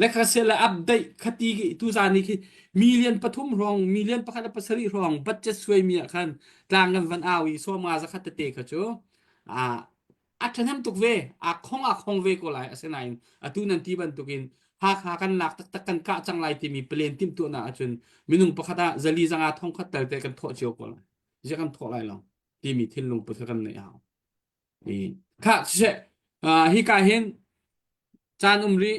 le kha se le update khati tu zan ni khi million pathum hrawng million pakhat le pasarih hrawng budget suai mi ah khan tlang kan van au i sawm nga zakhat tete kha cu a a ṭhahnem tuk ve a khong a khong ve ko lai asinain atu nan ti bantukin Hakha kan lak taktak kan kah cang lai timi plan timhtuahnak ahcun minung pakhat ah zali zanga thong khat tal te kan thawh cio ko lai zia kan thawh lai lo timi thinlung put kha kan neih hau. I kha siseh hi ka hin caan um rih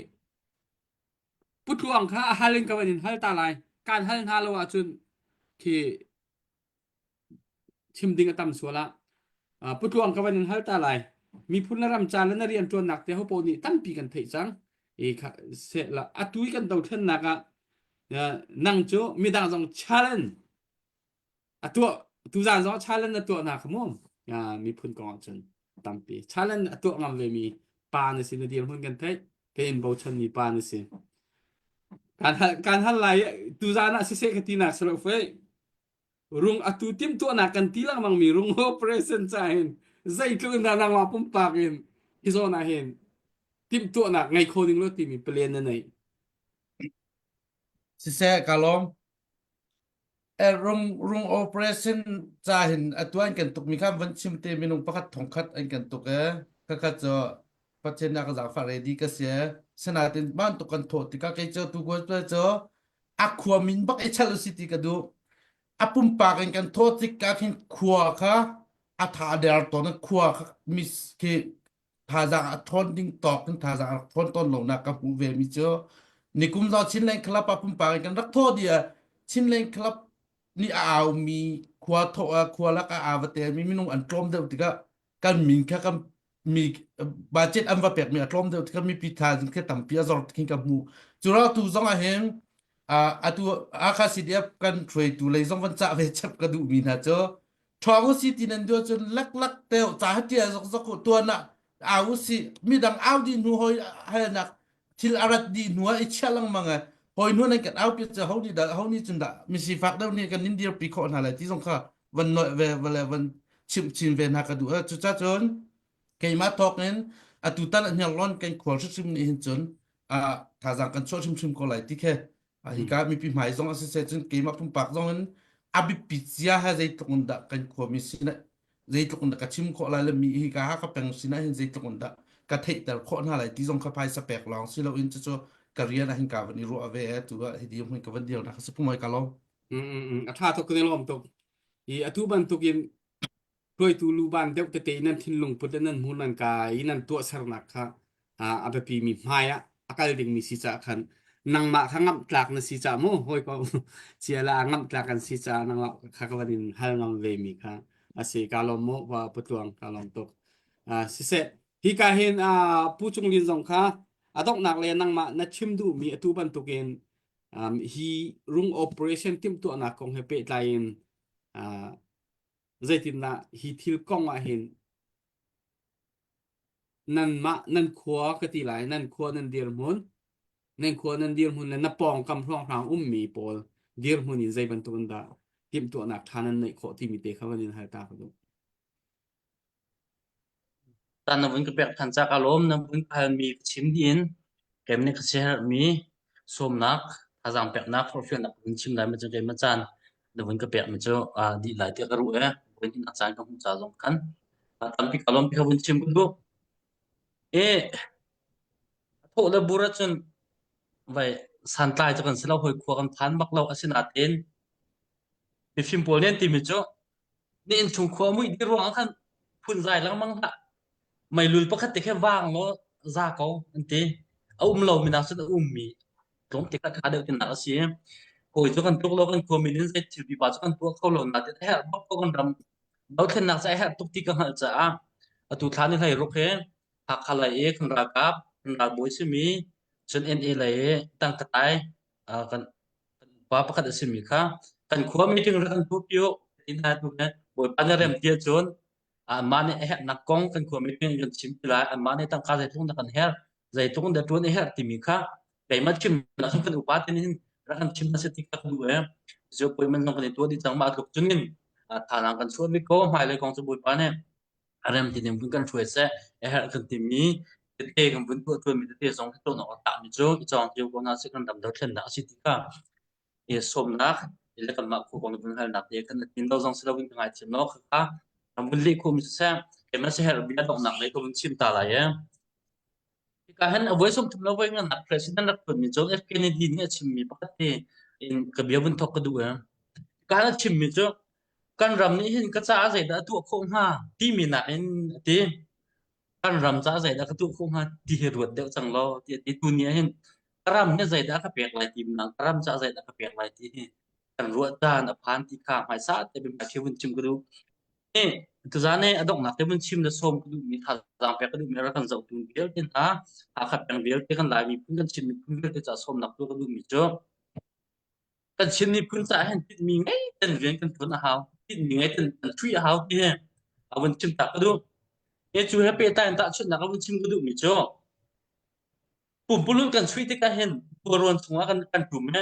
putluang kha a hal in ka van in hal ta lai kan hal hna lo ahcun khi chim ding a tam sual ah putluang ka van in hal ta lai miphun le ram ca le na rian ṭuannak te hopo nih tampi kan theih cang i kha se la atu i kan dothlennak ah nang cu midang zong challenge a tuah tuzaan zong challenge na tuah na kha mu miphun kong ahcun tampi challenge a tuah ngam ve mi pa na si na dirhmun kan theih ka in bochan mi pa na si kan hal kan hal lai tuzaan ah siseh ka ti nak salo fei rung atu tim tuahnak kan ti lengmang mi rung operation ca hin zeitluk in dah nangmah pumpak in hi zawn ah hin timhtuahnak ngei kho ding lo timi plan na nei Siseh ka lawm. Rung rung operation ca hin atu an kan tuk mi kha van chim te minung pakhat thongkhat an kan tuk e khakhat cu Pathian a ka zaangfah ready ka si e sinain bantuk kan thawh tikah kei cu tu ko cu a khua min bak i chal usi ti ka duh a pumpak in kan thawh tik ka khin khua kha a tha der tawn khua kha mis khi thazaang a ṭhawn ding tawk in thazaang a rak ṭhawn tawn lonak ka hmuh ve mi cu nikum zong Chinland Club ah pumpak in kan rak thawh dih ah Chinland Club nih a au mi khua thawh ah khua lak ah aa va tel mi minung an tlawm deuh tikah kan min kha kan mi budget an va pek mi a tlawm deuh tikah mipi thazaang khi tampi a zor khin ka hmuh cu ra tu zong ah hin atu Hakha CDF kan hruaitu lei zong van cah ve chap ka duh mi hna cu ṭhawng usi ti nan duh cun leklak te ca ha ṭial zokzok u tuan ah au usi midang au dih hnu hoi halnak thil a rat dih hnu ah i chiah lengmang e hawi hnu nan kan au pi cu ho nih dah ho nih cun dah misifak deuh nih kan nin dirpi khawh hna lai ti zong kha van noih ve vale van chimh chin ve hna ka duh e cucacun keimah thawk in atu tan a hniarlawn kan khual hrimhrim nih hin cun thazaang kan chuah hrimhrim ko lai ti khe hika mipi hmai zong a siseh cun keimah pumpak zong in a biapi cia ha zeitluk in dah kan khuami sinah zeitluk in dah ka chim khawh lai le mi hika ha ka peng sinah hin zeitluk in dah ka theihter khawh hna lai ti zong kha phaisa pek lawng si loin cucu ka rian ah hin ka van i ruah ve tu ah hi dirhmun ka van dir nak si pumoi ka lo a tha tuk kan lawm tuk i atu bantukin hruaitu luban deuh tete in nan thinlung put le nan hmur nan kai i nan tuahsernak kha a biapimi hmai ah a kal dingmi si caah khan nangmah kha ngamh tlak na si caah mu hawi ko cia la ngamh tlak kan si caah nangmah kha ka van in hal ngam ve mi kha a si ka lawm mu wa putluang ka lawm tuk. Siseh hika hin Pu Cung Lin zong kha a donghnak le nangmah na chim duhmi atu bantukin hi rung operation timhtuahnak kong he pehtlai in zeitindah hi thil kong ah hin nanmah nan khua ka ti lai nan khua nan dirhmun nan khua nan dirhmun le na pawngkam hrawnghrang ummi pawl dirhmun in zei bantuk in dah timhtuahnak ṭha nan neih khawh timi te kha van in hal ta ka duh. Tan na vun ka pek than ca ka lawm na vun ka halmi ka chim dih in kem nih ka siaherhmi sawmnak thazaang peknak forhfialnak ka vun chim lai ma cu keimah caan na vun ka pekmi cu dih lai tiah ka ruah e vun in a caan ka hmuh ca zong khan tampi ka lawm ti kha vun chim ka duh. E thawh le bur ahcun vai santlai cu kan si lo hoi khua kan phan bak lo asinain mifim pawl nih an timi cu na innchung khua muih dih ruangah khan phunzai lengmang hlah meilul pakhat te khi vang law za ko an ti a um lo mi nak cun a ummi tlawmte kha ṭha deuh tinak a si hawi cu kan tluk lo kan khua min in zei thil pipa cu kan tuah kho lo na ti a herh bak ko kan ram dothlennak cu a herh tuk ti ka hngalh caah atu thla ni hlei ruk hi Hakha lei i kan ralkap kan ralbawi simi cun NA lei i tangka tai kan pa pakhat a simi kha kan khua meeting rak kan tuah piu ti hna tu he Bawipa nih rem ti ahcun anmah nih a herhnak kong kan khua meeting kan chim ti lai anmah nih tangka zeitluk dah kan herh zeitluk dah ṭuan a herh timi kha keimah chim nak kan upa te nih rak kan chim hna seh ti kha ka duh e cu appointment zong kan i tuah dih cang mah tluk cun in thazaang kan chuah bik ko hmailei kong cu Bawipa nih a rem ti ning vun kan hruai seh a herh kan timi tete kan vun tuah tuanmi tete zong hi tuah awk a tlakmi cu i cawng cio ko hna sih kan ram dothlennak a si ti kha i sawmnak le kanmah khu kong vun halnak te kan tin lo zong si loin ka ngaithiam lo kha kan vun leh khawhmi siseh keimah siaherh bia donghnak lei ka vun chim ta lai e. Hika hin a voi 30 lo voi nganak president rak tuanmi John F. Kennedy nih a chimmi pakhat te in ka bia vun thawk ka duh e. Hika hin a chimmi cu kan ram nih hin ka caah zeidah a tuah khawh hnga timi nakin a ti. Kan ram caah zeidah ka tuah khawh hnga ti hi ruat deuh cang law ti a ti. Tuni ah hin ka ram nih zeidah ka pek lai ti nang ka ram caah zeidah ka pek lai ti hi kan ruah caan a phan ti kha hmaisa te biahmai vun chim ka duh. Tuzaan i a donghnak te vun chim le sawm ka duhmi thazaang pek ka duhmi rak kan zohtu vialte hna Hakha peng vialte kan Lai miphun kan Chin miphun vialte caah sawmnak tuah ka duhmi cu kan Chin miphun caah hin tinhmi ngei ten rian kan ṭuan a hau tinhmi ngei ten kan ṭhui a hau ti hi a vun chim tak ka duh. Hi cu he pehtlai in tahchunhnak a vun chim ka duhmi cu pumpululh kan chuih tikah hin bualrawn chungah kan kan ṭum i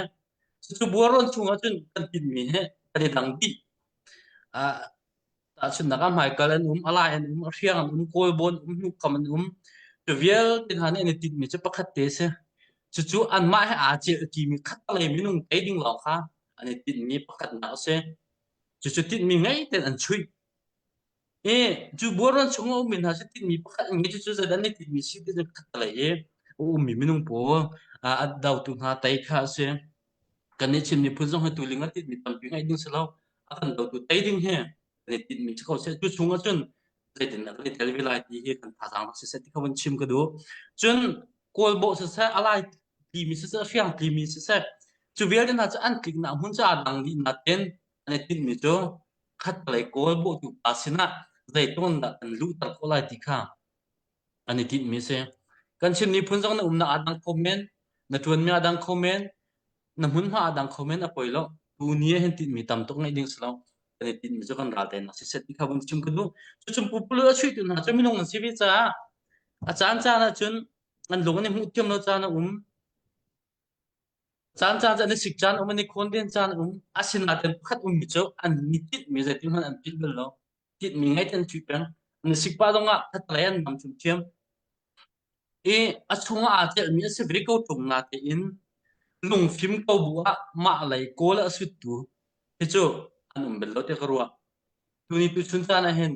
cucu bualrawn chungah cun kan tinhmi hi kan i dang dih. Ah tahchunhnak ah hmaikal an um, a lai an um, a hriang an um, kawlbawn um, hnukham an um. Cu vialte hna nih an i tinhmi cu pakhat te a si. Cucu anmah he aa celh-ṭimi khattelei minung tei ding lawng kha an i tinhmi pakhatnak a si. Cucu tinhmi ngei tein an chuih. I cu bualrawn chung a ummi hna cu tinhmi pakhat an ngei. Cucu zeidah an i tinhmi si ti cu khattelei i a ummi minung pawl a dotu hna tei kha a si. Kannih Chin miphun zong hi tuling a tinhmi tampi ngeih ding si lo. A kan dotu tei ding hi kan i tinhmi si kho seh. Cu chung ahcun zeitindah kan i tel ve lai ti hi kan thazaang rak siseh ti kha vun chim ka duh. Cun Kawl bawh siseh, a lai tlimi siseh, hriang tlimi siseh, cu vialte hna cu an tliknak hmun cu aa dang dih nain an i tinhmi cu khattelei Kawl bawhtu pa sinah zeitluk dah kan luhter khawh lai ti kha an i tinhmi a si. Kan Chin miphun zong na umnak aa dang kho men, na ṭuanmi aa dang kho men, na hmunhma aa dang kho men a poi lo. Tuni ah hin tinhmi tam tuk ngeih ding si lo. Kan i tinhmi cu kan ral teinak siseh ti kha vun chim ka duh. Cucun pupulu a chuihtu hna cu minung an si ve caah a caan caan ahcun an lung an i hmuh thiam lo caan a um. Caan caan cu an i sik caan um, an i khawn caan um. Asinain pakhat ummi cu an i tinhmi zeitin hmanh an philh bal lo. Tinhmi ngei an chuih peng. An i sik pah zongah khatlei an nam ṭhiamṭhiam. I a chungah aa celhmi a si ve ko ṭung natein lungfim ko bu ah mah lei kawl a suttu hi cu an um bal lo tiah ka ruah. Tuni tuchun caan ah hin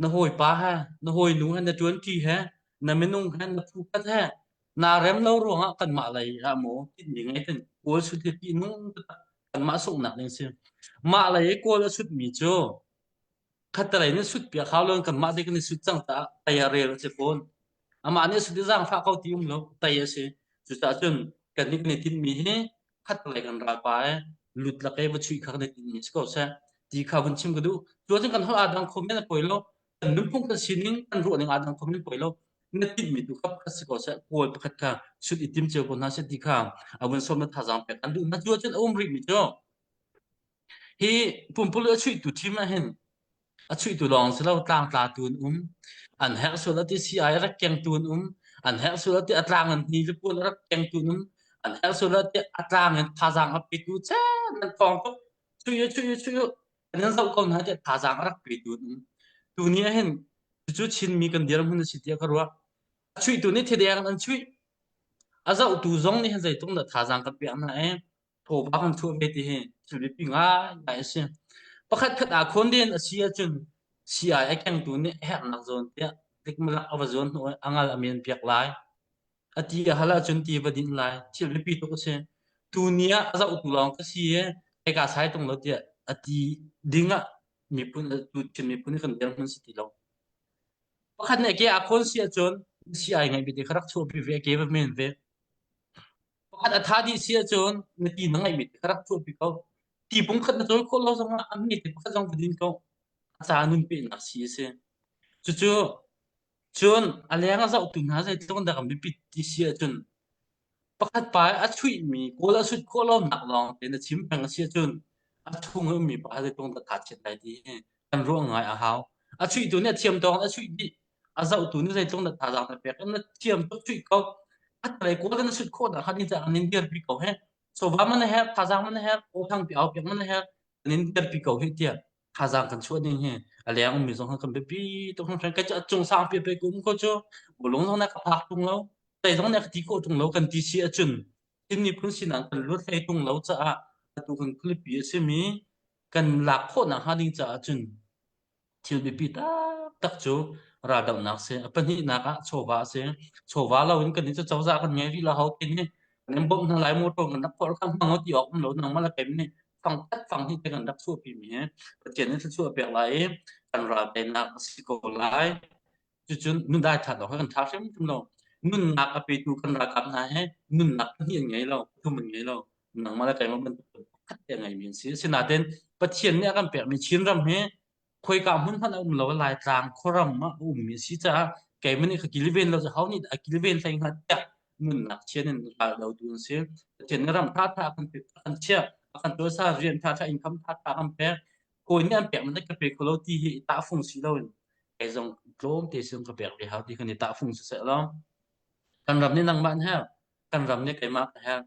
na hawipa he, na hawinu he, na ṭuanṭi he, na minung he, na phukhat he naa rem lo ruangah kanmah lei ah maw tinhmi ngei ten kawl sut hi ṭihnung taktak kanmah sunghnak ding si. Mah lei i kawl a sutmi cu khattelei nih sut piak hau loin kanmah te kan i sut cang caah tei a rel a si fawn. Amah nih a sut i zaangfah ko ti um lo, tei a si. Cucaah cun kannih kan i tinhmi hi khattelei kan ralpa e lut lak e va chuih kha kan i tinhmi si ko seh ti kha vun chim ka duh. Cu ahcun kan holh aa dang kho men a poi lo. Kan nunphung kan sining kan ruah ning aa dang kho men poi lo. Na tinhmi tu kha pakhat si ko seh, kawl pakhat kha sut i tim cio ko hna seh ti kha a vun sawm na thazaang pek an duh hna. Cu ahcun a um rihmi cu hi pumpululh a chuihtu team ah hin a chuihtu lawng si lo tlangtlatu an um. An herh sual ah ti sii-ai a rak kengtu an um. An herh sual ah ti a tlang in hni le puan a rak kengtu an um. An herh sual ah ti a tlang in thazaang a petu cen nan thawng tuk. Chuih u, chuih u, chuih u. An in zoh ko hna tiah thazaang a rak petu an um. Tuni ah hin cucu Chinmi kan dirhmun a si tiah ka ruah. A chuihtu nih thideng in an chuih. A zohtu zong nih hin zeitluk dah thazaang kan pek hna i thawva kan chuah ve ti hi thil biapi ngaingai a si. Pakhat khat aa khawn a si ahcun sii-ai a kengtu nih a herhnak zawn tiah dikmalak a va zuan hnawh i a ngal a men piak lai. A ti a hal ahcun ti va dinh lai. Thil biapi tuk a si. Tuni ah a zohtu lawng ka si i hika sai tung lo tiah a ti ding ah miphun tu Chin miphun hi kan dirhmun si ti lo. Pakhat nih a ke aa khawn si ahcun sii-ai ngeih bik kha rak chuahpi ve, a ke va men ve. Pakhat a tha dih si ahcun na ti na ngeihmi te kha rak chuahpi ko. Ti pungkhat na cawi khawh lo zongah a hme te pakhat zong va din ko. A ca nun pehnak si a si. Cucu cun a leng a zohtu hna zeitluk in dah kan biapit ti si ahcun pakhat pa a chuihmi kawl a sut khawh lonak lawng te na chim peng a si ahcun a chung i ummi pa zeitluk in dah tha chiat lai ti hi kan ruah ngai a hau. A chuihtu nih a thiam tawk in a chuih dih. A zohtu nih zeitluk na thazaang na pek na thiam tuk chuih ko. A talei kawl na sut khawh dah khan in cah an in dirpi ko he. Sofa man a herh, thazaang man a herh, aw thangpi au piak man a herh, an in dirpi ko hi tiah thazaang kan chuah ding hi a leng ummi zong kan biapi tuk hringhran. Ka cu a cung sang pi pe kum ko cu bulung zong na ka phak tung lo, zei zong na ka ti khawh tung lo kan ti si ahcun Chin miphun sinak kan luat hlei tung lo caah atu kan khualipi a simi kan lak khawh nakhnga ding caah cun thil biapi taktak cu raldohnak si. A pahnihnak ah chawva a si. Chawva loin kan nih cu cozah kan ngei rih lo ho ti nih kan in bawmh hna lai motor kan rak phorh kha hmang ti awk um lo nangmah le keimah nih fang khat fang hnih te kan rak chuahpi mi hi Pathian nih thluachuah pek lai i kan ral teinak a si ko lai. Cucun nun dai ṭhat awk hi kan ṭha hrimhrim lo. Nunnak a petu kan ralkap hna he nunnak pahnih an ngei lo, pathum an ngei lo. Nangmah le keimah bantuk pakhat te a ngeimi an si. Asinain Pathian nih a kan pekmi Chinram hi khoika hmun hmanh a um lo Laitlang khuaram ah a ummi a si caah keimah nih ka kilven lo cu ho nih dah a kilven hlei hnga tiah nunnak chian in ral dotu an si. Pathian nih ram ṭhaṭha a kan pek, a kan chiah, a kan tuahsa rian ṭhaṭha income ṭhaṭha a kan pek. Kawi nih an pek man ka pe kho lo ti hi tahfung si loin kei zong tlawmte sin ka pek ve hau ti kan i tahfung siseh law kan ram nih nangmah an herh kan ram nih keimah ka herh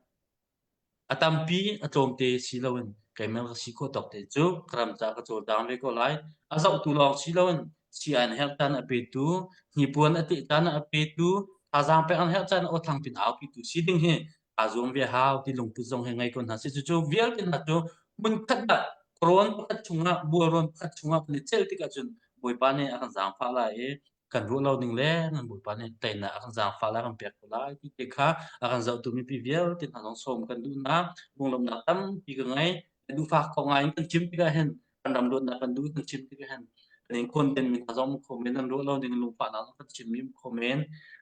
a tampi a tlawmte si loin keimah ka si khawh tawk te cu ka ram ca ka cawlcang ve ko lai a zohtu lawng si loin si an herh caan a petu hnipuan a teh caan a petu thazaang pek an herh caan aw thang pin aupitu si ding hi aa zuam ve hau ti lungput zong hi ngei ko hna sih cucu vialte hna cu hmun khat ah rawn pakhat chungah bualrawn pakhat chungah kan i celh tikah cun Bawipa nih a kan zaangfah lai i kan ruah lo ning le nan Bawipa nih teinak a kan zaangfah lai a kan pek ko lai ti te kha a kan zohtu mipi vialte hna zong sawm kan duh hna lunglawmhnak tampi ka ngei duhfak ko ngai in kan chim tikah hin kan ram luatnak kan duh kan chim tikah hin kan in khawn mi hna zong kho men nan ruah lo ning lungfahnak zong kan chim mi kho men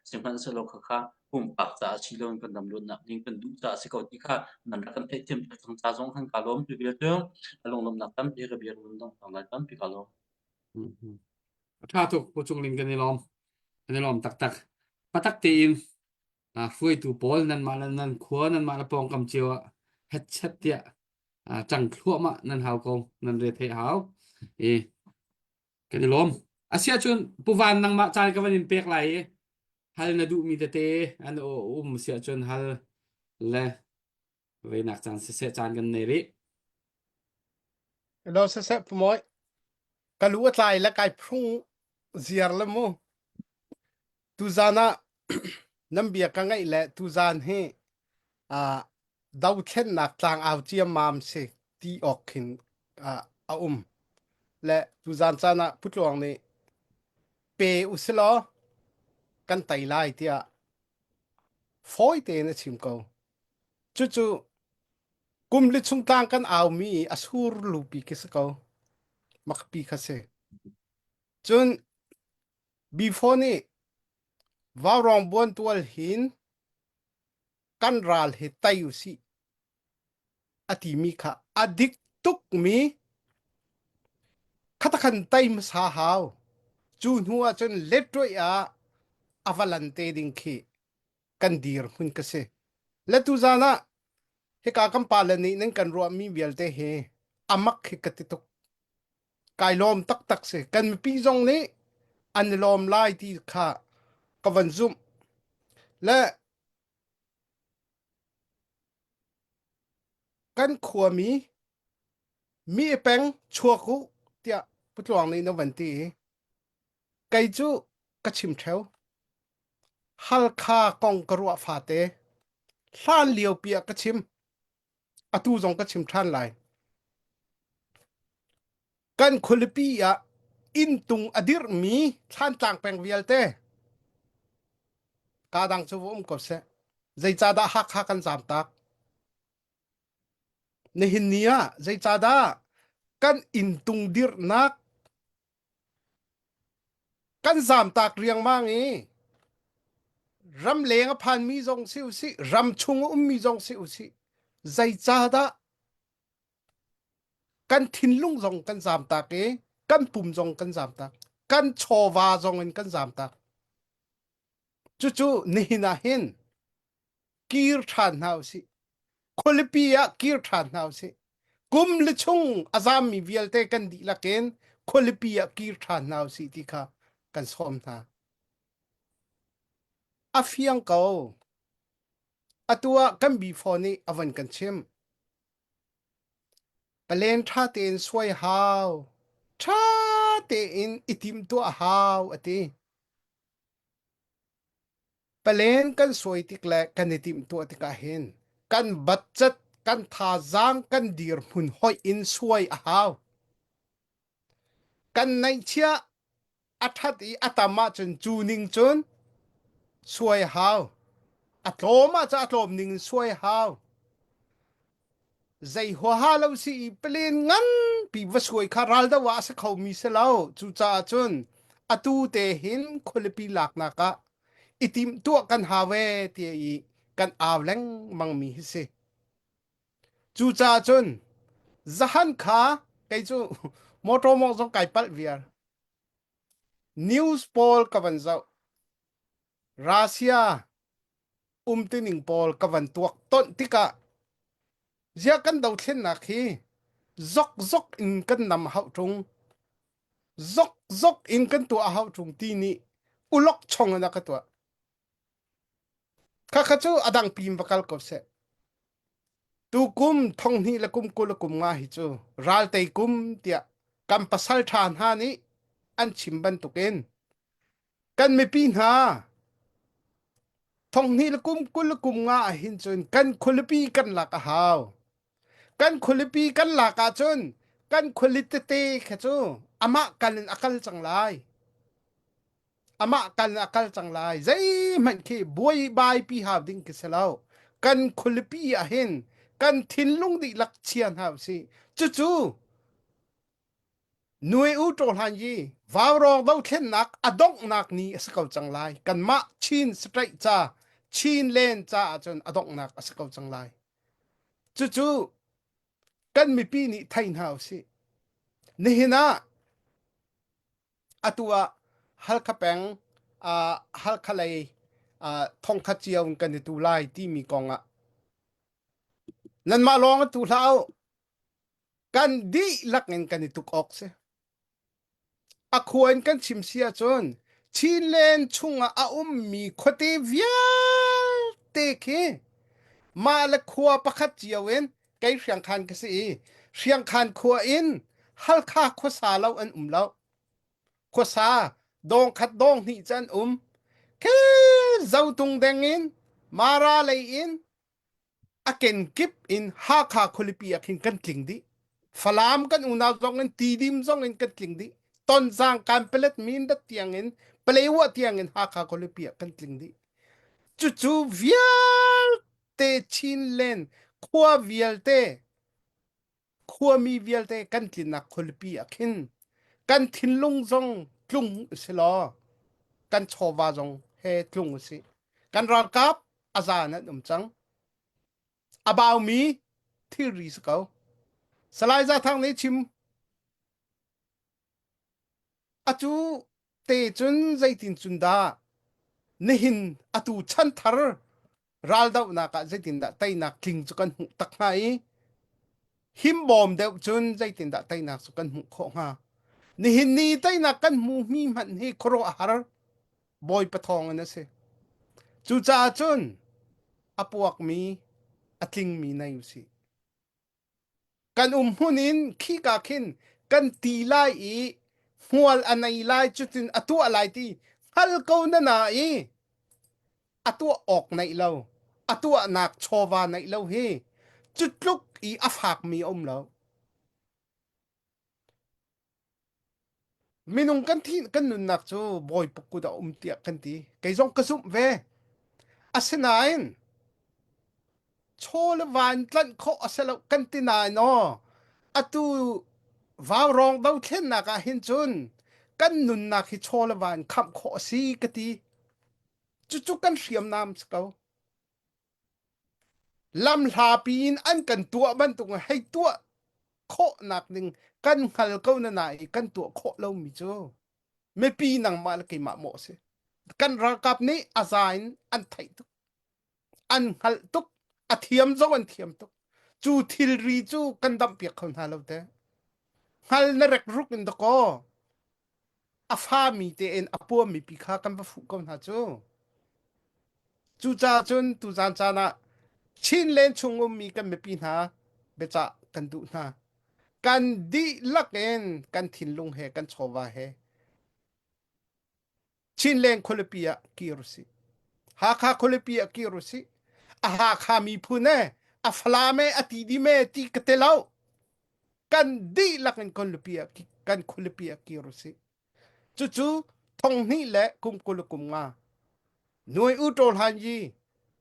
sihmanhsehlaw khakha pumpak caah si loin kan ram luatnak ding kan duh caah si ko ti kha nan rak kan theihthiam cang ca zong kan ka lawm tu vial cu a lunglawmhnak tampi ka bia run dong tang lai tampi ka lawm. A tha tuk Pu Cung Ling kan i lawm. Kan i lawm taktak. Patak tein hruaitu pawl nanmah le nan khua nanmah le pawngkam cio ah hetchet tiah cang thluahmah nan hau ko nan re thei hau. I kan i lawm. Asiahcun Pu Van nangmah caan ka van in pek lai i hal na duhmi tete an um siahcun hal le veinak caan siseh caan kan nei rih. Hello siseh Pu Mawi. Ka lu a tlai le kai phung ziar le mu. Tuzan ah nan bia ka ngaih le tuzan hi ah dothlennak tlangau ciammam si ti awk khin ah a um. Le tuzan caan ah Pu Tluang nih pe usilaw kan tei lai tiah fawi tein a chim ko. Cucu kum li chung tlang kan aumi i a sur lupi khi si ko. Makpi kha si. Cun before nih vaurawng buantual hin kan ral hi tei usih a timi kha a dik tukmi khatakhan tei hmasa hau. Cu hnu ah cun letṭuaih ah a va lan te ding khi kan dirhmun ka si. Le tuzaan ah hika kan pale nih nan kan ruahmi vialte hi a mak hi ka ti tuk. Kai lawm taktak si. Kan mipi zong nih an i lawm lai ti kha ka van zumh. Le kan khuami mi peng chuak u tiah Putluang nih na van ti i kei cu ka chim ṭheo. Halkha kong ka ruah fate hlan liopi ah ka chim. Atu zong ka chim ṭhan lai. Kan khualipi ah inntung a dirhmi Thlantlang peng vialte kaa dang cu va um ko seh. Zeicahdah Hakha kan zaamtak? Nihin ni ah zeicahdah kan inntung dirhnak kan zamtak riangmang i ramleng a phanmi zong si usih ramchung a ummi zong si usih zeicahdah kan thinlung zong kan zamtak i kan pum zong kan zamtak kan chawva zong in kan zamtak cucu nihin ah hin kir ṭhan hna usih. Khualipi ah kir ṭhan hna usih. Kum li chung a zammi vialte kan dihlak in khualipi ah kir ṭhan hna usih ti kha kan sawm hna. A fiang ko. Atu ah kan B4 nih a von kan chimh. Palen ṭha tein suai hau. Ṭha tein i timhtuah hau a ti. Palen kan suai tik le kan i timhtuah tikah hin kan budget, kan thazaang, kan dirhmun hoih in suai a hau. Kan neihchiah a ṭhat i a tam ahcun cu ning cun suai a hau. A tlawm ahcun a tlawm ning in suai a hau. Zei huaha lo si i palen nganpi va suai kha raldo ah a si khomi si lo. Cucaah cun atu te hin khualipi laknak ah i timhtuah kan hau ee tiah i kan au lengmang mi hi si. Cucaah cun zahan kha kei cu motor mawng zong kai palh viar. News pawl ka van zoh. Russia umtuning pawl ka van tuak tonh tikah ziah kan dothlennak hi zokzok in kan nam hauh ṭung zokzok in kan tuah hauh ṭung ti nih ulok chong in a ka tuah khakha cu a dang pin va kal ko seh tukum thonghnih le kum 20 le kum nga hi cu raltei kum tiah kan pasal ṭha hna nih an chim bantukin Kan mipi hna thonghnih le kum 20 le kum nga ah hin cun kan khualipi kan lak a hau. Kan khualipi kan lak ahcun kan khuali tete kha cu amah kal in a kal cang lai. Amah kal in a kal cang lai. Zeihmanh khi buaibai pi hau ding khi si lo. Kan khualipi ah hin kan thinlung dihlak chia hna usih. Cucu Nuai u ṭawhlan yi vaurawng dothlennak a donghnak ni a si ko cang lai. Kanmah Chin State ca, Chin Land ca ahcun a donghnak a si ko cang lai. Cucu kan mipi nih thei hna usih. Nihin ah atu ah Halkha peng uh, Halkha lei uh, thongkhat cio in kan i tu lai timi kong ah nanmah lawng tu hlah u kan dihlak in kan i tuk awk si. A khua in kan chim si ahcun Chinland chungah a ummi khuate vialte khi mah le khua pakhat cio in kei Hriangkhan ka si i Hriangkhan khua in Halkha khuasa lo an um lo. Khuasa dawng khat dawng hnih cu an um. Khi Zotung deng in Mara lei in a kenkip in Hakha khualipi ah khin kan tling dih. Falam kan unau zong in Tidim zong in kan tling dih. Tonzang Kanpelet Mindat tiang in Palewa tiang in Hakha khualipi ah kan tling dih. Cucu vialte Chinland khua vialte khuami vialte kan tlinnak khualipi ah khin kan thinlung zong tlung usih law kan chawva zong he tlung usih. Kan ralkap a zan an um cang. A baumi thilri si ko. Salai Zathang nih chim. Atu. te cun zeitin cun dah nihin atu chanthar raldohnak ah zeitindah teinak tling cu kan hmuh tak hnga i himbawm deuh cun zeitindah teinak cu kan hmuh khawh hnga nihin ni teinak kan hmuhmi hmanh hi khuaruahhar Bawipa thawng in a si cucaah cun a puakmi a tlingmi nei usih Kan um hmun in khika khin kan ti lai i hmual a nei lai cutin a tuah lai ti hngal ko na na i a tuah awk neih lo a tuahnak chawva neih lo hi cu tluk i a fakmi a um lo. Minung kan thi kan nunnak cu Bawipa kut ah a um tiah kan ti. Kei zong ka zumh ve. Asinain chaw le van tlanh khawh a si lo kan ti nain aw atu vaurawng dothlennak ah hin cun kan nunnak hi chaw le van khamh khawh a si ka ti. Cucu kan hriamnam si ko. Lamhlapi in an kan tuah bantuk in hei tuah khawhnak ding kan hngal ko na na i kan tuah khawh lomi cu mipi nangmah le keimah mawh a si. Kan ralkap nih a za in an theih tuk, an hngalh tuk, a thiam zong an thiam tuk. Cu thilri cu kan damhpiak kho hna lo te. Hngal na rekruk in dakaw a fami tein a puammi pi kha kan va fuh ko hna cu. Cucaah cun tuzaan caan ah Chinland chung ummi kan mipi hna biacah kan duh hna. Kan dihlak in kan thinlung he kan chawva he Chinland khualipi ah kir usih. Hakha khualipi ah kir usih. A Hakha miphun e, a Falam e, a Tidim e ti ka te lo. Kan dihlak in khualipi ah kan khualipi ah kir usih. Cucu thonghnih le kum 20 le kum nga Nuai U Ṭawl Han Yi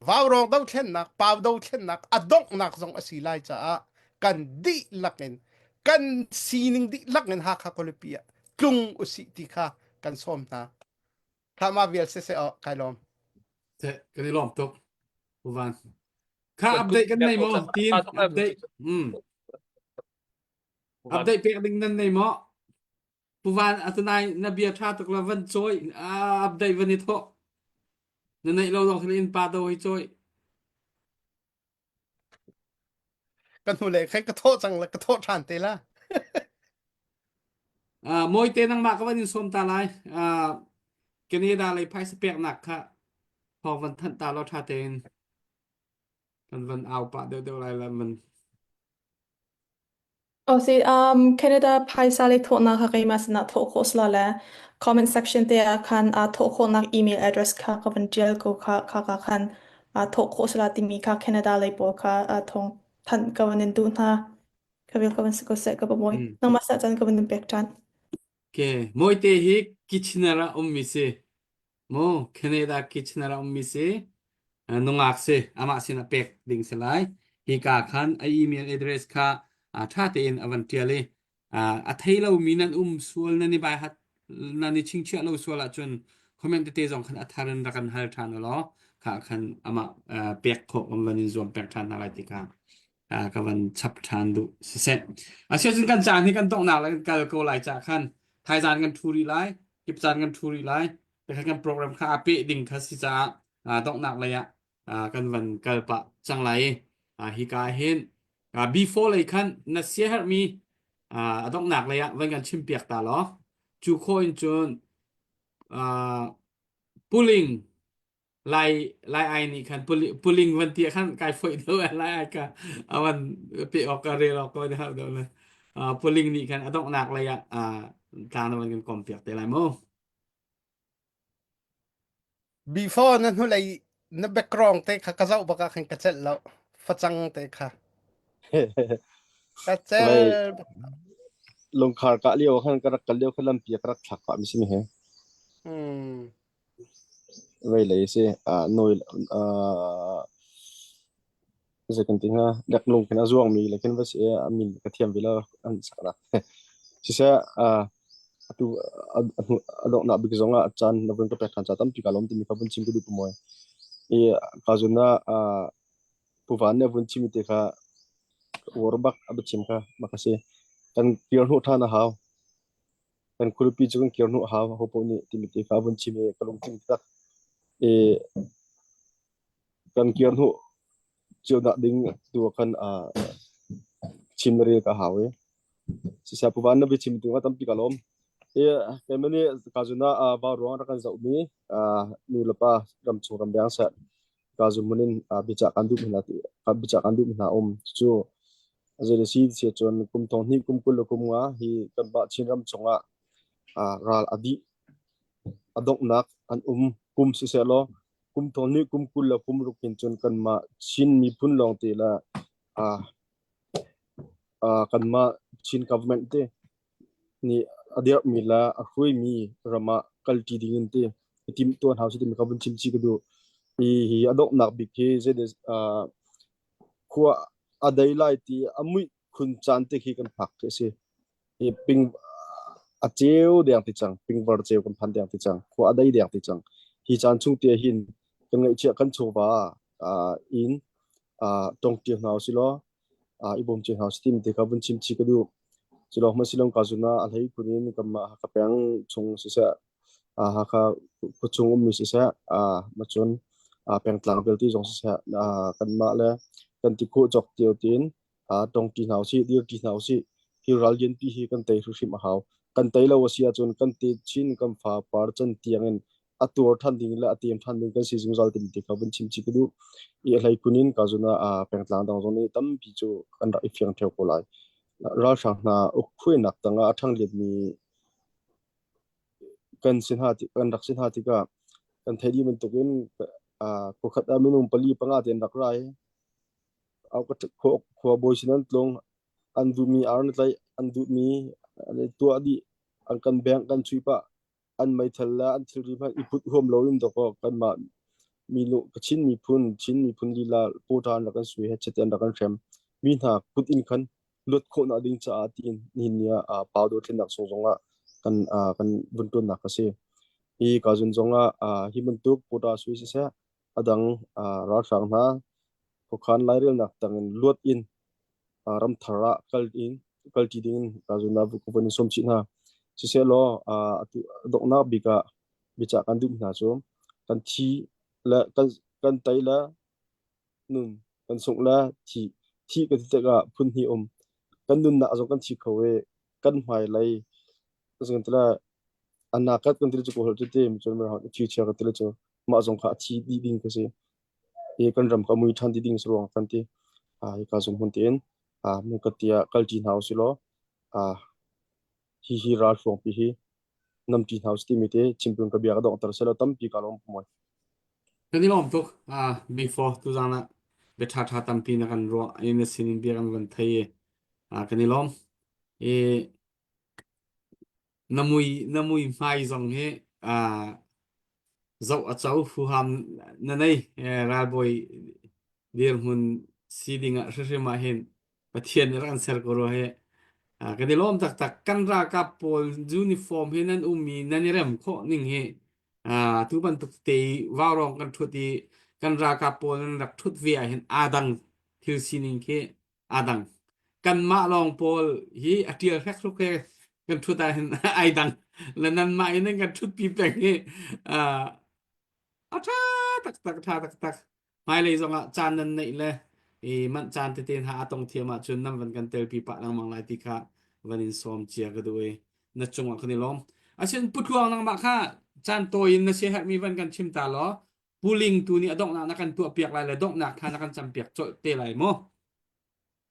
Vaurawng dothlennak, Pau dothlennak a donghnak zong a si lai caah kan dihlak in kan sining dihlak in Hakha khualipi ah tlung usih ti kha kan sawm hna. Thama vial siseh aw kai lawm. Kan i lawm tuk. Uvan. Kha update kan nei maw? Tin update. Mm. Update pek ding nan nei maw? Puvan atunai na bia ṭha tuk la van cawi update van i thawh. Na neih lo zong in pa do hi cawi. Ka hnu le khan ka thawh cang la ka thawh ṭhan te la. Uh, Mawite nangmah ka van in sawm ta lai. Uh, Canada lei phaisa peknak kha thawng van thanh ta law ṭha tein kan van au pah deuh deuh lai la man. Oh, si, um, Canada phaisa le thawhnak kha keimah sinah thawh khawh sila le comment section te ah khan aa thawh khawhnak email address kha ka van ṭial ko kha kha ka khan aa thawh khawh sila timi kha Canada lei pawl kha aa thawng thanh ka van in duh hna. Ka vil ka van si ko seh ka ba mawi. Mm. Nangmah sah caan ka van in pek ṭhan. Okay. Mawite hi Kitchener ah ummi si. Mu Canada Kitchener ah ummi si. Nungak si. Amah sinah pek ding si lai. Hika khan a email address kha ṭha tein a van ṭial i a thei lomi nan um sual nan i bai hat nan i chingchiah lo sual ahcun comment tete zong khan a thar in rak kan hal ṭhan ulaw kha khan amah pek khawh kan van in zuam pek ṭhan hna lai ti kha ka van chap ṭhan duh siseh. Asiahcun kan caan hi kan donghnak le kan kal ko lai cah khan thaizan kan ṭhu rih lai, kipcaan kan ṭhu rih lai, kha kan program kha a peh ding kha si caah donghnak lei ah kan van kal pah cang lai i hika hin before lei khan na siaherhmi a donghnak lei ah van kan chimpiak ta law cu khawh in cun puling Lai Lai ai nih khan puling van ti khan kai foih deuh lai ai ka awan pe awk ka rel awk ko har deuh le puling nih khan a donghnak lei ah tlang na van kan kom piak te lai mu Before na hnulei na background te kha ka zoh bak ah khan ka celh lo facang te kha ka cel lungkhar ka lio khan ka rak kal lio khan lampi ka rak thlak pah mi si mi he hmm Vei lei a si. Ah nawi ah zei kan ti hnga leklung khin a zuangmi le khin va si i a min ka thiam ve lo an saknak. Siseh ah atu a a donghnak bik zong ah caan na vun ka pek ṭhan ca tampi kaa lawm timi kha vun chim ka duh mawi. I ka zun ah ah Pu Van nih a vun chimmi te kha ka uar bak a biachim kha bak a si. Kan kir hnuh ṭhan a hau. Kan khualipi cu kan kir hnu a hau ho paoh nih timi te kha vun chim i ka lungtling tak. I kan kir hnu cio dah ding tu ah khan chim le rel ka hau i siseh Pu Van na biachim tu nga tampi ka lawm. I keimah nih ka zun ah vau ruang rak kan zohmi nu le pa ramchung ramleng seh ka zum hmun in biacah kan duh hna ti biacah kan duh hna um cu zei si si cun kum thong hnih kum 20 le kum nga hi kanmah Chinram chungah ral a dih a donghnak an um kum siseh law kum thong hnih kum 20 le kum ruk hin cun kanmah Chin miphun lawngte le kanmah Chin government te nih a dirhmi le a hruaimi ram ah kalṭi ding in ti i timhtuah hna usih timi kha vun chim chih ka duh. Hi hi a donghnak bik hi zeidah khua a dei lai ti a muih khun caan te khi kan phak khi a si. Hi ping a ceu deng ti cang, pingvar ceu kan phan deng ti cang, khua a dei deng ti cang. Hi caan chung te hin kan ngaihchiah kan chawva in tongṭi hna usih law i bawm cio hna usih timi te kha vun chim chih ka duh. Cu lawng hmanh si lo ka zun ah a hlei khun in kanmah Hakha peng chung siseh, Hakha khuachung ummi siseh, macun pengtlang vialte zong siseh, kanmah le kan ti khawh cawk cio tiin tongṭi hna usih, dirṭi hna usih. Hi ral lianpi hi kan tei hrimhrim a hau. Kan tei lo a si ahcun kan te chin kan fa par can tiang in a tuar ṭhan ding le a tem ṭhan ding kan si zungzal timi ti kha vun chim chih ka duh. I a hleikun in ka zun ah pengtlang dang zong nih tampi cu kan rak i fiang ṭheo ko lai. Ralhrang hna ukhruainak tangah a ṭhanglianmi kan si hna kan rak si hna tikah kan theih dih bantukin khuakhat ah minung pali panga te an rak ra i khua bawi sin an tlung an duhmi ar na tlaih an duhmi an i tuah dih an kan bengh kan chuih pah an meithal le an thilri hmanh i put huam loin dawkaw kanmah milu Chin miphun Chin miphun lila quota an rak kan sui he chete an rak kan hrem mi hna kut in khan luat khawhnak ding caah tiin nihin ni ah pau dothlennak sung zongah kan kan vun tuannak a si. Hi ka zun zongah hi bantuk quota sui siseh adang ralhrang hna khuakhan lairelnak tangin luat in ramthar ah kal in kalṭi dingin zunah ka vun in sawm chih hna. Sisehlaw atu donghnak bik ah biacah kan duh hna cu kan thi le kan kan tei le nun kan sungh le thi thi kan ti tikah phun hnih um kan nunnak zong kan thi kho i kan hmailei anakat kan ti cu kawl cu ti cun future kan ti cu mah zong kha a thi dih ding ka si. Hi kan ram ka mui ṭhan ti ding si ruang kan ti. Hika zung hmun tein mun ka tiah kalṭi hna usih law hi hi ralhruangpi hi namṭi hna usih timi te chimpung ka bia ka donghter selaw tampi ka lawm mawi. Kan i lawm tuk. Before tuzaan ah bia ṭhaṭha tampi na kan ruah i na sinin bia kan van thei i kan i lawm. I Na mui na mui hmai zong hi zoh a co huham na nei. Ralbawi dirhmun si ding ah hrimhrim ah hin Pathian nih rak an ser ko rua hi. Kan i lawm taktak. Kan ralkap pawl uniform he nan um i nan i rem khawh ning hi tu bantuk te i vaurawng kan ṭhut i kan ralkap pawl nan rak ṭhut ve ah hin aa dang thil sining khi aa dang. Kanmah lawng pawl hi a ṭial hrek he kan ṭhut ahhin ai dang. Le nanmah in nan kan ṭhutpi peng hi a ṭha taktak, ṭha taktak. Hmailei zongah caan nan neih le i manh caan tete hna a tong thiam ahcun nan van kan telpi pah lengmang lai ti kha van in sawm cia ka duh i na cungah kan i lawm. Asin Pu Tluang nangmah kha caan tawi in na siaherhmi van kan chim ta law Puling tu nih a donghnak na kan tuahpiak lai le donghnak kha na kan campiak colh te lai mu.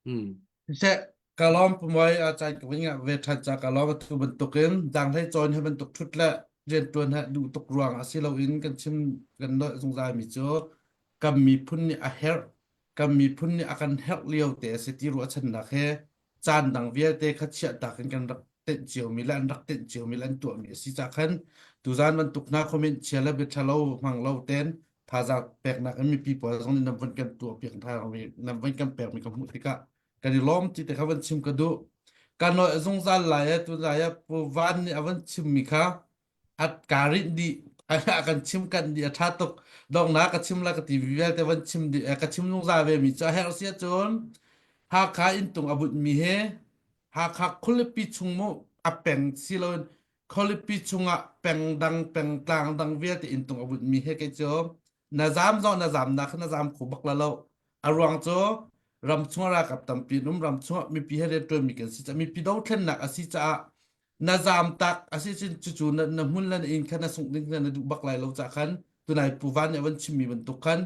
Hmm. Siseh, ka lawm pumoi a cai ka ving ve ṭhan ca ka lawm atu bantukin zaanghlei cawn he bantuk ṭhut le rianṭuan he duh tuk ruang a si loin kan chim kan nolh zungzal mi cu kan miphun nih a herh kan miphun nih a kan herh lio te a si ti ruahchannak he caan dang vialte kha chiahtak in kan rak tenh ciomi le an rak tenh ciomi le an tuahmi a si cah khan tuzaan bantuk hna comment chia le bia ṭhalo hmang lo ten thazaang peknak in mipi pawl zong nih nan von kan tuah piak nan von kan pekmi ka hmuh tikah kan i lawm ti te kha van chim ka duh kan noi zungzal lai e tuzai ah Pu Van nih a van chimmi kha a ka rinh dih a kan chim kan dih a ṭha tuk donghnak ka chim la ka ti vialte van chim dih ka chim zungzal ve mi cu a herh si ahcun Hakha inntung a bunh mi he Hakha khualipi chung mu a peng si loin. Khualipi chungah pengdang pengtlang dang vialte inn tung a bunhmi he kei cu na zaam zong na zaamnak kha na zaam kho bak la lo. A ruang cu ram chung ralkap tampi an um ram chung mipi he rianṭuanmi kan si caah mipi dothlennak a si caah na zaam tak a si cun cucu na, na hmun le na inn kha na sungh ding na duh bak lai lo cah khan tunai Pu Van nih a van chimmi bantuk khan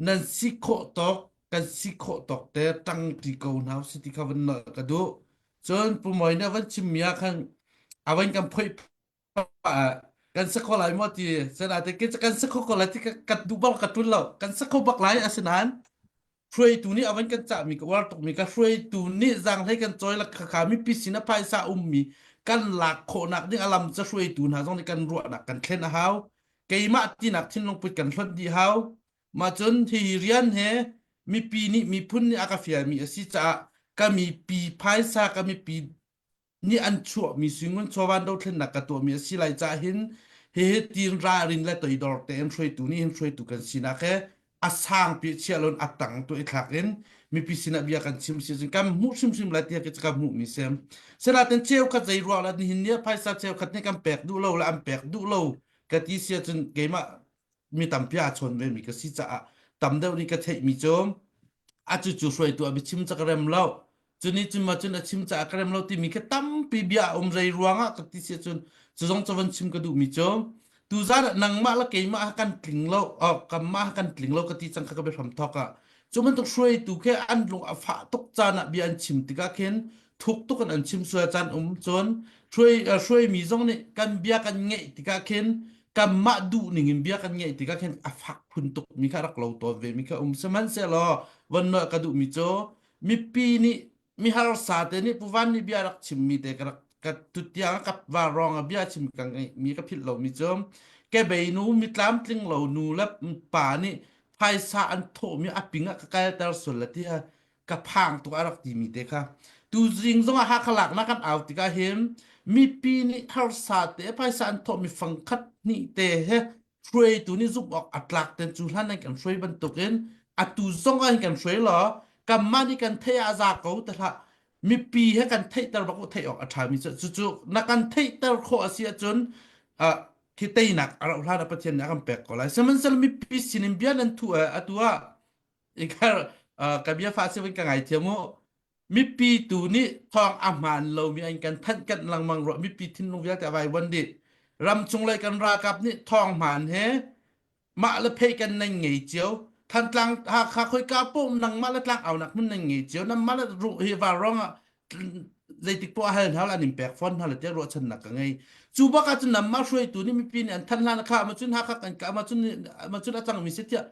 nan si khawh tawk kan si khawh tawk te ṭang ṭi ko hna usih ti kha van nolh ka duh. Cun Pu Mawi nih a van chimmi ah khan a van kan phoih kan si kho lai maw ti sen ate kan si kho ko lai ti ka duh bak ka tul lo kan si kho bak lai asinain hruaitu nih avan kan cahmi ka uar tukmi ka hruaitu nih zaanghlei kan cawi la khakha mipi sin a phaisa ummi kan lak khawhnak ding alam ca hruaitu hna zong nih kan ruahnak kan thlen a hau keimah tinak thinlung put kan hlonh dih hau mah cun hi rian he mipi nih miphun nih a ka fialmi a si caah ka mipi phaisa ka mipi nih an chuahmi suingun chawvan dothlennak ka tuahmi a si lai caah hin hihi tiin ralrin le toidor tein hruaitu nih hin hruaitu kan sinak he a sangpi chia lon a tang tu i thlak in mipi sinah bia kan chim si cun kan hmuh hrimhrim lai tiah ka hmuhmi si sinain cheukhat zei ruang lah nihin ni ah phaisa cheukhat nih kan pek duh lo le an pek duh lo ka ti si ahcun keimah mi tampi aa chawn ve mi ka si caah tam deuh nih ka theihmi cu a cucu hruaitu a biachim ca ka rem lo cuni cun ma cun a chim caah ka rem lo timi kha tampi bia a um rei ruangah ka ti si cun cu zong cu van chim ka duhmi cu tuzan ah nangmah le keimah kan tling lo oh kanmah kan tling lo ka ti cang kha ka biahram thawk ah cu bantuk hruaitu khi an lung a fah tuk caan ah bia an chim tikah khin thuk tuk in an chim sual caan um cun hruai hruaimi zong nih kan bia kan ngeih tikah khin kanmah duh ning in bia kan ngeih tikah khin a fak phun tuk mi kha rak lo tawn ve mi kha um sihmanhsehlaw von nolh ka duh mi cu mipi nih mi harsa te nih Pu Van nih bia rak chim mi te ka rak ka tutiang ka va rong a bia chim ka ngeih mi ka philh lo mi cu kebei nu mi tlamtling lo nu le pa nih phaisa an thawh mi a ping ah ka kalter sual la ti ka phang tuk a rak ti mi te kha tu zing zong ah Hakha laknak kan au tikah hin mipi nih harsa te phaisa an thawh mi fangkhat hnih te he hruaitu nih zumh awk a tlak ten cu hlan an kan hruai bantukin atu zong ah hin kan hruai law kanmah nih kan theih ah a za ko te hlah mipi he kan theihter bak u theih awk a ṭhami cu cucu na kan theihter khawh a si ahcun uh, khi teinak a rauh hlan ah Pathian nih a kan pek ko lai sihmanhsehlaw mipi sinin bia nan thu atu ah ikar ka bia fa si ka ngai thiam u mipi tu nih thawng a hmaan lomi an kan thanh kan lengmang ruah mipi thinlung vialte a vai wan dih ram chung lei kan ralkap nih thawng hmaan he mah le phei kan nan ngei cio Thantlang Hakha khoika pum nangmah le tlang aunak hmun nan ngei cio namah le ru hi var rong ah zeitik poah hal hna an in pek fawn hna le tiah ruahchannak ka ngei cu bak ah cun namah hruaitu nih mipi nih an than hlan kha ma cun Hakha kan ka ma cun ma cun a cangmi si tiah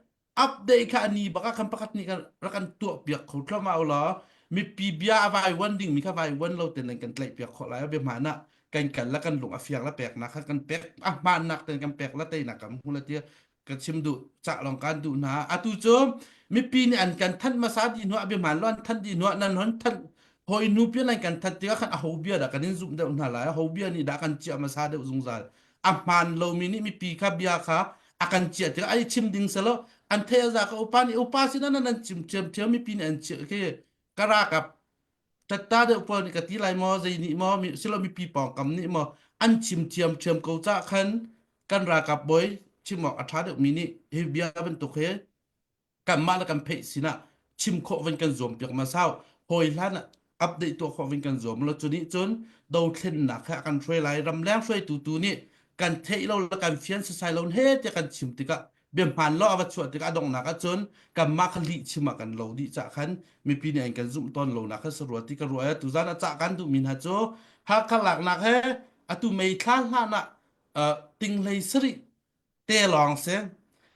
update kha ani bak ah khan pakhat nih kan rak kan tuah piak kho thluahmah u law mipi bia a vai wan ding mi kha vai wan lo ten kan tlaih piak khawh lai bia hmaan ah kan kal la kan lung a fiang la pek nak kha kan pek a hmaan nak ten kan pek la teinak kan hmu la tia ka chim duh cah long kan duh hna atu cu mipi nih an kan thanh hmasa di hnuah bia hmaan lo an thanh di hnuah nan hon thanh hoi nu pian an kan thanh tikah khan a ho bia dah kan in zumh deuh hna lai a ho bia nih dah kan chiah hmasa deuh zungzal a hmaan lomi nih mipi kha bia kha a kan chiah tikah ai chim ding selo an thei a za ka upa nih upa sin an an chim ṭhiam ṭhiam mipi nih an chiah khi ka rakap tatta deuh pawl nih ka ti lai maw zei nih maw silo mipi pawngkam nih maw an chim thiam ṭhiam ko ca khan kan ralkap bawi chim awk a ṭha deuhmi nih hi bia bantuk hi kanmah le kan pheih sinah chim khawh van kan zuam piak ma sau hawi hlan ah update tuah khawh van kan zuam lo cu nih cun dothlennak he a kan hruai lai ramleng hruaitu tu nih kan theih lo le kan fian sasai lo he tiah kan chim tikah bia hmaan lo a va chuah tikah a donghnak ah cun kanmah kha lih chim ah kan lo dih cah khan mipi nih an kan zumh tawn lo nak kha sarua ti ka ruah i tuzan a cah kan duhmi hna cu Hakha laknak he atu mei thla hlan ah ting hlei sarih te lawng si.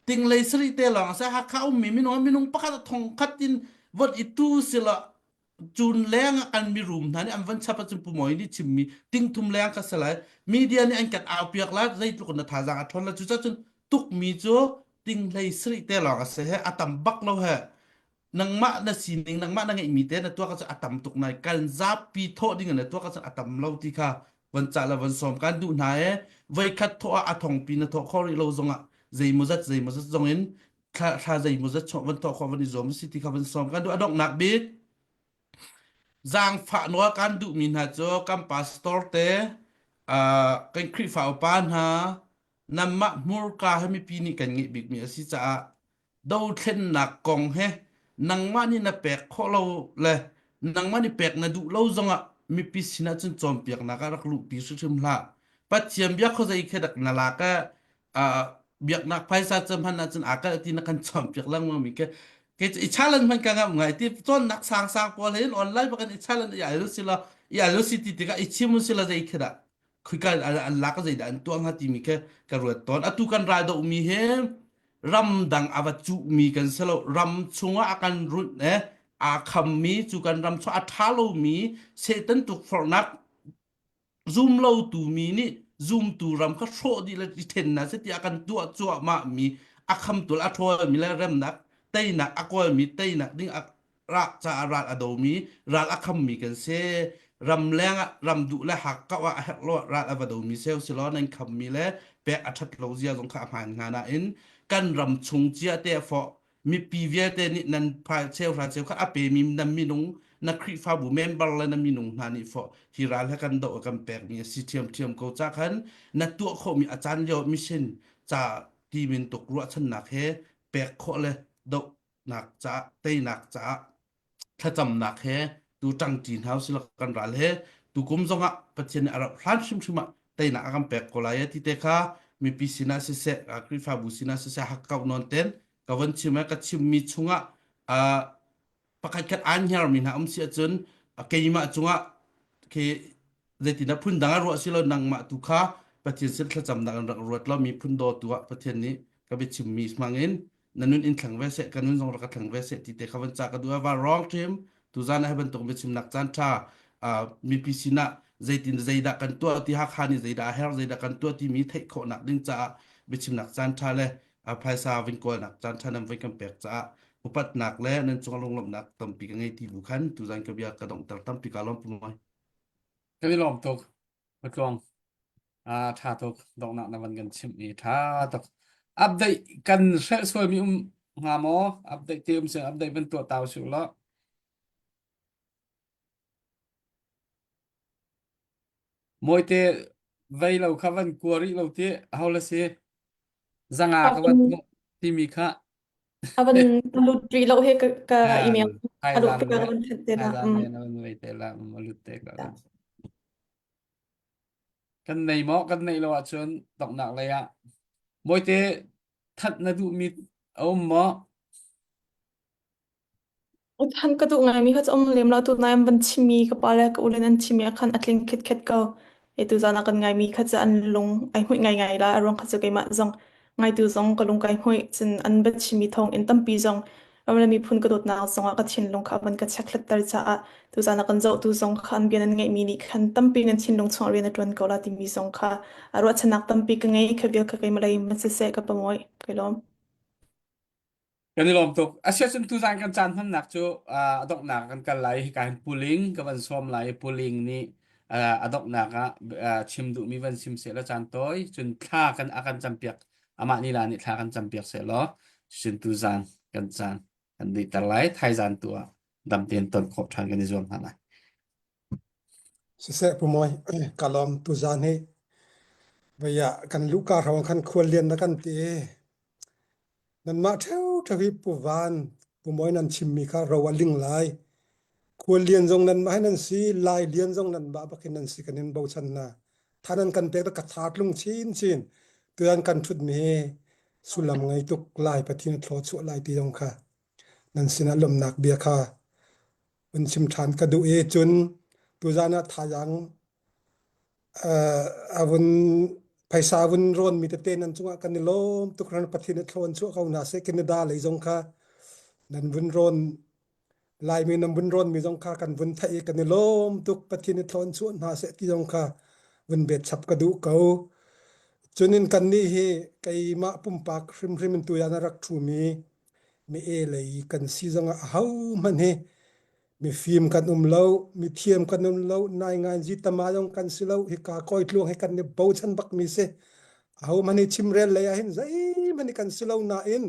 Tinglei sarih te lawng si. Hakha ummi minung minung pakhat thong khat in vot i tu sila cun leng ah kan mirum hna nih an van chap ahcun Pu Mawi nih chimmi tingthum leng ka si lai. Media nih an kan au piak la zeitluk in na thazaang a ṭhawn la cucaah cun tukmi cu tinglei sarih te lawng a si he a tam bak lo he nangmah na sining nangmah na ngeihmi te na tuak ahcun a tam tuk nai kan zapi thawh ding in na tuak ahcun a tam lo ti kha van cah le van sawm kan duh hna e voikhat thawh ah a thongpi na thawh khawh rih lo zongah zeimawzat zeimawzat zong in thla thla zeimawzat chuah van thawh khawh van i zuam si ti kha van sawm kan duh a donghnak bik zaangfah nawl kan duhmi hna cu kan pastor te. Uh, kan Khrihfa upa hna nanmah hmurka he mipi nih kan ngeih bikmi a si caah dothlennak kong he nangmah nih na pek khawh lo le nangmah nih pek na duh lo zongah mipi sinah cun cawnpiaknak ah rak luhpi hrimhrim hlah. Pathian bia khuazei khi rak na lak ah biaknak phaisa cu hman ahcun aa kalh ti na kan cawnpiak lengmang mi ke ke i challenge hman ka ngam ngai ti cawnnak sang sang pawl hin online bakin i challenge i al si la i al si ti tikah i chim si la zei khi dah khika an lak zeidah an tuah hnga timi khi ka ruat tawn atu kan ral doh mi hi ramdang a va cuhmi kan si lo ram chungah a kan runh eh aa khammi cu kan ram chung a ṭha lomi Satan tukforhnak zumlotu mi nih zumtu ram kha hrawh dih le i ṭhen hna seh tiah kan tuah cuahmah mi a khamtu le a ṭhawlmi le remnak teinak a kawlmi teinak ding a ra caah ral a domi ral a khammi kan si ramleng ah ram duh le hak kau ah a herh lo ah ral a va domi seu si law nan khammi le pek a ṭhat lo zia zong kha a hmaan hnga nain kan ram chung cia te fawh mipi vialte nih nan cheuhra cheukhat a pemi nan minung na Khrihfabu member le na minung hna nih fawh hi ral he kan doh kan pekmi a si ṭhiamṭhiam ko ca khan na tuah khawhmi a caan lio mission ca ti min tuk ruahchannak he pek khawh le dohnak caah teinak caah thlacamnak he tu ṭangṭi hna usih kan ral he tukum zongah Pathian nih a rauh hlan hrimhrim ah teinak a kan pek ko lai ti te kha mipi sinah siseh Khrihfabu sinah siseh hakkauh nawn ten ka von chim ka chimmi chungah pakhat khat aan hngermi hna um si ahcun keimah cungah khi zeitindah phundang ah ruah si lo nangmah tu kha Pathian sin thlacamnak in rak ruat law miphun dawtu ah Pathian nih ka biachimmi hmangin na nun in thleng ve seh ka nun zong rak ka thleng ve seh ti te kha van ca ka duh va wrong team tuzan ah hi bantuk biachimnak caan tha mipi sinah zeitin zeidah kan tuah ti Hakha nih zeidah a herh zeidah kan tuah timi theih khawhnak ding caah biachimnak caan tha le phaisa vin kawlnak caan tha nan voi kan pek caah upatnak le nan cung lunglawmhnak tampi ka ngei ti bu khan tuzan ka bia ka donghter tampi ka lawm pu moi Kan i lawm tuk. Patluang. Ah, ṭha tuk. Donghnak na van kan chimh i ṭha tuk. Update kan hrelh sualmi um hnga maw? Update te um sin update van tuah ta usih law. Mawite vei lo kha van kua rih lo ti ho la si. Zanga ka van hmuh timi kha. A van lut rih lo he ka, ka email a lut Thaizang ka le van that te la. thaizang le na van vei te la um a lut te ka. Kan nei maw kan neih lo ahcun donghnak lei ah Mawite that na duhmi a um maw? Than ka duh ngaimi kha cu um lem lo tunai an van chimmi ka pa le ka u le nan chimmi ah khan a tling khitkhet ko. E tuzaan ah kan ngaimi kha cu an lung ai hmuih ngaingai la a ruang kha cu keimah zong ngaitu zong ka lung kai hmuih cun an va chimmi thawng in tampi zong ram le miphun ka dawtnak zong ah ka thinlung kha a van ka chekhlat-ter caah tuzaan ah kan zohtu zong kha an bia nan ngeihmi nih khan tampi nan thinlung chung rian a ṭuan ko la timi zong kha a ruahchannak tampi ka ngei kha vial kha keimah lei in siseh ka pamuai kai lawm. Kan i lawm tuk. Asiahcun tuzaan kan caan hmannak cu a donghnak ah kan kal lai. Hika hin Puling ka van sawm lai i Puling nih a donghnak ah chim duhmi van chim seh law caan tawi. Cun thla kan a kan campiak. Amah nila nih thla kan campiak seh law cun tuzaan kan caan kan dihter lai. Thaizaan tu ah dam tein ton khawh ṭhan kan i zuam hna lai. Siseh Pu Mawi, ka lawm tuzaan hi vei ah kan luhka hrawng khan khuallian na kan ti i Nanmah ṭheoṭheo hi Pu Van, Pu Mawi nan chimmi kha ro a ling lai. Khuallian zong nanmah hi nan si, Lailian zong nanmah bak in nan si kan in bochan hna. Tha nan kan pek ka tha tlung chinchin. Tuan kan ṭhutmi hi sullam ngei tuk Lai Pathian thlaw chuah lai ti zong kha nan sinah lawmhnak bia kha vun chim ṭhan ka duh i cun tuzaan ah thazaang a vun phaisa vun rawnmi tete nan cungah kan i lawm tuk ran Pathian nih thlaw an chuah ko hna seh Canada lei zong kha nan vun rawn Laimi nan vun rawnmi zong kha kan vun theih i kan i lawm tuk Pathian nih thlaw an chuah hna seh ti zong kha vun bet chap ka duh ko cunin kannih hi keimah pumpak hrimhrim in tuyan a rak ṭhumi mi e lei kan si zongah ahohmanh hi mifim kan um lo mithiam kan um lo nainganzi tama zong kan si lo hika kawi tluang hi kan i bochan bakmi si ahohmanh hi chimrel lei ah hin zeihmanh hi kan si lo nain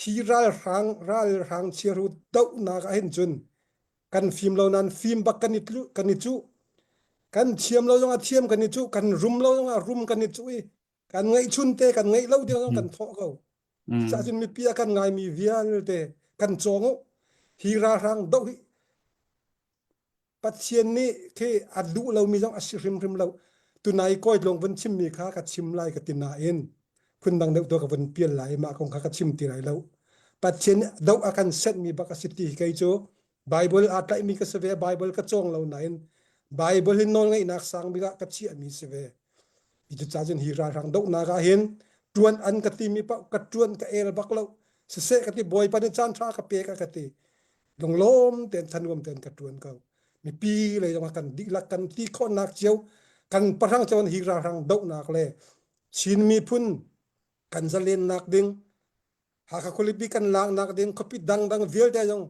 hi ralhrang ralhrang chiaru dohnak ah hin cun kan fim lo nain fim bak kan i tlu kan i cuh. Kan thiam lo zongah thiam kan i cuh, kan rum lo zongah rum kan i cuh i kan ngeihchun te kan ngeih lo ding zong kan thawh ko. Cucaah cun mipi a kan ngaimi vialte kan cawng u. Hi ralhrang doh hi Pathian nih khi a duh lomi zong a si hrimhrim lo. Tunai kawi tlawng vun chimmi kha ka chim lai ka ti nain phundang deuh tu ka vun pial lai mah kong kha ka chim ti lai lo. Pathian nih doh a kan senhmi bak a si ti kei cu Bible aa tlaihmi ka si ve, Bible ka cawng lo nain Bible hi nawlngeihnak sang bik ah ka chiahmi si ve. Cucaah cun hi ralhrang dohnak ah hin ṭuan an ka timi paoh ka ṭuan ka el bak lo. Siseh ka ti Bawipa nih caan ṭha ka pek a ka ti. Lunglawm tein thanuam tein ka ṭuan ko. Mipi lei zongah kan dihlak kan ti khawhnak cio kan pahrang cio hi ralhrang dohnak le Chin miphun kan zalennak ding Hakha khualipi kan laknak ding khuapi dangdang vialte zong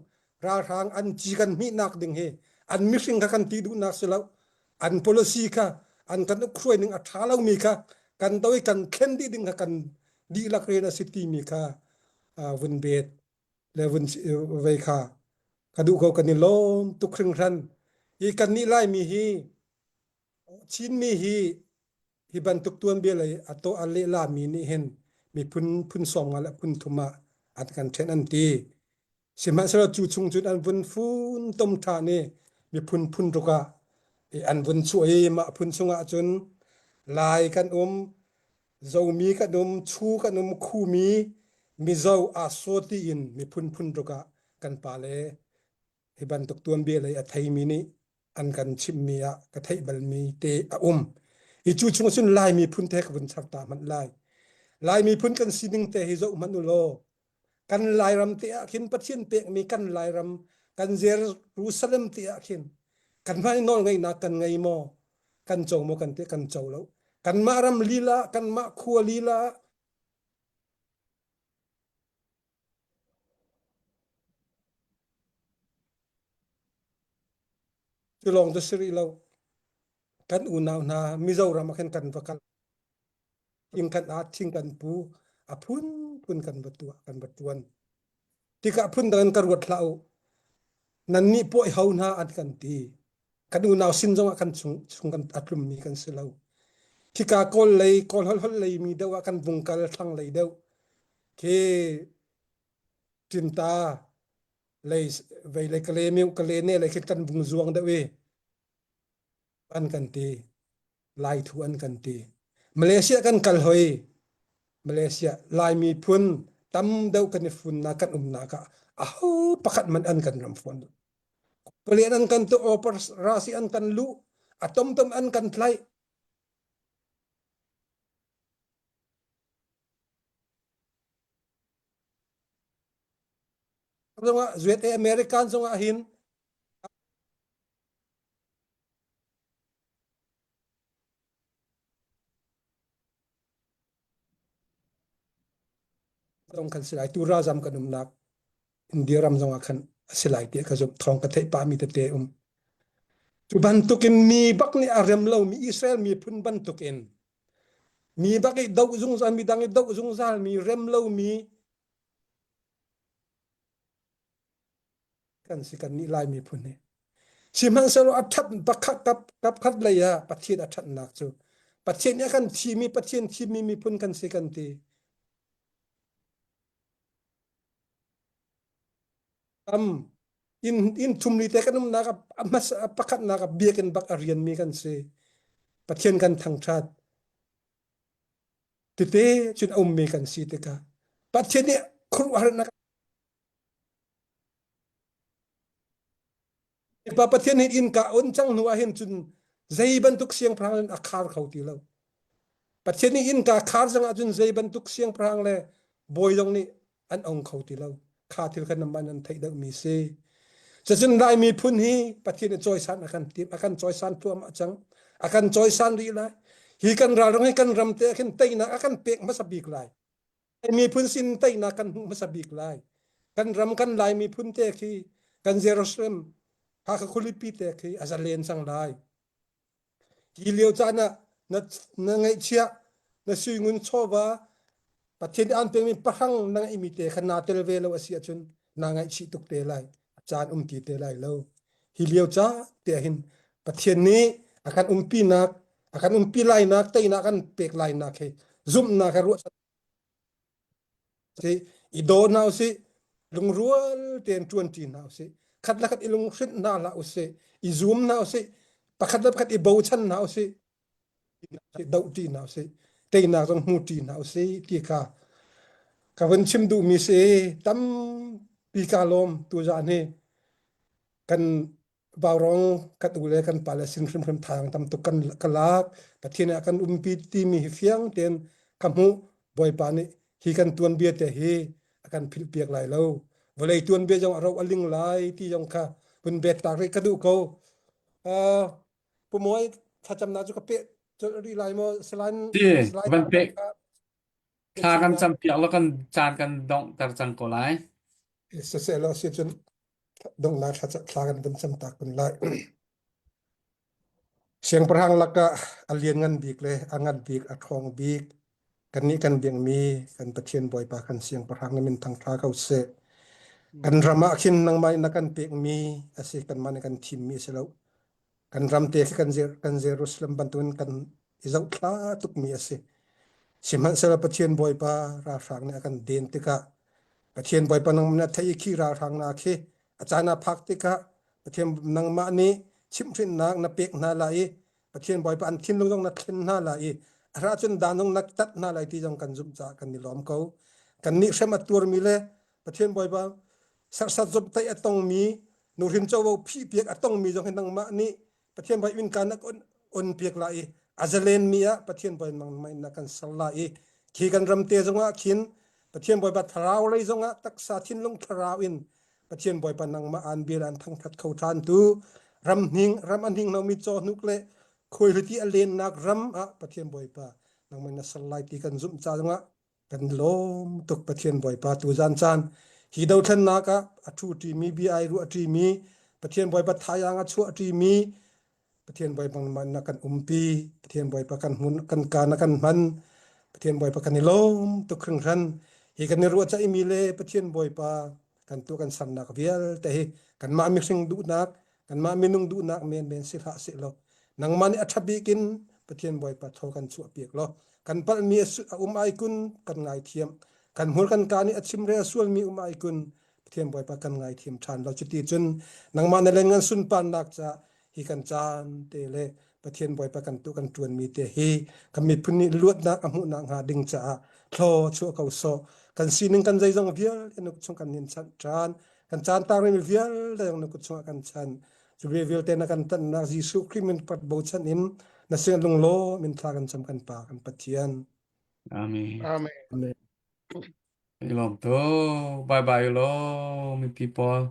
ralhrang an ci kan hmihnak ding hi an mihring kha kan ti duhnak si lo an policy kha an kan ukhruai ning a ṭha lomi kha kan do i kan thlen dih ding kha kan dihlak rian a si timi kha vun bet le vun vei kha ka duh ko kan i lawm tuk hringhran hi kan nih laimi hi Chinmi hi hi bantuk tuanbia lei a tawh a lehlami nih hin miphun phun 50 le phun thum ah an kan ṭhen an ti. Sihmanhsehlaw cu chung cun an vun fun tom ṭhan i miphun phun ruk ah an vun chuah i mah phun chungah cun Lai kan um, Zomi kan um, Chu kan um, Khumi, Mizo, Aso tiin miphun phun ruk ah kan pale hi bantuk tuanbia lei a theimi nih an kan chimhmi ah ka theih balmi te a um. Hi cu chung cun Lai miphun te ka vun char ta hmanh lai. Lai miphun kan sining te hi zoh hmanh u law kan Lairam te ah khin Pathian pekmi kan Lairam kan Jerusalem te ah khin kan hmai nawl ngeihnak kan ngei maw kan co maw kan te kan co lo kanmah ram lila kanmah khua lila Cu lawng cu si rih lo. Kan unau hna Mizoram ah khin kan va kal. Inn kan at, thing kan pu, a phunphun kan va tuah, kan va ṭuan. Tikah phundang in ka ruat hlah u. Nannih pawi ho hna an kan ti. Kan unau sin zongah kan chung, chung kan a tlummi kan si lo. Khika kawl lei, kawl holh holh lei mi deuh ah kan vung kal thlang lei deuh. Khi Tinta lei vei lei kale miu kale ne lei khi kan vung zuang deuh i an kan ti Lai thu an kan ti Malaysia kan kal hoi Malaysia Lai miphun tam deuh kan i funnak kan umnak ah aho pakhat man an kan ram fawn palian an kan tu operasi an kan lu a tomtom an kan tlaih zongah zuet e American zongah hin zong kan si lai tu ralzam kan umnak India ram zongah khan a si lai ti ka zumh thawng ka theih pahmi tete um cu bantukin mi bak nih a rem lomi Israel miphun bantukin mi bak i doh zungzal mi dang i doh zungzal mi rem lomi kan si kan nih Lai miphun hi sihmanhsehlaw a ṭhat pakhat kap kapkhat lei ah Pathian a ṭhatnak cu Pathian nih a kan thimi Pathian thimmi miphun kan si kan ti am in in thum li te kan umnak a hmasa pakhatnak a biakinn bak a rianmi kan si Pathian kan thangṭhat tete cun a ummi kan si tikah Pathian nih khuaruahharnak Pa Pathian nih innka on cang hnu ah hin cun zei bantuk siangpahrang in a khar kho ti lo. Pathian nih innka khar zong ahcun zei bantuk siangpahrang le bawi zong nih an ong kho ti lo. Kha thil kha nan nan theih deuhmi si. Cucun Lai miphun hi Pathian nih cawisan a kan tim, a kan cawisan thluahmah cang. A kan cawisan rih lai. Hi kan ralrang hi kan ram te ah khin teinak a kan pek hmasa bik lai. Miphun sin teinak kan hmuh hmasa bik lai. Kan ram kan Lai miphun te khi kan Jerusalem Hakha khualipi te khi a zalen cang lai. Hi lio caan ah na, na ngaihchiah na suingun chawva Pathian an pekmi pahrang na ngeihmi te kha naa tel ve lo a si ahcun naa ngaihchih tuk te lai. A caan um ti te lai lo. Hi lio ca te ah hin Pathian nih A kan umpinak, a kan umpi lainak, teinak kan pek lainak hi zumhnak he ruah si i daw hna usih lungrual tein ṭuanṭi hna usih khat le khat i lunghrinh hna hlah usih i zum hna usih pakhat le pakhat i bochan hna usih dohṭi hna usih teinak zong hmuṭi hna usih ti kha ka vun chim duhmi si tampi ka lawm tuzaan hi kan Vaurawng kan u le kan pale sin hrimhrim thazaang tam tuk kan ka lak. Pathian ah kan umpi timi hi fiang tein ka hmuh. Bawipa nih hi kan tuanbia te hi a kan philh piak lai lo. Vawlei tuanbia zong a ro a ling lai ti zong kha vun bet tak rih ka duh ko. Uh, Pu Mawi thlacamnak cu ka peh colh rih lai maw? Salai Ti Salai van pe kha thla kan cam piak lo kan caan kan donghter cang ko lai. Siseh law si cun donghnak thla kan van cam tak kun lai. Siangpahrang lakah a lianngan bik le a ngan bik, a ṭhawng bik, kannih kan biakmi kan Pathian Bawipa kan siangpahrang na min thangṭha ko seh. Kan ram ah khin nangmah nih na kan pekmi a si, kanmah nih kan thimmi a si lo. Kan ram te khi kan, kan Jerusalem bantukin kan i zohthla tukmi a si. Sihmanhsehlaw Pathian Bawipa ralhrang nih a kan den tikah Pathian Bawipa nangmah nih a theih i khi ralhrang hna khi a caan a phak tikah Pathian nangmah nih chimhhrinhnak na pek hna lai i Pathian Bawipa an thinlung zong na thlen hna lai i a hrah cun dan zong na tat hna lai ti zong kan zumh caah kan i lawm ko. Kannih hrem a tuarmi le Pathian Bawipa serhsat zomhtaih a tongmi nuhrin covo phihpiak a tongmi zong hi nangmah nih Pathian Bawi innka na on piak lai i a zalenmi ah Pathian Bawi nangmah in na kan ser lai i khi kan ram te zongah khin Pathian Bawipa thlarau lei zongah taksa thinlung thlarau in Pathian Bawipa nangmah an bia an thangthat kho ṭhan tu ram hning ram a hning lomi cawhnuk le khuaihliti a lennak ram ah Pathian Bawipa nangmah na ser lai ti kan zumh ca zongah Kan lawm tuk Pathian Bawipa tuzan caan hi dothlennak ah a ṭhu ṭimi bia ai ruah ṭimi Pathian Bawipa thayang a chuah ṭimi Pathian Bawipa na kan umpi Pathian Bawipa kan hmun kan ka na kan hman Pathian Bawipa kan i lawm tuk hringhran hi kan i ruah caimi le Pathian Bawipa kan tu kan samnak vialte hi kanmah mihring duhnak kanmah minung duhnak menmen si hlah seh law nangmah nih a ṭha bik in Pathian Bawipa thaw kan chuahpiak law kan palhmi a um ai kun kan ngaithiam kan hmur kan ka nih a chimrel sualmi um ai kun Pathian Bawipa kan ngaithiam ṭhan lo cuti cun nangmah na len ngan sunparnak ca hi kan caan te le Pathian Bawipa kan tu kan ṭuanmi te hi kan miphun nih luatnak a hmuhnak hnga ding caah thlaw chuah ko sawh kan sining kan zeizong vialte nuk chung kan nin chanh ṭhan kan caan taangmi vialte na kut chungah kan chan cu vialte na kan tannak Jesuh Khrih min pat bochan in na sin lunglawm in thla kan cam kan pa kan Pathian Amen. Amen. Amen. I lawm tuk. Bye bye lo mipi pawl.